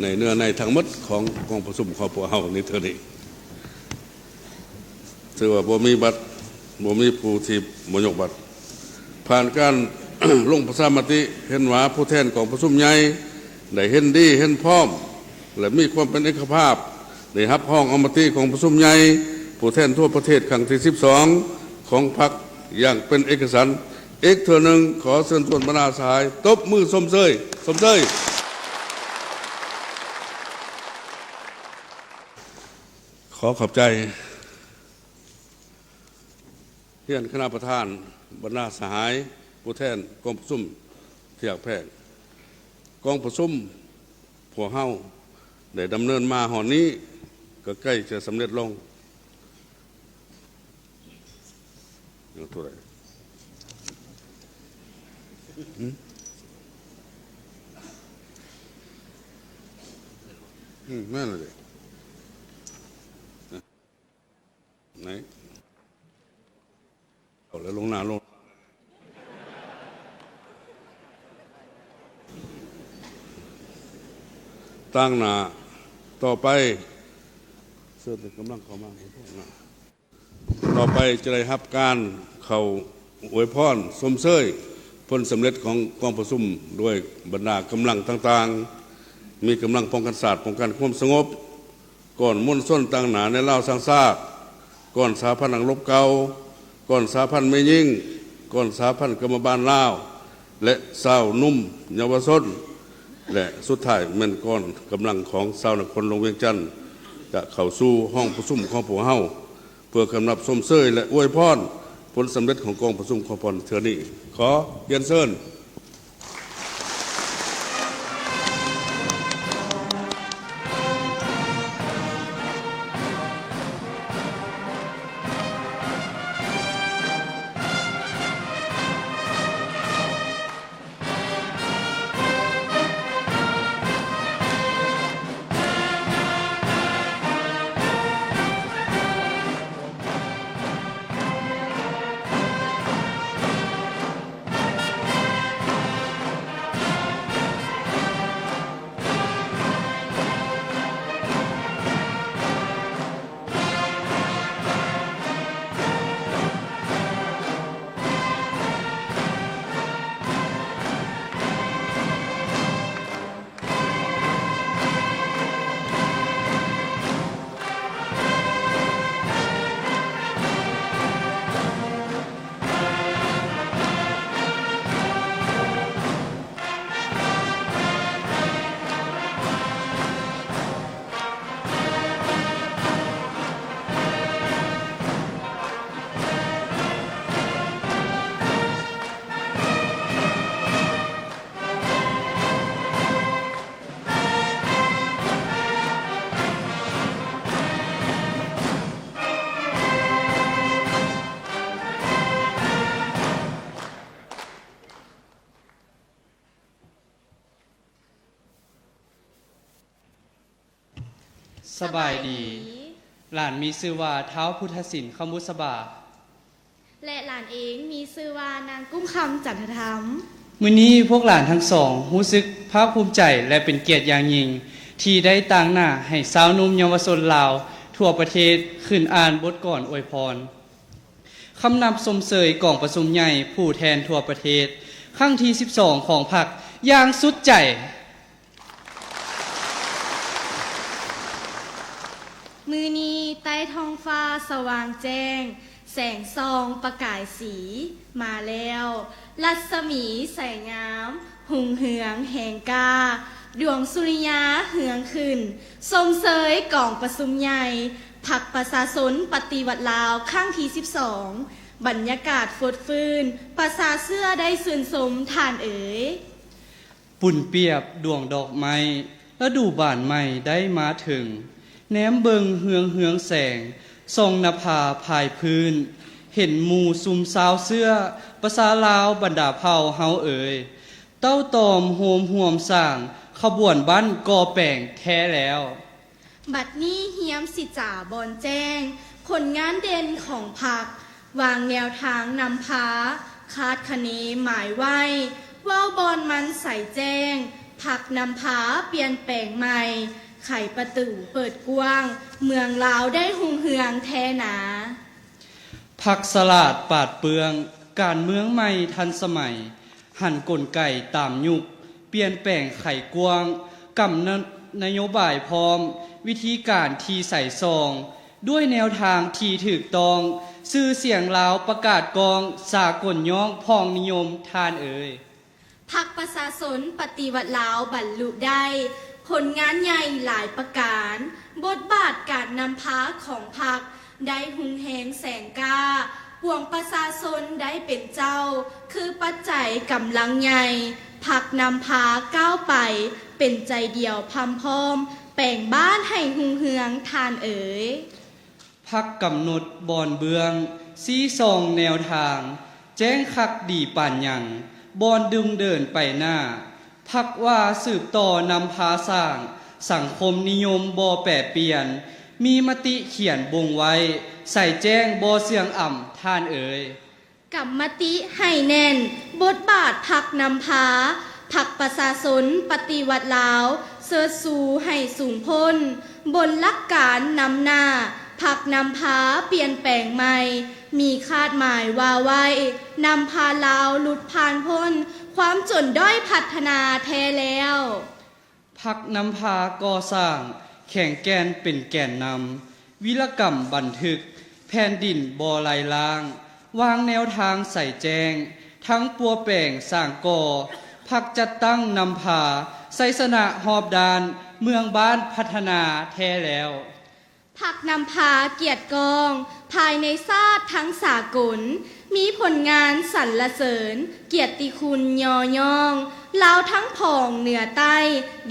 ໃນເນື້ອໃນທັງໝົດຂອງກອງປະຊຸມຂອງພວກເຮົາໃນເທື່ອນີ້. ຖືວ່າບໍ່ມີບັດ, ບໍ່ມີຜູ້ທີ່ບໍ່ຍົກບັດ. ຜ່ານການລົງປະຊາມະຕິ ເຫັນວ່າຜູ້ແທນກອງປະຊຸມໃຫຍ່ໄດ້ເຫັນດີ, ເຫັນພ້ອມ ແລະ ມີຄວາມເປັນເອກະພາບ ໄດ້ຮັບຮອງເອົາມະຕິກອງປະຊຸມໃຫຍ່ຜູ້ແທນທົ່ວປະເທດຄັ້ງທີສິບສອງຂອງພັກຢ່າງເປັນເອກະສັນ. ອີກເທື່ອໜຶ່ງ ຂໍເຊີນຊວນບັນດາສະຫາຍຕົບມືຊົມເຊີຍ, ຊົມເຊີຍ. ຂໍຂອບໃຈ. ຮຽນຄະນະປະທານ, ບັນດາສະຫາຍ, ຜູ້ແທນກອງປະຊຸມທີ່ຮັກແພງ, ກອງປະຊຸມພວກເຮົາໄດ້ດຳເນີນມາຮອດນີ້ ກໍໃກ້ຈະສຳເລັດລົງ. ເອົາເທົ່າໃດ? ຫຶ? ອືມ ແມ່ນແລ້ວເດ້. ໄຫນ? ຕາງໜ້າຕໍ່ໄປ ເຊີນແຕ່ກຳລັງເຂົ້າມາ ຕໍ່ໄປຈະໄດ້ຮັບການເຂົ້າອວຍພອນຊົມເຊີຍຜົນສຳເລັດຂອງກອງປະຊຸມ ໂດຍບັນດາກຳລັງຕ່າງໆ ມີກຳລັງປ້ອງກັນຊາດ ປ້ອງກັນຄວາມສະຫງົບ, ກ້ອນມວນຊົນຕາງໜ້າໃນລາວສ້າງຊາດ, ກ້ອນສະຫະພັນນັກລົບເກົ່າ, ກ້ອນສະຫະພັນແມ່ຍິງ, ກ້ອນສະຫະພັນກຳມະບານລາວ ແລະ ຊາວໜຸ່ມເຍົາວະຊົນ ແລະ ສຸດທ້າຍແມ່ນກ້ອນກຳລັງຂອງຊາວນະຄອນຫຼວງວຽງຈັນ ຈະເຂົ້າສູ່ຫ້ອງປະຊຸມຂອງພວກເຮົາ ເພື່ອກຳນັບຊົມເຊີຍ ແລະ ອວຍພອນຜົນສຳເລັດຂອງກອງປະຊຸມຂອງພວກເຮົາເທື່ອນີ້. ຂໍຮຽນເຊີນ. ສະບາຍດີ. ສະບາຍດີ. ຫຼານມີຊື່ວ່າ ທ້າວພຸດທະສິນ ຄຳບຸດສະບາ. ແລະ ຫຼານເອງມີຊື່ວ່າ ນາງກຸ້ມຄຳ ຈັນທະທຳ. ມື້ນີ້ພວກຫຼານທັງສອງຮູ້ສຶກພາກພູມໃຈ ແລະ ເປັນກຽດຢ່າງຍິ່ງ ທີ່ໄດ້ຕາງໜ້າໃຫ້ຊາວໜຸ່ມເຍົາວະຊົນລາວທົ່ວປະເທດ ຂຶ້ນອ່ານບົດກອນອວຍພອນ ຄຳນັບຊົມເຊີຍກອງປະຊຸມໃຫຍ່ຜູ້ແທນທົ່ວປະເທດ ຄັ້ງທີສິບສອງ ຂອງພັກຢ່າງສຸດໃຈ. ມື້ນີ້ໃຕ້ທ້ອງຟ້າສະຫວ່າງແຈ້ງ ແສງສ່ອງປະກາຍສີມາແລ້ວ ລັດສະໝີໃສງາມ ຮຸ່ງເຮືອງແຮງກ້າ ດວງສຸລິຍາເຮືອງຂຶ້ນ ຊົມເຊີຍກອງປະຊຸມໃຫຍ່ ພັກປະຊາຊົນປະຕິວັດລາວ ຄັ້ງທີສິບສອງ ບັນຍາກາດຟົດຟື້ນ ປະຊາເຊື່ອໄດ້ຊື່ນຊົມທ່ານເອີຍ. ປຸ້ນປຽບດວງດອກໄມ້ ລະດູບານໃໝ່ໄດ້ມາເຖິງ ແນມເບິ່ງເຮືອງເຮືອງແສງ ສ່ອງນະພາພາຍພື້ນ ເຫັນໝູ່ຊຸມຊາວເຊື້ອ ປະຊາລາວບັນດາເຜົ່າເຮົາເອີຍ ເຕົ້າຕອມໂຮມຮ່ວມສ້າງ ຂະບວນບັ້ນກໍ່ແປງແທ້ແລ້ວ. ບັດນີ້ຮຽມຊິຈາບອນແຈ້ງ ຜົນງານເດັ່ນຂອງພັກ ວາງແນວທາງນຳພາ ຄາດຄະເນໝາຍໄວ້ ເວົ້າບ່ອນມັນໃສແຈ້ງ ພັກນຳພາປ່ຽນແປງໃໝ່ ໄຂປະຕູເປີດກວ້າງ ເມືອງລາວໄດ້ຮຸ່ງເຮືອງແທ້ນາ. ພັກສະຫຼາດປາດເປືອງ ການເມືອງໃໝ່ທັນສະໄໝ ຫັນກົນໄກຕາມຍຸກ ປ່ຽນແປງໄຂກວ້າງ ກຳນົດນະໂຍບາຍພ້ອມ ວິທີການທີ່ໃສສ່ອງ ດ້ວຍແນວທາງທີ່ຖືກຕ້ອງ ຊື່ສຽງລາວປະກາດກ້ອງ ສາກົນຍ້ອງພ້ອງນິຍົມທ່ານເອີຍ. ພັກປະຊາຊົນປະຕິວັດລາວບັນລຸໄດ້ຜົນງານໃຫຍ່ຫຼາຍປະການ, ບົດບາດການນຳພາຂອງພັກໄດ້ຮຸ່ງແຮງແສງກ້າ, ປວງປະຊາຊົນໄດ້ເປັນເຈົ້າ ຄືປັດໄຈກຳລັງໃຫຍ່, ພັກນຳພາກ້າວໄປເປັນໃຈດຽວພ່ຳພ້ອມ ແປງບ້ານໃຫ້ຮຸ່ງເຮືອງທ່ານເອີຍ. ພັກກຳນົດບ່ອນເບື້ອງ, ຊີ້ສ່ອງແນວທາງ, ແຈ້ງຄັກດີປານຫຍັງ, ບ່ອນດຶງເດີນໄປໜ້າ. ພັກວ່າສືບຕໍ່ນຳພາສ້າງ, ສັງຄົມນິຍົມບໍ່ແປປ່ຽນ, ມີມະຕິຂຽນບົ່ງໄວ້, ໃສແຈ້ງບໍ່ເຊື່ອງອຳທ່ານເອີຍ. ກຳມະຕິໃຫ້ແໜ້ນ, ບົດບາດພັກນຳພາ, ພັກປະຊາຊົນປະຕິວັດລາວ, ເຊີດຊູໃຫ້ສູງໂພ້ນ ບົນຫຼັກການນຳໜ້າ ພັກນຳພາປ່ຽນແປງໃໝ່ ມີຄາດໝາຍວ່າໄວ້ ນຳພາລາວຫຼຸດຜ່ານພົ້ນ ຄວາມຈົນດ້ອຍພັດທະນາແທ້ແລ້ວ. ພັກນຳພາກໍ່ສ້າງ ແຂງແກ່ນເປັນແກນນຳ ວິລະກຳບັນທຶກ ແຜ່ນດິນບໍ່ໄຫຼລ້າງ ວາງແນວທາງໃສແຈ້ງ ທັງປົວແປງສ້າງກໍ່ ພັກຈັດຕັ້ງນຳພາ ໄຊຊະນະຮອບດ້ານ ເມືອງບ້ານພັດທະນາແທ້ແລ້ວ. ພັກນຳພາກຽດກ້ອງ ພາຍໃນຊາດທັງສາກົນ ມີຜົນງານສັນລະເສີນ ກຽດຕິຄຸນຍໍຍ້ອງ ລາວທັງຜອງເໜືອໃຕ້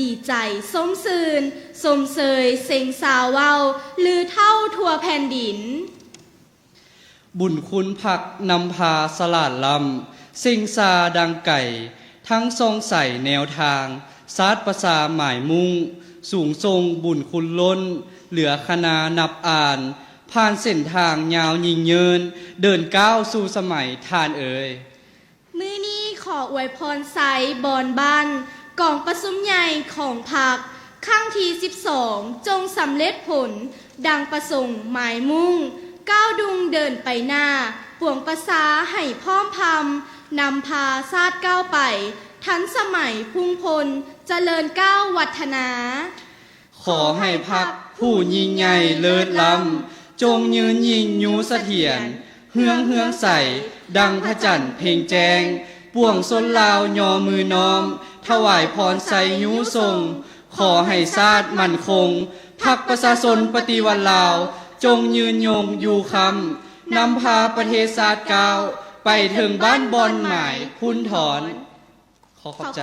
ດີໃຈຊົມຊື່ນ ຊົມເຊີຍເສັງຊາວເວົ້າ ລືເທົ່າທົ່ວແຜ່ນດິນ. ບຸນຄຸນພັກນຳພາສະຫຼາດລ້ຳ ເສັງຊາດັ່ງໄກ ທັງສ່ອງໃສແນວທາງ ຊາດປະຊາໝາຍມຸ່ງ ສູງສົ່ງບຸນຄຸນລົ້ນ ເຫຼືອຄະນານັບອານ ຜ່ານເສັ້ນທາງຍາວຍິ່ງເຍີນ ເດີນກ້າວສູ່ສະໄໝທ່ານເອີຍ. ມື້ນີ້ຂໍອວຍພອນໄຊບອນບັ້ນ ກອງປະຊຸມໃຫຍ່ຂອງພັກ ຄັ້ງທີສິບສອງ ຈົ່ງສຳເລັດຜົນ ດັ່ງປະສົງໝາຍມຸ່ງ ກ້າວດຸ່ງເດີນໄປໜ້າ ປວງປະຊາໃຫ້ພ້ອມພຳ ນຳພາຊາດກ້າວໄປ ທັນສະໄໝພຸ່ງພົ່ນ ຈະເລີນກ້າວວັດທະນາ. ຂໍໃຫ້ພັກຜູ້ຍິ່ງໃຫຍ່ເລີດລ້ຳ ຈົ່ງຍືນຍິ່ງຍູສະຖຽນ ເຮືອງເຮືອງໃສ ດັ່ງພະຈັນເພັງແຈ້ງ ປວງຊົນລາວຍໍມືນ້ອມ ຖວາຍພອນໄຊຍູສົ່ງ ຂໍໃຫ້ຊາດໝັ້ນຄົງ ພັກປະຊາຊົນປະຕິວັດລາວ ຈົ່ງຍືນຍົງຢູ່ຄ້ຳ ນຳພາປະເທດຊາດກ້າວ ໄປເຖິງບ້ານບ່ອນໝາຍພຸ້ນທອນ. ຂໍຂອບໃຈ.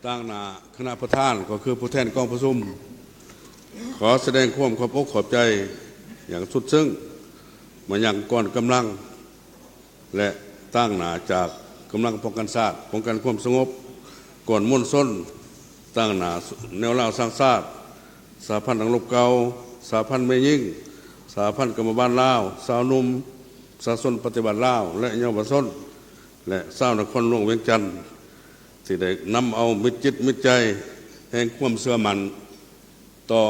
ຕາງໜ້າຄະນະປະທານ ກໍຄືຜູ້ແທນກອງປະຊຸມ ຂໍສະແດງຄວາມຂອບອົກຂອບໃຈຢ່າງສຸດເຊິ່ງມາຍັງກອງກຳລັງ ແລະ ຕາງໜ້າຈາກກຳລັງປ້ອງກັນຊາດ, ປ້ອງກັນຄວາມສະຫງົບ, ກອງມວນຊົນ, ຕາງໜ້າແນວລາວສ້າງຊາດ, ສະຫະພັນນັກລົບເກົ່າ, ສະຫະພັນແມ່ຍິງ, ສະຫະພັນກຳມະບານລາວ, ຊາວໜຸ່ມ, ປະຊາຊົນປະຕິວັດລາວ ແລະ ເຍົາວະຊົນ ແລະ ຊາວນະຄອນຫຼວງວຽງຈັນ ທີ່ໄດ້ນຳເອົາມິດຈິດມິດໃຈແຫ່ງຄວາມເຊື່ອໝັ້ນ ຕໍ່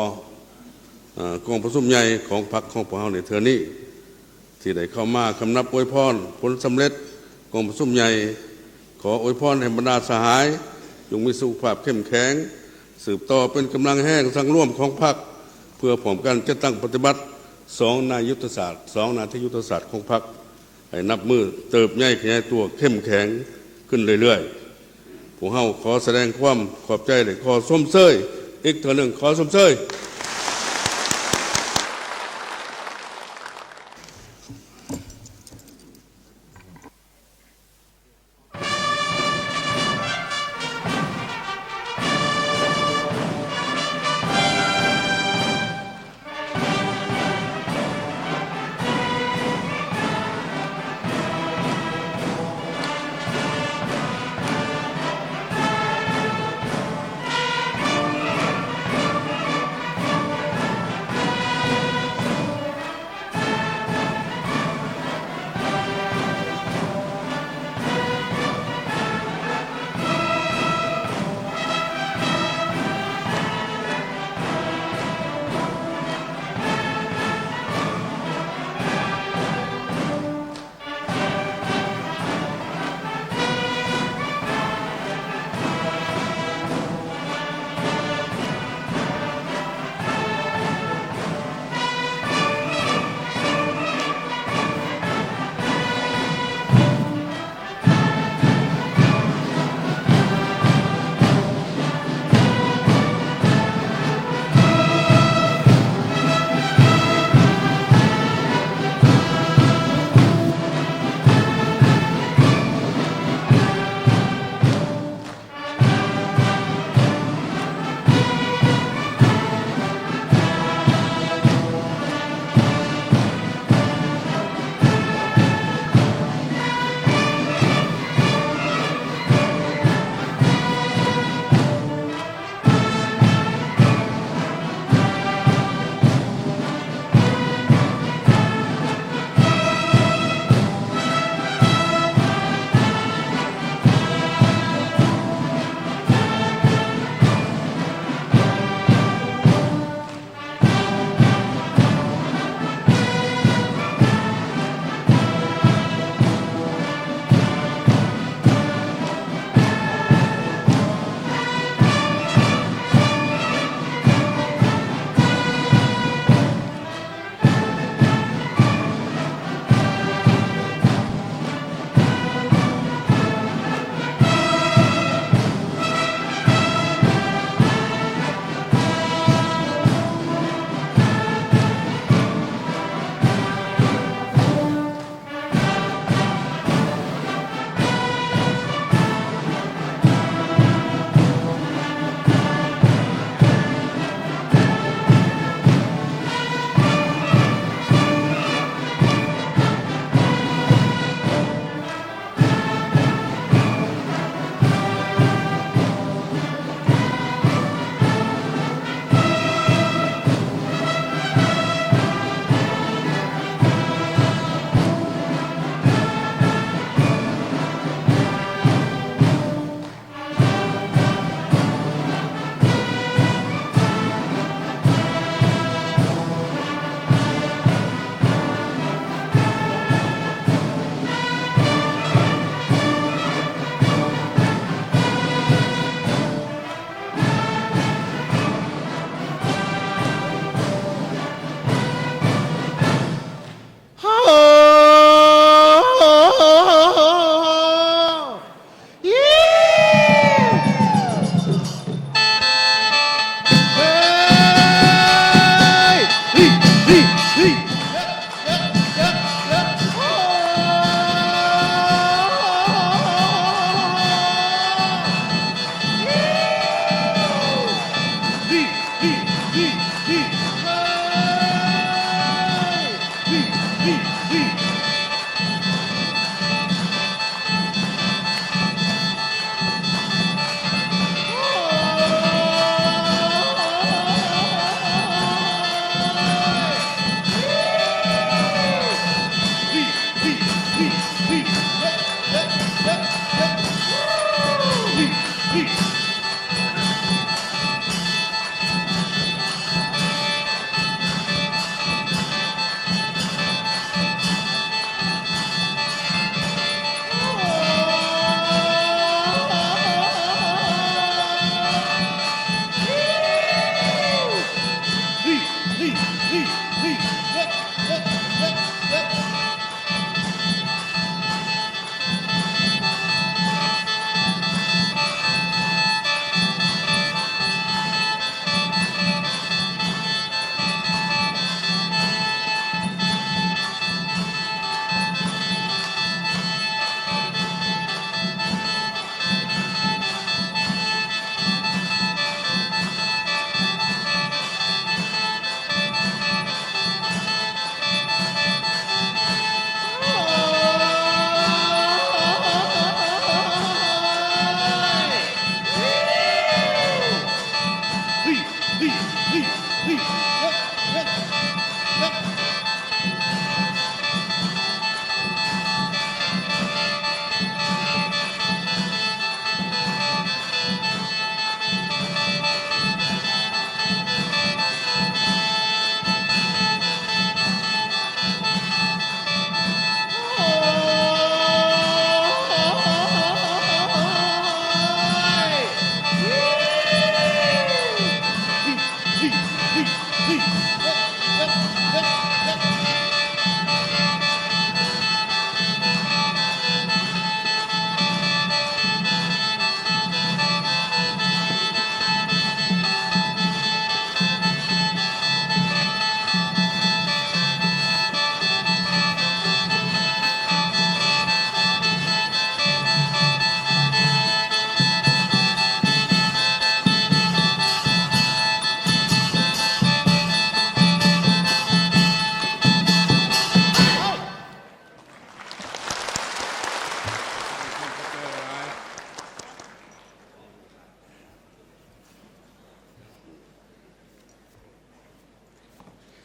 ເອີ ກອງປະຊຸມໃຫຍ່ຂອງພັກຂອງພວກເຮົາໃນເທື່ອນີ້ ທີ່ໄດ້ເຂົ້າມາຄຳນັບອວຍພອນຜົນສຳເລັດກອງປະຊຸມໃຫຍ່. ຂໍອວຍພອນໃຫ້ບັນດາສະຫາຍ ຈົ່ງມີສຸຂະພາບເຂັ້ມແຂງ, ສືບຕໍ່ເປັນກຳລັງແຮງສັງລວມຂອງພັກ ເພື່ອພ້ອມກັນຈັດຕັ້ງປະຕິບັດສອງນາຍຸດທະສາດ, ສອງນາທີຍຸດທະສາດຂອງພັກ ໃຫ້ນັບມື້ເຕີບໃຫຍ່ຂະຫຍາຍຕົວເຂັ້ມແຂງຂຶ້ນເລື້ອຍໆ. ພວກເຮົາຂໍສະແດງຄວາມຂອບໃຈ ແລະ ຂໍຊົມເຊີຍອີກເທື່ອໜຶ່ງ, ຂໍຊົມເຊີຍ.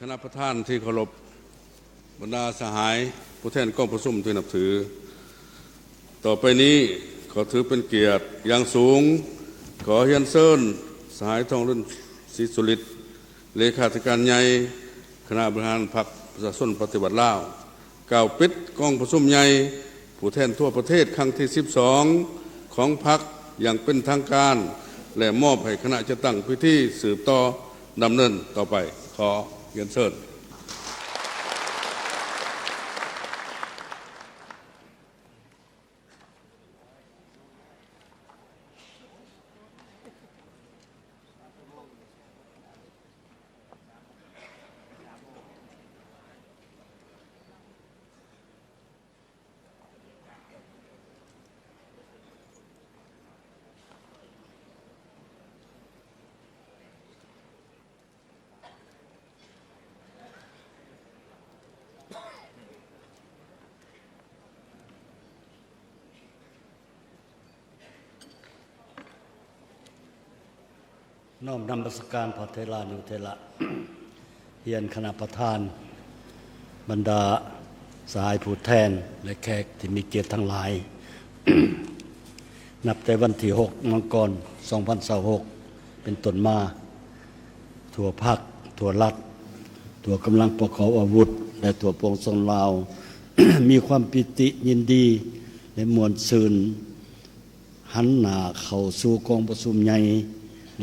ຄະນະປະທານທີ່ເຄົາລົບ, ບັນດາສະຫາຍຜູ້ແທນກອງປະຊຸມທີ່ນັບຖື, ຕໍ່ໄປນີ້ຂໍຖືເປັນກຽດຢ່າງສູງ, ຂໍຮຽນເຊີນສະຫາຍ ທອງລຸນ ສີສຸລິດ ເລຂາທິການໃຫຍ່ຄະນະບໍລິຫານພັກປະຊາຊົນປະຕິວັດລາວ ກ່າວປິດກອງປະຊຸມໃຫຍ່ຜູ້ແທນທົ່ວປະເທດຄັ້ງທີສິບສອງຂອງພັກຢ່າງເປັນທາງການ ແລະ ມອບໃຫ້ຄະນະຈັດຕັ້ງພິທີສືບຕໍ່ດຳເນີນຕໍ່ໄປ. ຂໍຮຽນເຊີນ. ນ້ອມນະມັດສະການພະເຖລານຸເຖລະ, ຮຽນຄະນະປະທານ, ບັນດາສະຫາຍຜູ້ແທນ ແລະ ແຂກທີ່ມີກຽດທັງຫຼາຍ. ນັບແຕ່ວັນທີຫົກ ມັງກອນ ສອງພັນຊາວຫົກ ເປັນຕົ້ນມາ, ທົ່ວພັກ, ທົ່ວລັດ, ທົ່ວກຳລັງປະກອບອາວຸດ ແລະ ທົ່ວປວງຊົນລາວ ມີຄວາມປີຕິຍິນດີ ແລະ ມ່ວນຊື່ນ ຫັນໜ້າເຂົ້າສູ່ກອງປະຊຸມໃຫຍ່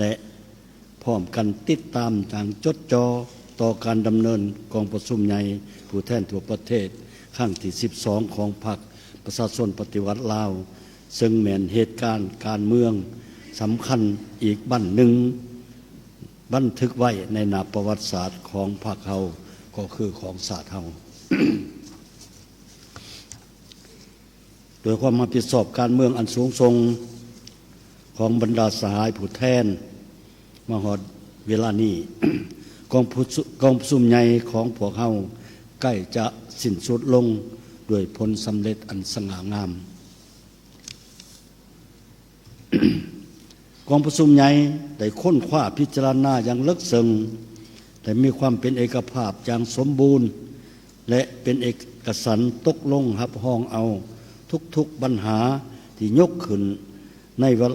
ແລະ ພ້ອມກັນຕິດຕາມຢ່າງຈົດຈໍ່ຕໍ່ການດຳເນີນກອງປະຊຸມໃຫຍ່ຜູ້ແທນທົ່ວປະເທດຄັ້ງທີສິບສອງຂອງພັກປະຊາຊົນປະຕິວັດລາວ, ເຊິ່ງແມ່ນເຫດການການເມືອງສຳຄັນອີກບັ້ນໜຶ່ງ ບັນທຶກໄວ້ໃນໜ້າປະຫວັດສາດຂອງພັກເຮົາ ກໍຄືຂອງຊາດເຮົາ. ດ້ວຍຄວາມຮັບຜິດຊອບການເມືອງອັນສູງສົ່ງຂອງບັນດາສະຫາຍຜູ້ແທນ, ມາຮອດເວລານີ້ ກອງປະຊຸ ກອງປະຊຸມໃຫຍ່ຂອງພວກເຮົາໃກ້ຈະສິ້ນສຸດລົງດ້ວຍຜົນສຳເລັດອັນສະຫງ່າງາມ. ກອງປະຊຸມໃຫຍ່ໄດ້ຄົ້ນຄວ້າພິຈາລະນາຢ່າງເລິກເຊິ່ງ ແລະ ມີຄວາມເປັນເອກະພາບຢ່າງສົມບູນ ແລະ ເປັນເອກະສັນຕົກລົງຮັບຮອງເອົາທຸກໆບັນຫາທີ່ຍົກຂຶ້ນໃນວະ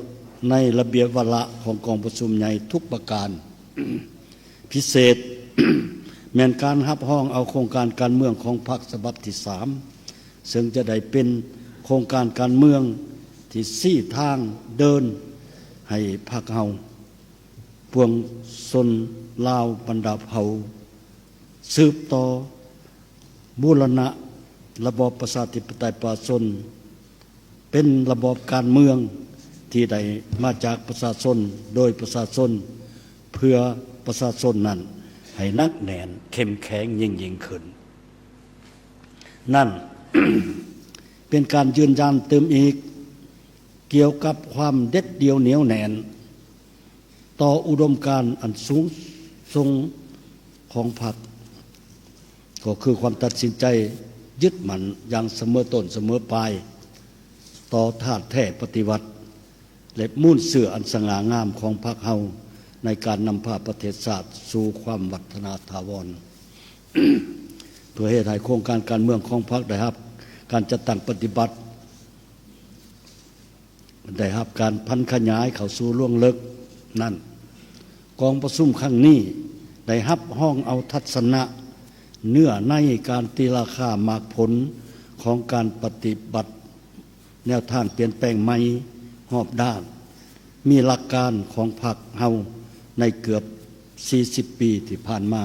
ໃນລະບຽບວາລະຂອງກອງປະຊຸມໃຫຍ່ທຸກປະການ. ພິເສດ ແມ່ນການຮັບຮອງເອົາໂຄງການການເມືອງຂອງພັກສະບັບທີສາມ ເຊິ່ງຈະໄດ້ເປັນໂຄງການການເມືອງທີ່ຊີ້ທາງເດີນໃຫ້ພັກເຮົາ ປວງຊົນລາວບັນດາເຜົ່າ ສືບຕໍ່ບູລະນະລະບອບປະຊາທິປະໄຕປະຊາຊົນ ເປັນລະບອບການເມືອງທີ່ໄດ້ມາຈາກປະຊາຊົນ ໂດຍປະຊາຊົນ ເພື່ອປະຊາຊົນນັ້ນ ໃຫ້ໜັກແໜ້ນເຂັ້ມແຂງຍິ່ງໆຂຶ້ນ. ນັ້ນ ເປັນການຢືນຢັນຕື່ມອີກ ກ່ຽວກັບຄວາມເດັດດ່ຽວໜຽວແໜ້ນຕໍ່ອຸດົມການອັນສູງສົ່ງຂອງພັກ ກໍຄືຄວາມຕັດສິນໃຈຍຶດໝັ້ນຢ່າງສະເໝີຕົ້ນສະເໝີປາຍຕໍ່ທາດແທ້ປະຕິວັດ ແລະ ມູນເຊື້ອອັນສະຫງ່າງາມຂອງພັກເຮົາ ໃນການນຳພາປະເທດຊາດສູ່ຄວາມວັດທະນາຖາວອນ ເພື່ອເຮັດໃຫ້ໂຄງການການເມືອງຂອງພັກໄດ້ຮັບການຈັດຕັ້ງປະຕິບັດ ໄດ້ຮັບການຜັນຂະຫຍາຍເຂົ້າສູ່ລວງເລິກນັ້ນ, ກອງປະຊຸມຄັ້ງນີ້ໄດ້ຮັບຮອງເອົາທັດສະນະເນື້ອໃນການຕີລາຄາໝາກຜົນຂອງການປະຕິບັດແນວທາງປ່ຽນແປງໃໝ່ຮອບດ້ານ ມີຫຼັກການຂອງພັກເຮົາໃນເກືອບສີ່ສິບປີທີ່ຜ່ານມາ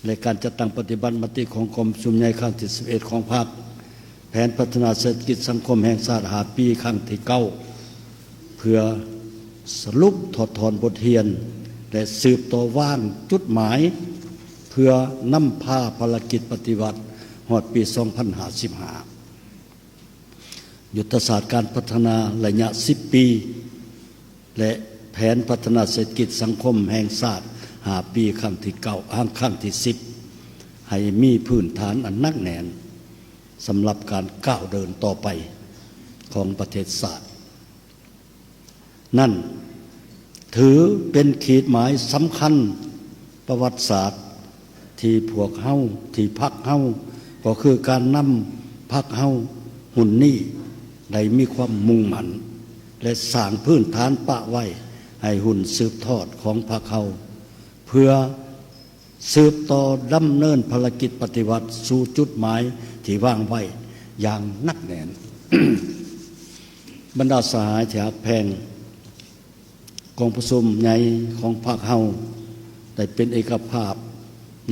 ແລະ ການຈັດຕັ້ງປະຕິບັດມະຕິຂອງກອງປະຊຸມໃຫຍ່ຄັ້ງທີສິບເອັດຂອງພັກ, ແຜນພັດທະນາເສດຖະກິດສັງຄົມແຫ່ງຊາດຫ້າປີຄັ້ງທີເກົ້າ ເພື່ອສະຫຼຸບຖອດຖອນບົດຮຽນ ແລະ ສືບຕໍ່ວາງຈຸດໝາຍ ເພື່ອນຳພາພາລະກິດປະຕິວັດຮອດປີສອງພັນຫ້າສິບຫ້າ. ຍຸດທະສາດການພັດທະນາໄລຍະສິບປີ ແລະ ແຜນພັດທະນາເສດຖະກິດສັງຄົມແຫ່ງຊາດຫ້າປີຄັ້ງທີເກົ້າ ຄັ້ງທີສິບ ໃຫ້ມີພື້ນຖານອັນໜັກແໜ້ນ ສຳລັບການກ້າວເດີນຕໍ່ໄປຂອງປະເທດຊາດ. ນັ້ນຖືເປັນຂີດໝາຍສຳຄັນປະຫວັດສາດທີ່ພວກເຮົາ, ທີ່ພັກເຮົາ, ກໍຄືການນຳພັກເຮົາຮຸ່ນນີ້ໄດ້ມີຄວາມມຸ່ງໝັ້ນ ແລະ ສ້າງພື້ນຖານປະໄວ້ໃຫ້ຮຸ່ນສືບທອດຂອງພັກເຮົາ ເພື່ອ ສືບຕໍ່ດຳເນີນພາລະກິດປະຕິວັດສູ່ຈຸດໝາຍທີ່ວາງໄວ້ຢ່າງໜັກແໜ້ນ. ບັນດາສະຫາຍທີ່ຮັກແພງ, ກອງປະຊຸມໃຫຍ່ຂອງພັກເຮົາໄດ້ເປັນເອກະພາບ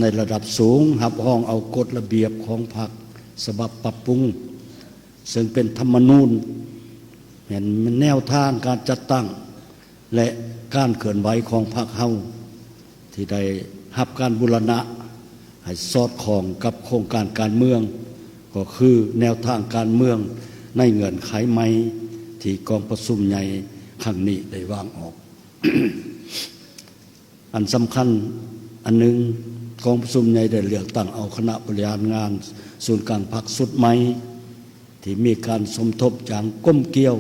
ໃນລະດັບສູງ ຮັບຮອງເອົາກົດລະບຽບຂອງພັກສະບັບປັບປຸງ ເຊິ່ງເປັນທຳມະນູນ, ແມ່ນແນວທາງການຈັດຕັ້ງ ແລະ ການເຄື່ອນໄຫວຂອງພັກເຮົາ ທີ່ໄດ້ຮັບການບູລະນະໃຫ້ສອດຄ່ອງກັບໂຄງການການເມືອງ, ກໍຄືແນວທາງການເມືອງໃນເງື່ອນໄຂໃໝ່ທີ່ກອງປະຊຸມໃຫຍ່ຄັ້ງນີ້ໄດ້ວາງອອກ. ອັນສຳຄັນອັນໜຶ່ງ, ກອງປະຊຸມໃຫຍ່ໄດ້ເລືອກຕັ້ງເອົາຄະນະບໍລິຫານງານສູນກາງພັກຊຸດໃໝ່ ທີ່ມີການສົມທົບຢ່າງກົມກ່ຽວ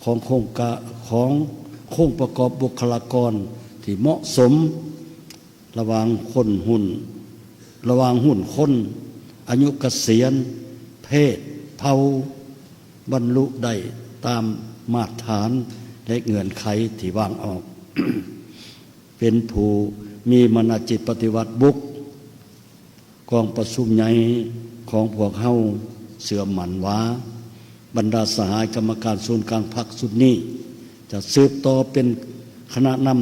ຂອງໂຄງກະ, ຂອງໂຄງປະກອບບຸກຄະລາກອນທີ່ເໝາະສົມ ລະຫວ່າງຄົນຮຸ່ນ, ລະຫວ່າງຮຸ່ນຄົນ, ອາຍຸກະສຽນ, ເພດ, ເຜົ່າ, ບັນລຸໄດ້ຕາມມາດຖານ ແລະ ເງື່ອນໄຂທີ່ວາງອອກ. ເປັນຜູ້ມີມານະຈິດປະຕິວັດບຸກ, ກອງປະຊຸມໃຫຍ່ຂອງພວກເຮົາເຊື່ອໝັ້ນວ່າ ບັນດາສະຫາຍກຳມະການສູນກາງພັກຊຸດນີ້ ຈະສືບຕໍ່ເປັນຄະນະນຳ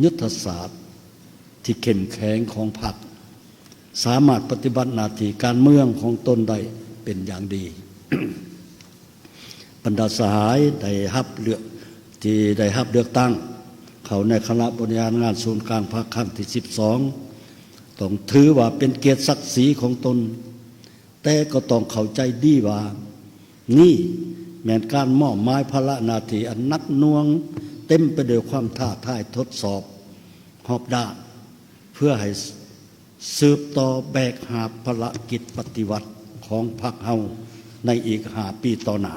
ຍຸດທະສາດທີ່ເຂັ້ມແຂງຂອງພັກ, ສາມາດປະຕິບັດໜ້າທີ່ການເມືອງຂອງຕົນໄດ້ເປັນຢ່າງດີ. ບັນດາສະຫາຍໄດ້ຮັບເລືອກ, ທີ່ໄດ້ຮັບເລືອກຕັ້ງເຂົ້າໃນຄະນະບໍລິຫານງານສູນກາງພັກຄັ້ງທີສິບສອງ ຕ້ອງຖືວ່າເປັນກຽດສັກສີຂອງຕົນ, ແຕ່ກໍຕ້ອງເຂົ້າໃຈດີວ່າ ນີ້ແມ່ນການມອບໝາຍພາລະໜ້າທີ່ອັນໜັກໜ່ວງ, ເຕັມໄປດ້ວຍຄວາມທ້າທາຍທົດສອບຮອບດ້ານ ເພື່ອໃຫ້ ສືບຕໍ່ແບກຫາບພາລະກິດປະຕິວັດຂອງພັກເຮົາໃນອີກຫ້າປີຕໍ່ໜ້າ,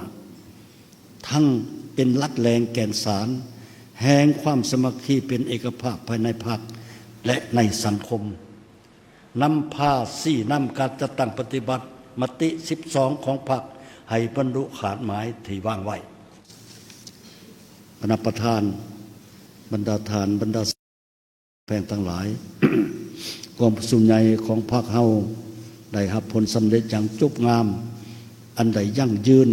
ທັງເປັນຫຼັກແຫຼ່ງແກ່ນສານແຫ່ງຄວາມສາມັກຄີເປັນເອກະພາບພາຍໃນພັກ ແລະ ໃນສັງຄົມ, ນຳພາຊີ້ນຳການຈັດຕັ້ງປະຕິບັດມະຕິສິບສອງຂອງພັກໃຫ້ບັນລຸຄາດໝາຍທີ່ວາງໄວ້. ຄະນະປະທານ, ບັນດາທ່ານ, ບັນດາ ແພງທັງຫຼາຍ, ກອງປະຊຸມໃຫຍ່ຂອງພັກເຮົາໄດ້ຮັບຜົນສຳເລັດຢ່າງຈົບງາມ, ອັນໄດ້ຢັ້ງຢືນ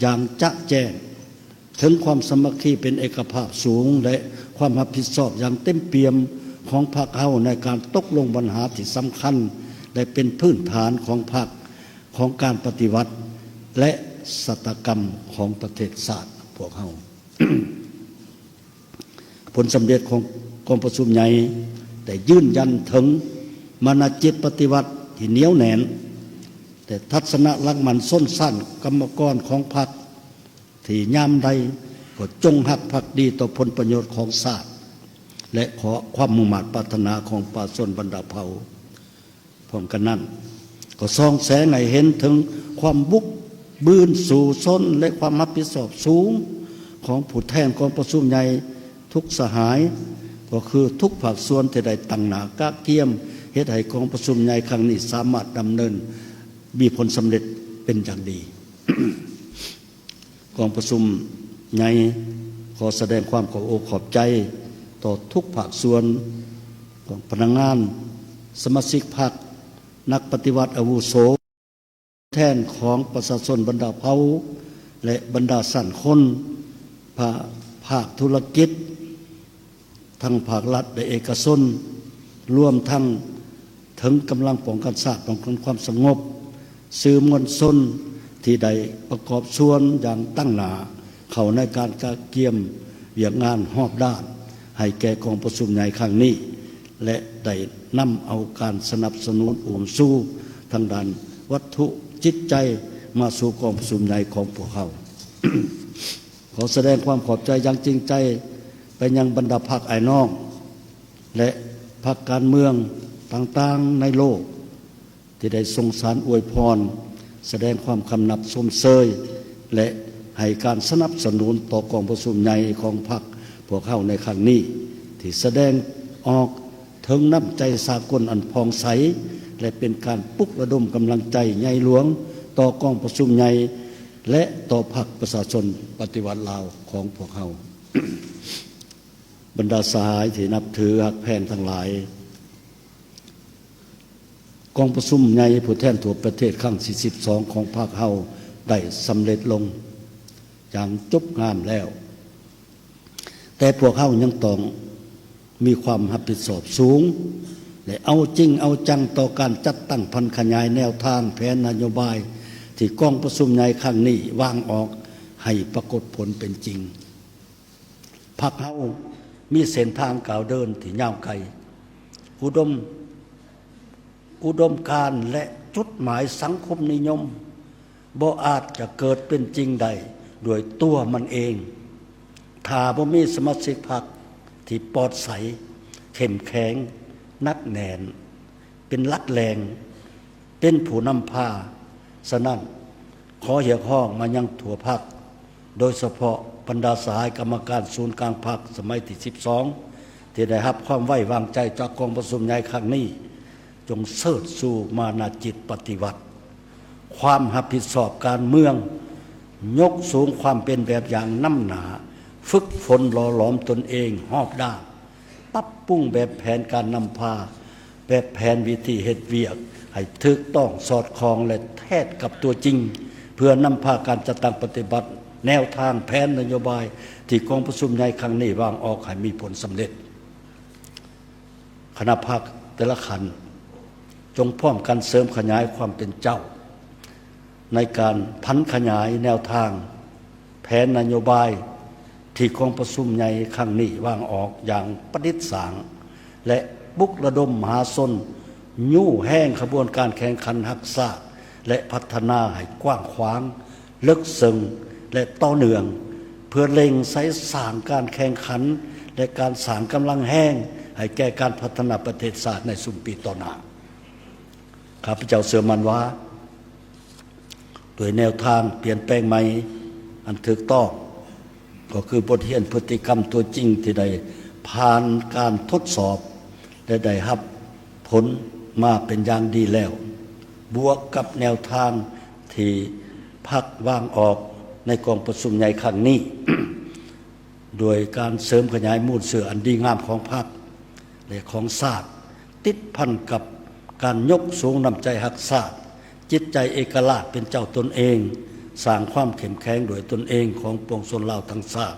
ຢ່າງຈະແຈ້ງເຖິງຄວາມສາມັກຄີເປັນເອກະພາບສູງ ແລະ ຄວາມຮັບຜິດຊອບຢ່າງເຕັມປ່ຽມຂອງພັກເຮົາໃນການຕົກລົງບັນຫາທີ່ສຳຄັນ ແລະ ເປັນພື້ນຖານຂອງພັກ, ຂອງການປະຕິວັດ ແລະ ຊະຕາກຳຂອງປະເທດຊາດພວກເຮົາ. ຜົນສຳເລັດຂອງກອງປະຊຸມໃຫຍ່ໄດ້ຢືນຢັນເຖິງມານະຈິດປະຕິວັດທີ່ໜຽວແໜ້ນ ແລະ ທັດສະນະຫຼັກໝັ້ນຊົນຊັ້ນກຳມະກອນຂອງພັກ ທີ່ຍາມໃດກໍຈົງຮັກພັກດີຕໍ່ຜົນປະໂຫຍດຂອງຊາດ ແລະ ຂໍຄວາມມຸ່ງມາດປາດຖະໜາຂອງປະຊາຊົນບັນດາເຜົ່າ. ພ້ອມກັນນັ້ນ ກໍສ່ອງແສງໃຫ້ເຫັນເຖິງຄວາມບຸກບືນສູ້ຊົນ ແລະ ຄວາມຮັບຜິດຊອບສູງຂອງຜູ້ແທນກອງປະຊຸມໃຫຍ່ ທຸກສະຫາຍ ກໍຄືທຸກພາກສ່ວນທີ່ໄດ້ຕັ້ງໜ້າກະກຽມ ເຮັດໃຫ້ກອງປະຊຸມໃຫຍ່ຄັ້ງນີ້ສາມາດດຳເນີນມີຜົນສຳເລັດເປັນຢ່າງດີ. ກອງປະຊຸມໃຫຍ່ຂໍສະແດງຄວາມຂອບອົກຂອບໃຈຕໍ່ທຸກພາກສ່ວນຂອງພະນັກງານ, ສະມາຊິກພັກ, ນັກປະຕິວັດອາວຸໂສ, ແທນຂອງປະຊາຊົນບັນດາເຜົ່າ ແລະ ບັນດາຊັ້ນຄົນ, ພາ ພາກທຸລະກິດ ທັງພາກລັດ ແລະ ເອກະຊົນ, ລວມທັງເຖິງກຳລັງປ້ອງກັນຊາດ, ປ້ອງກັນຄວາມສະຫງົບ, ສື່ມວນຊົນທີ່ໄດ້ປະກອບສ່ວນຢ່າງຕັ້ງໜ້າເຂົ້າໃນການກະກຽມວຽກງານຮອບດ້ານໃຫ້ແກ່ກອງປະຊຸມໃຫຍ່ຄັ້ງນີ້ ແລະ ໄດ້ນຳເອົາການສະໜັບສະໜູນອຸ້ມຊູທາງດ້ານວັດຖຸຈິດໃຈມາສູ່ກອງປະຊຸມໃຫຍ່ຂອງພວກເຮົາ. ຂໍສະແດງຄວາມຂອບໃຈຢ່າງຈິງໃຈໄປຍັງບັນດາພັກອ້າຍນ້ອງ ແລະ ພັກການເມືອງຕ່າງໆໃນໂລກ ທີ່ໄດ້ສົ່ງສານອວຍພອນ, ສະແດງຄວາມຄຳນັບຊົມເຊີຍ ແລະ ໃຫ້ການສະໜັບສະໜູນຕໍ່ກອງປະຊຸມໃຫຍ່ຂອງພັກພວກເຮົາໃນຄັ້ງນີ້ ທີ່ສະແດງອອກເຖິງນ້ຳໃຈສາກົນອັນຜ່ອງໃສ ແລະ ເປັນການປຸກລະດົມກຳລັງໃຈໃຫຍ່ຫຼວງຕໍ່ກອງປະຊຸມໃຫຍ່ ແລະ ຕໍ່ພັກປະຊາຊົນປະຕິວັດລາວຂອງພວກເຮົາ. ບັນດາສະຫາຍທີ່ນັບຖືຮັກແພງທັງຫຼາຍ, ກອງປະຊຸມໃຫຍ່ຜູ້ແທນທົ່ວປະເທດຄັ້ງທີສິບສອງຂອງພັກເຮົາໄດ້ສຳເລັດລົງຢ່າງຈົບງາມແລ້ວ, ແຕ່ພວກເຮົາຍັງຕ້ອງມີຄວາມຮັບຜິດຊອບສູງ ແລະ ເອົາຈິງເອົາຈັງຕໍ່ການຈັດຕັ້ງຜັນຂະຫຍາຍແນວທາງແຜນນະໂຍບາຍທີ່ກອງປະຊຸມໃຫຍ່ຄັ້ງນີ້ວາງອອກໃຫ້ປາກົດຜົນເປັນຈິງ. ພັກເຮົາມີເສັ້ນທາງກ້າວເດີນທີ່ຍາວໄກ, ອຸດົມ ອຸດົມການ ແລະ ຈຸດໝາຍສັງຄົມນິຍົມບໍ່ອາດຈະເກີດເປັນຈິງໄດ້ດ້ວຍຕົວມັນເອງ ຖ້າບໍ່ມີສະມາຊິກພັກທີ່ປອດໃສ, ເຂັ້ມແຂງ, ໜັກແໜ້ນ, ເປັນຫຼັກແຫຼ່ງ, ເປັນຜູ້ນຳພາ. ສະນັ້ນ, ຂໍຮຽກຮ້ອງມາຍັງທົ່ວພັກ, ໂດຍສະເພາະບັນດາສະຫາຍກຳມະການສູນກາງພັກສະໄໝທີສິບສອງ ທີ່ໄດ້ຮັບຄວາມໄວ້ວາງໃຈຈາກກອງປະຊຸມໃຫຍ່ຄັ້ງນີ້, ຈົ່ງເຊີດຊູມານະຈິດປະຕິວັດ, ຄວາມຮັບຜິດຊອບການເມືອງ, ຍົກສູງຄວາມເປັນແບບຢ່າງນຳໜ້າ, ຝຶກຝົນຫຼໍ່ຫຼອມຕົນເອງຮອບດ້ານ, ປັບປຸງແບບແຜນການນຳພາ, ແບບແຜນວິທີເຮັດວຽກໃຫ້ຖືກຕ້ອງສອດຄ່ອງ ແລະ ແທດກັບຕົວຈິງ, ເພື່ອນຳພາການຈັດຕັ້ງປະຕິບັດແນວທາງແຜນນະໂຍບາຍທີ່ກອງປະຊຸມໃຫຍ່ຄັ້ງນີ້ວາງອອກໃຫ້ມີຜົນສຳເລັດ. ຄະນະພັກແຕ່ລະຂັ້ນ ຈົ່ງພ້ອມກັນເສີມຂະຫຍາຍຄວາມເປັນເຈົ້າ ໃນການຜັນຂະຫຍາຍແນວທາງ ແຜນນະໂຍບາຍທີ່ກອງປະຊຸມໃຫຍ່ຄັ້ງນີ້ວາງອອກຢ່າງປະດິດສ້າງ ແລະ ປຸກລະດົມມະຫາຊົນຍູ້ແຮງຂະບວນການແຂ່ງຂັນຮັກຊາດ ແລະ ພັດທະນາໃຫ້ກວ້າງຂວາງ, ເລິກເຊິ່ງ ແລະ ຕໍ່ເນື່ອງ, ເພື່ອເລັ່ງໃສ່ສ້າງການແຂ່ງຂັນ ແລະ ການສ້າງກຳລັງແຮງໃຫ້ແກ່ການພັດທະນາປະເທດຊາດໃນຊຸມປີຕໍ່ໜ້າ. ຂ້າພະເຈົ້າເຊື່ອໝັ້ນວ່າ ດ້ວຍແນວທາງປ່ຽນແປງໃໝ່ອັນຖືກຕ້ອງ, ກໍຄືບົດຮຽນພຶດຕິກຳຕົວຈິງທີ່ໄດ້ຜ່ານການທົດສອບ ແລະ ໄດ້ຮັບຜົນມາເປັນຢ່າງດີແລ້ວ, ບວກກັບແນວທາງທີ່ພັກວາງອອກໃນກອງປະຊຸມໃຫຍ່ຄັ້ງນີ້, ໂດຍການເສີມຂະຫຍາຍມູນເຊື້ອອັນດີງາມຂອງພັກ ແລະ ຂອງຊາດ, ຕິດພັນກັບການຍົກສູງນ້ຳໃຈຮັກຊາດ, ຈິດໃຈເອກະລາດເປັນເຈົ້າຕົນເອງ, ສ້າງຄວາມເຂັ້ມແຂງດ້ວຍຕົນເອງຂອງປວງຊົນລາວທັງຊາດ,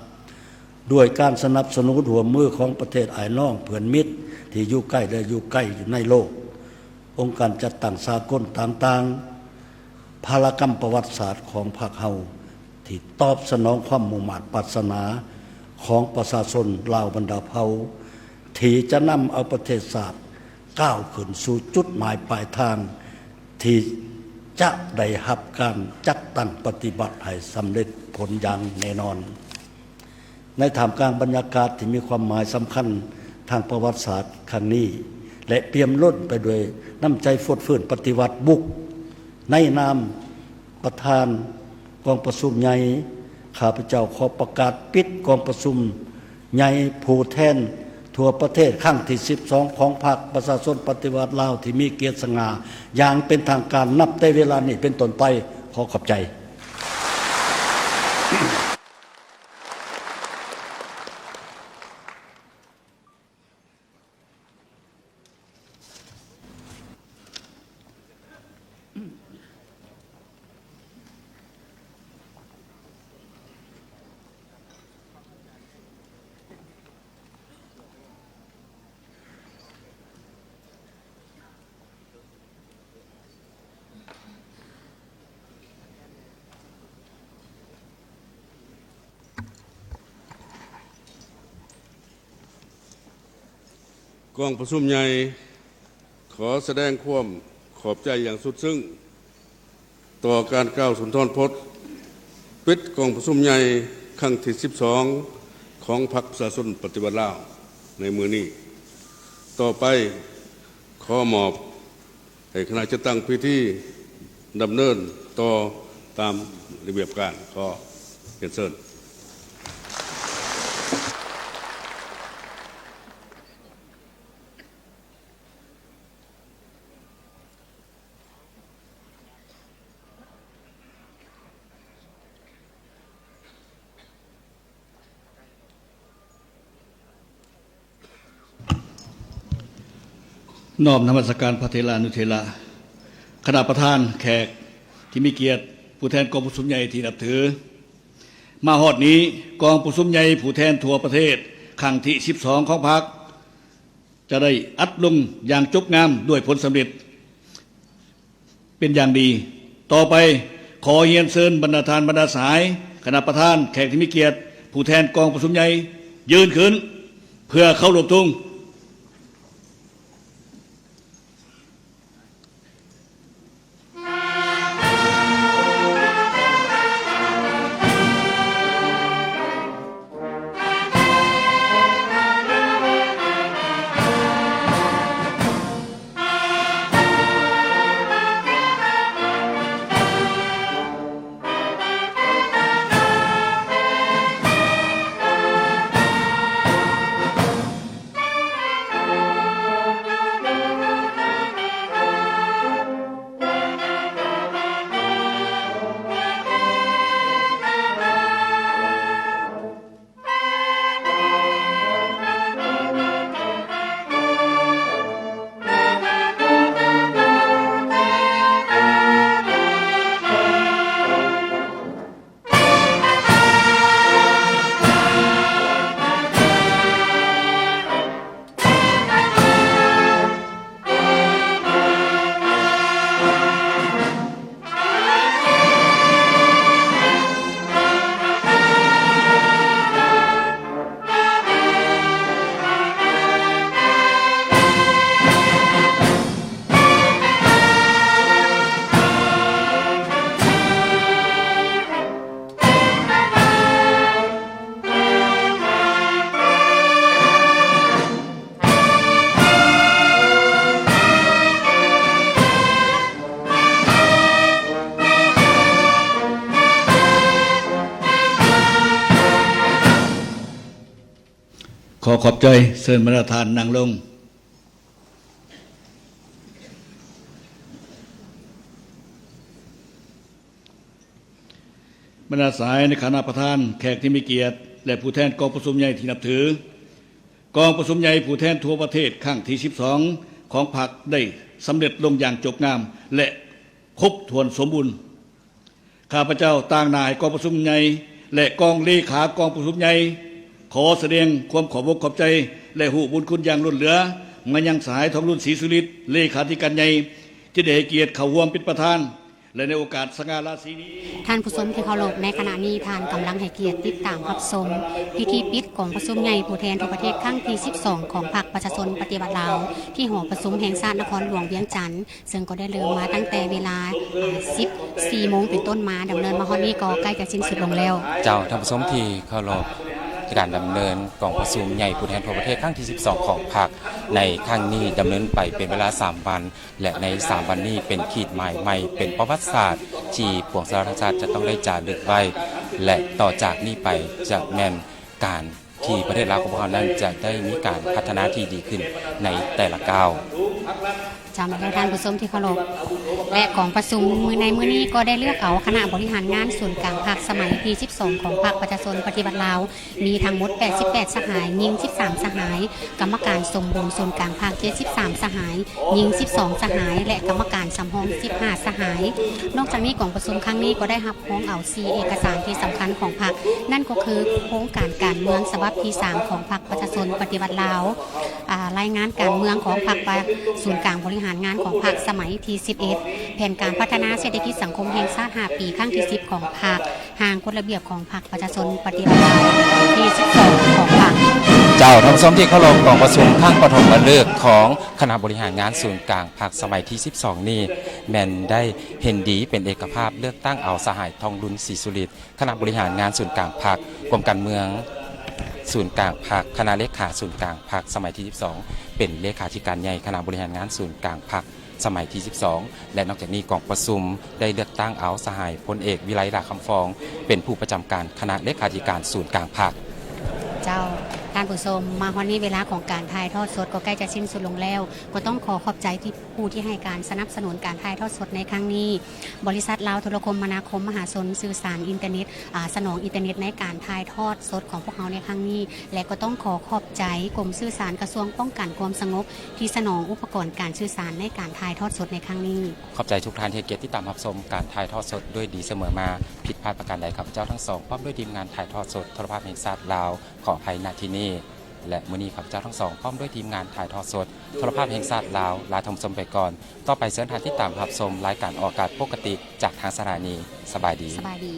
ດ້ວຍການສະໜັບສະໜູນຮ່ວມມືຂອງປະເທດອ້າຍນ້ອງເພື່ອນມິດທີ່ຢູ່ໃກ້ ແລະ ຢູ່ໄກຢູ່ໃນໂລກ, ອົງການຈັດຕັ້ງສາກົນຕ່າງໆ, ພາລະກຳປະຫວັດສາດຂອງພັກເຮົາ ທີ່ຕອບສະໜອງຄວາມມຸ່ງມາດປາດຖະໜາຂອງປະຊາຊົນລາວບັນດາເຜົ່າ ທີ່ຈະນຳເອົາປະເທດຊາດກ້າວຂຶ້ນສູ່ຈຸດໝາຍປາຍທາງ ທີ່ຈະໄດ້ຮັບການຈັດຕັ້ງປະຕິບັດໃຫ້ສຳເລັດຜົນຢ່າງແນ່ນອນ. ໃນທ່າມກາງບັນຍາກາດທີ່ມີຄວາມໝາຍສຳຄັນທາງປະຫວັດສາດຄັ້ງນີ້ ແລະ ປ່ຽມລົ້ນໄປດ້ວຍນ້ຳໃຈຟົດຟື້ນປະຕິວັດບຸກ, ໃນນາມປະທານກອງປະຊຸມໃຫຍ່, ຂ້າພະເຈົ້າຂໍປະກາດປິດກອງປະຊຸມ ໃຫຍ່ຜູ້ແທນທົ່ວປະເທດຄັ້ງທີສິບສອງ ຂອງພັກປະຊາຊົນປະຕິວັດລາວທີ່ມີກຽດສະຫງ່າ ຢ່າງເປັນທາງການນັບແຕ່ເວລານີ້ເປັນຕົ້ນໄປ. ຂໍຂອບໃຈ. ກອງປະຊຸມໃຫຍ່ ຂໍສະແດງຄວາມຂອບໃຈຢ່າງສຸດຊຶ້ງ ຕໍ່ການກ່າວສຸນທອນພົດ ປິດກອງປະຊຸມໃຫຍ່ຄັ້ງທີສິບສອງ ຂອງພັກປະຊາຊົນປະຕິວັດລາວໃນມື້ນີ້. ຕໍ່ໄປ ຂໍມອບໃຫ້ຄະນະຈັດຕັ້ງພິທີດຳເນີນຕໍ່ຕາມລະບຽບການ. ຂໍຮຽນເຊີນ. ນ້ອມນະມັດສະການພະເຖລານຸເຖລະ, ຄະນະປະທານ, ແຂກທີ່ມີກຽດ, ຜູ້ແທນກອງປະຊຸມໃຫຍ່ທີ່ນັບຖື. ມາຮອດນີ້, ກອງປະຊຸມໃຫຍ່ຜູ້ແທນທົ່ວປະເທດຄັ້ງທີສິບສອງຂອງພັກ ຈະໄດ້ອັດລົງຢ່າງຈົບງາມດ້ວຍຜົນສຳເລັດເປັນຢ່າງດີ. ຕໍ່ໄປ, ຂໍຮຽນເຊີນບັນດາທ່ານບັນດາສະຫາຍ, ຄະນະປະທານ, ແຂກທີ່ມີກຽດ, ຜູ້ແທນກອງປະຊຸມໃຫຍ່ ຢືນຂຶ້ນເພື່ອເຄົາລົບທຸງ. ຂໍຂອບໃຈ. ເຊີນບັນດາທ່ານນັ່ງລົງ. ບັນດາສະຫາຍ ໃນຖານະປະທານ, ແຂກທີ່ມີກຽດ ແລະ ຜູ້ແທນກອງປະຊຸມໃຫຍ່ທີ່ນັບຖື, ກອງປະຊຸມໃຫຍ່ຜູ້ແທນທົ່ວປະເທດຄັ້ງທີສິບສອງຂອງພັກໄດ້ສຳເລັດລົງຢ່າງຈົບງາມ ແລະ ຄົບຖ້ວນສົມບູນ. ຂ້າພະເຈົ້າຕາງໜ້າໃຫ້ກອງປະຊຸມໃຫຍ່ ແລະ ກອງເລຂາກອງປະຊຸມໃຫຍ່ ຂໍສະແດງຄວາມຂອບອົກຂອບໃຈ ແລະ ຮູ້ບຸນຄຸນຢ່າງລົ້ນເຫຼືອ ມາຍັງສະຫາຍ ທອງລຸນ ສີສຸລິດ ເລຂາທິການໃຫຍ່ ທີ່ໄດ້ໃຫ້ກຽດເຂົ້າຮ່ວມເປັນປະທານ ແລະ ໃນໂອກາດສະຫງ່າລາສີນີ້. ທ່ານຜູ້ຊົມທີ່ເຄົາລົບ, ໃນຂະນະນີ້ທ່ານກຳລັງໃຫ້ກຽດຕິດຕາມຮັບຊົມພິທີປິດກອງປະຊຸມໃຫຍ່ຜູ້ແທນທົ່ວປະເທດຄັ້ງທີສິບສອງຂອງພັກປະຊາຊົນປະຕິວັດລາວ ທີ່ຫໍປະຊຸມແຫ່ງຊາດນະຄອນຫຼວງວຽງຈັນ, ເຊິ່ງກໍໄດ້ເລີ່ມມາຕັ້ງແຕ່ເວລາ ອ່າ ສິບສີ່ໂມງເປັນຕົ້ນມາ ດຳເນີນມາຮອດນີ້ກໍໃກ້ຈະສິ້ນສຸດລົງແລ້ວ. ເຈົ້າ, ທ່ານຜູ້ຊົມທີ່ເຄົາລົບ, ການດຳເນີນກອງປະຊຸມໃຫຍ່ຜູ້ແທນທົ່ວປະເທດຄັ້ງທີສິບສອງຂອງພັກໃນຄັ້ງນີ້ ດຳເນີນໄປເປັນເວລາສາມວັນ ແລະ ໃນສາມວັນນີ້ເປັນຂີດໝາຍໃໝ່ ເປັນປະຫວັດສາດທີ່ປວງຊາວລາວທັງຊາດຈະຕ້ອງໄດ້ຈາລຶກໄວ້ ແລະ ຕໍ່ຈາກນີ້ໄປຈະແມ່ນການ ທີ່ປະເທດລາວຂອງພວກເຮົານັ້ນຈະໄດ້ມີການພັດທະນາທີ່ດີຂຶ້ນໃນແຕ່ລະກ້າວ. ເຈົ້າແມ່ນແລ້ວທ່ານຜູ້ຊົມທີ່ເຄົາລົບ ແລະ ກອງປະຊຸມມື້ໃນມື້ນີ້ກໍໄດ້ເລືອກເອົາຄະນະບໍລິຫານງານສູນກາງພັກສະໄໝທີສິບສອງຂອງພັກປະຊາຊົນປະຕິວັດລາວ ມີທັງໝົດແປດສິບແປດສະຫາຍ, ຍິງສິບສາມສະຫາຍ, ກຳມະການສົມບູນສູນກາງພັກເຈັດສິບສາມສະຫາຍ, ຍິງສິບສອງສະຫາຍ ແລະ ກຳມະການສຳຮອງສິບຫ້າສະຫາຍ. ນອກຈາກນີ້ກອງປະຊຸມຄັ້ງນີ້ກໍໄດ້ຮັບຮອງເອົາສີ່ເອກະສານທີ່ສຳຄັນຂອງພັກ ນັ້ນກໍຄືໂຄງການການເມືອງສະບັບທີສາມຂອງພັກປະຊາຊົນປະຕິວັດລາວ, ອາ ລາຍງານການເມືອງຂອງພັກປະ ສູນກາງບໍລິຫານງານຂອງພັກສະໄໝທີສິບເອັດ, ແຜນການພັດທະນາເສດຖະກິດສັງຄົມແຫ່ງຊາດຫ້າປີຄັ້ງທີສິບຂອງພັກ, ຮ່າງກົດລະບຽບຂອງພັກປະຊາຊົນປະຕິວັດລາວທີສິບສອງຂອງພັກ. ເຈົ້າ ທ່ານຜູ້ຊົມທີ່ເຄົາລົບ, ກອງປະຊຸມຄັ້ງປະຖົມມະເລີກຂອງຄະນະບໍລິຫານງານສູນກາງພັກສະໄໝທີສິບສອງນີ້ ແມ່ນໄດ້ເຫັນດີເປັນເອກະພາບເລືອກຕັ້ງເອົາສະຫາຍ ທອງລຸນ ສີສຸລິດ ຄະນະບໍລິຫານງານສູນກາງພັກ, ກົມການເມືອງສູນກາງພັກ, ຄະນະເລຂາສູນກາງພັກສະໄໝທີສິບສອງ ເປັນເລຂາທິການໃຫຍ່ຄະນະບໍລິຫານງານສູນກາງພັກສະໄໝທີສິບສອງ ແລະ ນອກຈາກນີ້ກອງປະຊຸມໄດ້ເລືອກຕັ້ງເອົາສະຫາຍ ພົນເອກ ວິໄລ ຫຼ້າຄຳຟອງ ເປັນຜູ້ປະຈຳການຄະນະເລຂາທິການສູນກາງພັກ. ເຈົ້າ ທ່ານຜູ້ຊົມ, ມາຮອດນີ້ເວລາຂອງການຖ່າຍທອດສົດກໍໃກ້ຈະສິ້ນສຸດລົງແລ້ວ, ກໍຕ້ອງຂໍຂອບໃຈທີ່ ຜູ້ທີ່ໃຫ້ການສະໜັບສະໜູນການຖ່າຍທອດສົດໃນຄັ້ງນີ້, ບໍລິສັດລາວໂທລະຄົມມະນາຄົມມະຫາຊົນ ສື່ສານອິນເຕີເນັດ, ອາ, ສະໜອງອິນເຕີເນັດໃນການຖ່າຍທອດສົດຂອງພວກເຮົາໃນຄັ້ງນີ້ ແລະ ກໍຕ້ອງຂໍຂອບໃຈກົມສື່ສານກະຊວງປ້ອງກັນຄວາມສະຫງົບ ທີ່ສະໜອງອຸປະກອນການສື່ສານໃນການຖ່າຍທອດສົດໃນຄັ້ງນີ້. ຂອບໃຈທຸກທ່ານທີ່ໃຫ້ກຽດຕິດຕາມຮັບຊົມການຖ່າຍທອດສົດດ້ວຍດີສະເໝີມາ. ຜິດພາດປະການໃດ, ຂ້າພະເຈົ້າທັງສອງ ພ້ອມດ້ວຍທີມງານຖ່າຍທອດສົດໂທລະພາບແຫ່ງຊາດລາວ ຂໍອະໄພ ນະທີ່ນີ້ ແລະ ມື້ນີ້ຂ້າພະເຈົ້າທັງສອງ ພ້ອມດ້ວຍທີມງານຖ່າຍທອດສົດໂທລະພາບແຫ່ງຊາດລາວ ລາທ່ານຜູ້ຊົມໄປກ່ອນ. ຕໍ່ໄປເຊີນທ່ານຕິດຕາມຮັບຊົມລາຍການອອກອາກາດປົກກະຕິຈາກທາງສະຖານີ. ສະບາຍດີ. ສະບາຍດີ.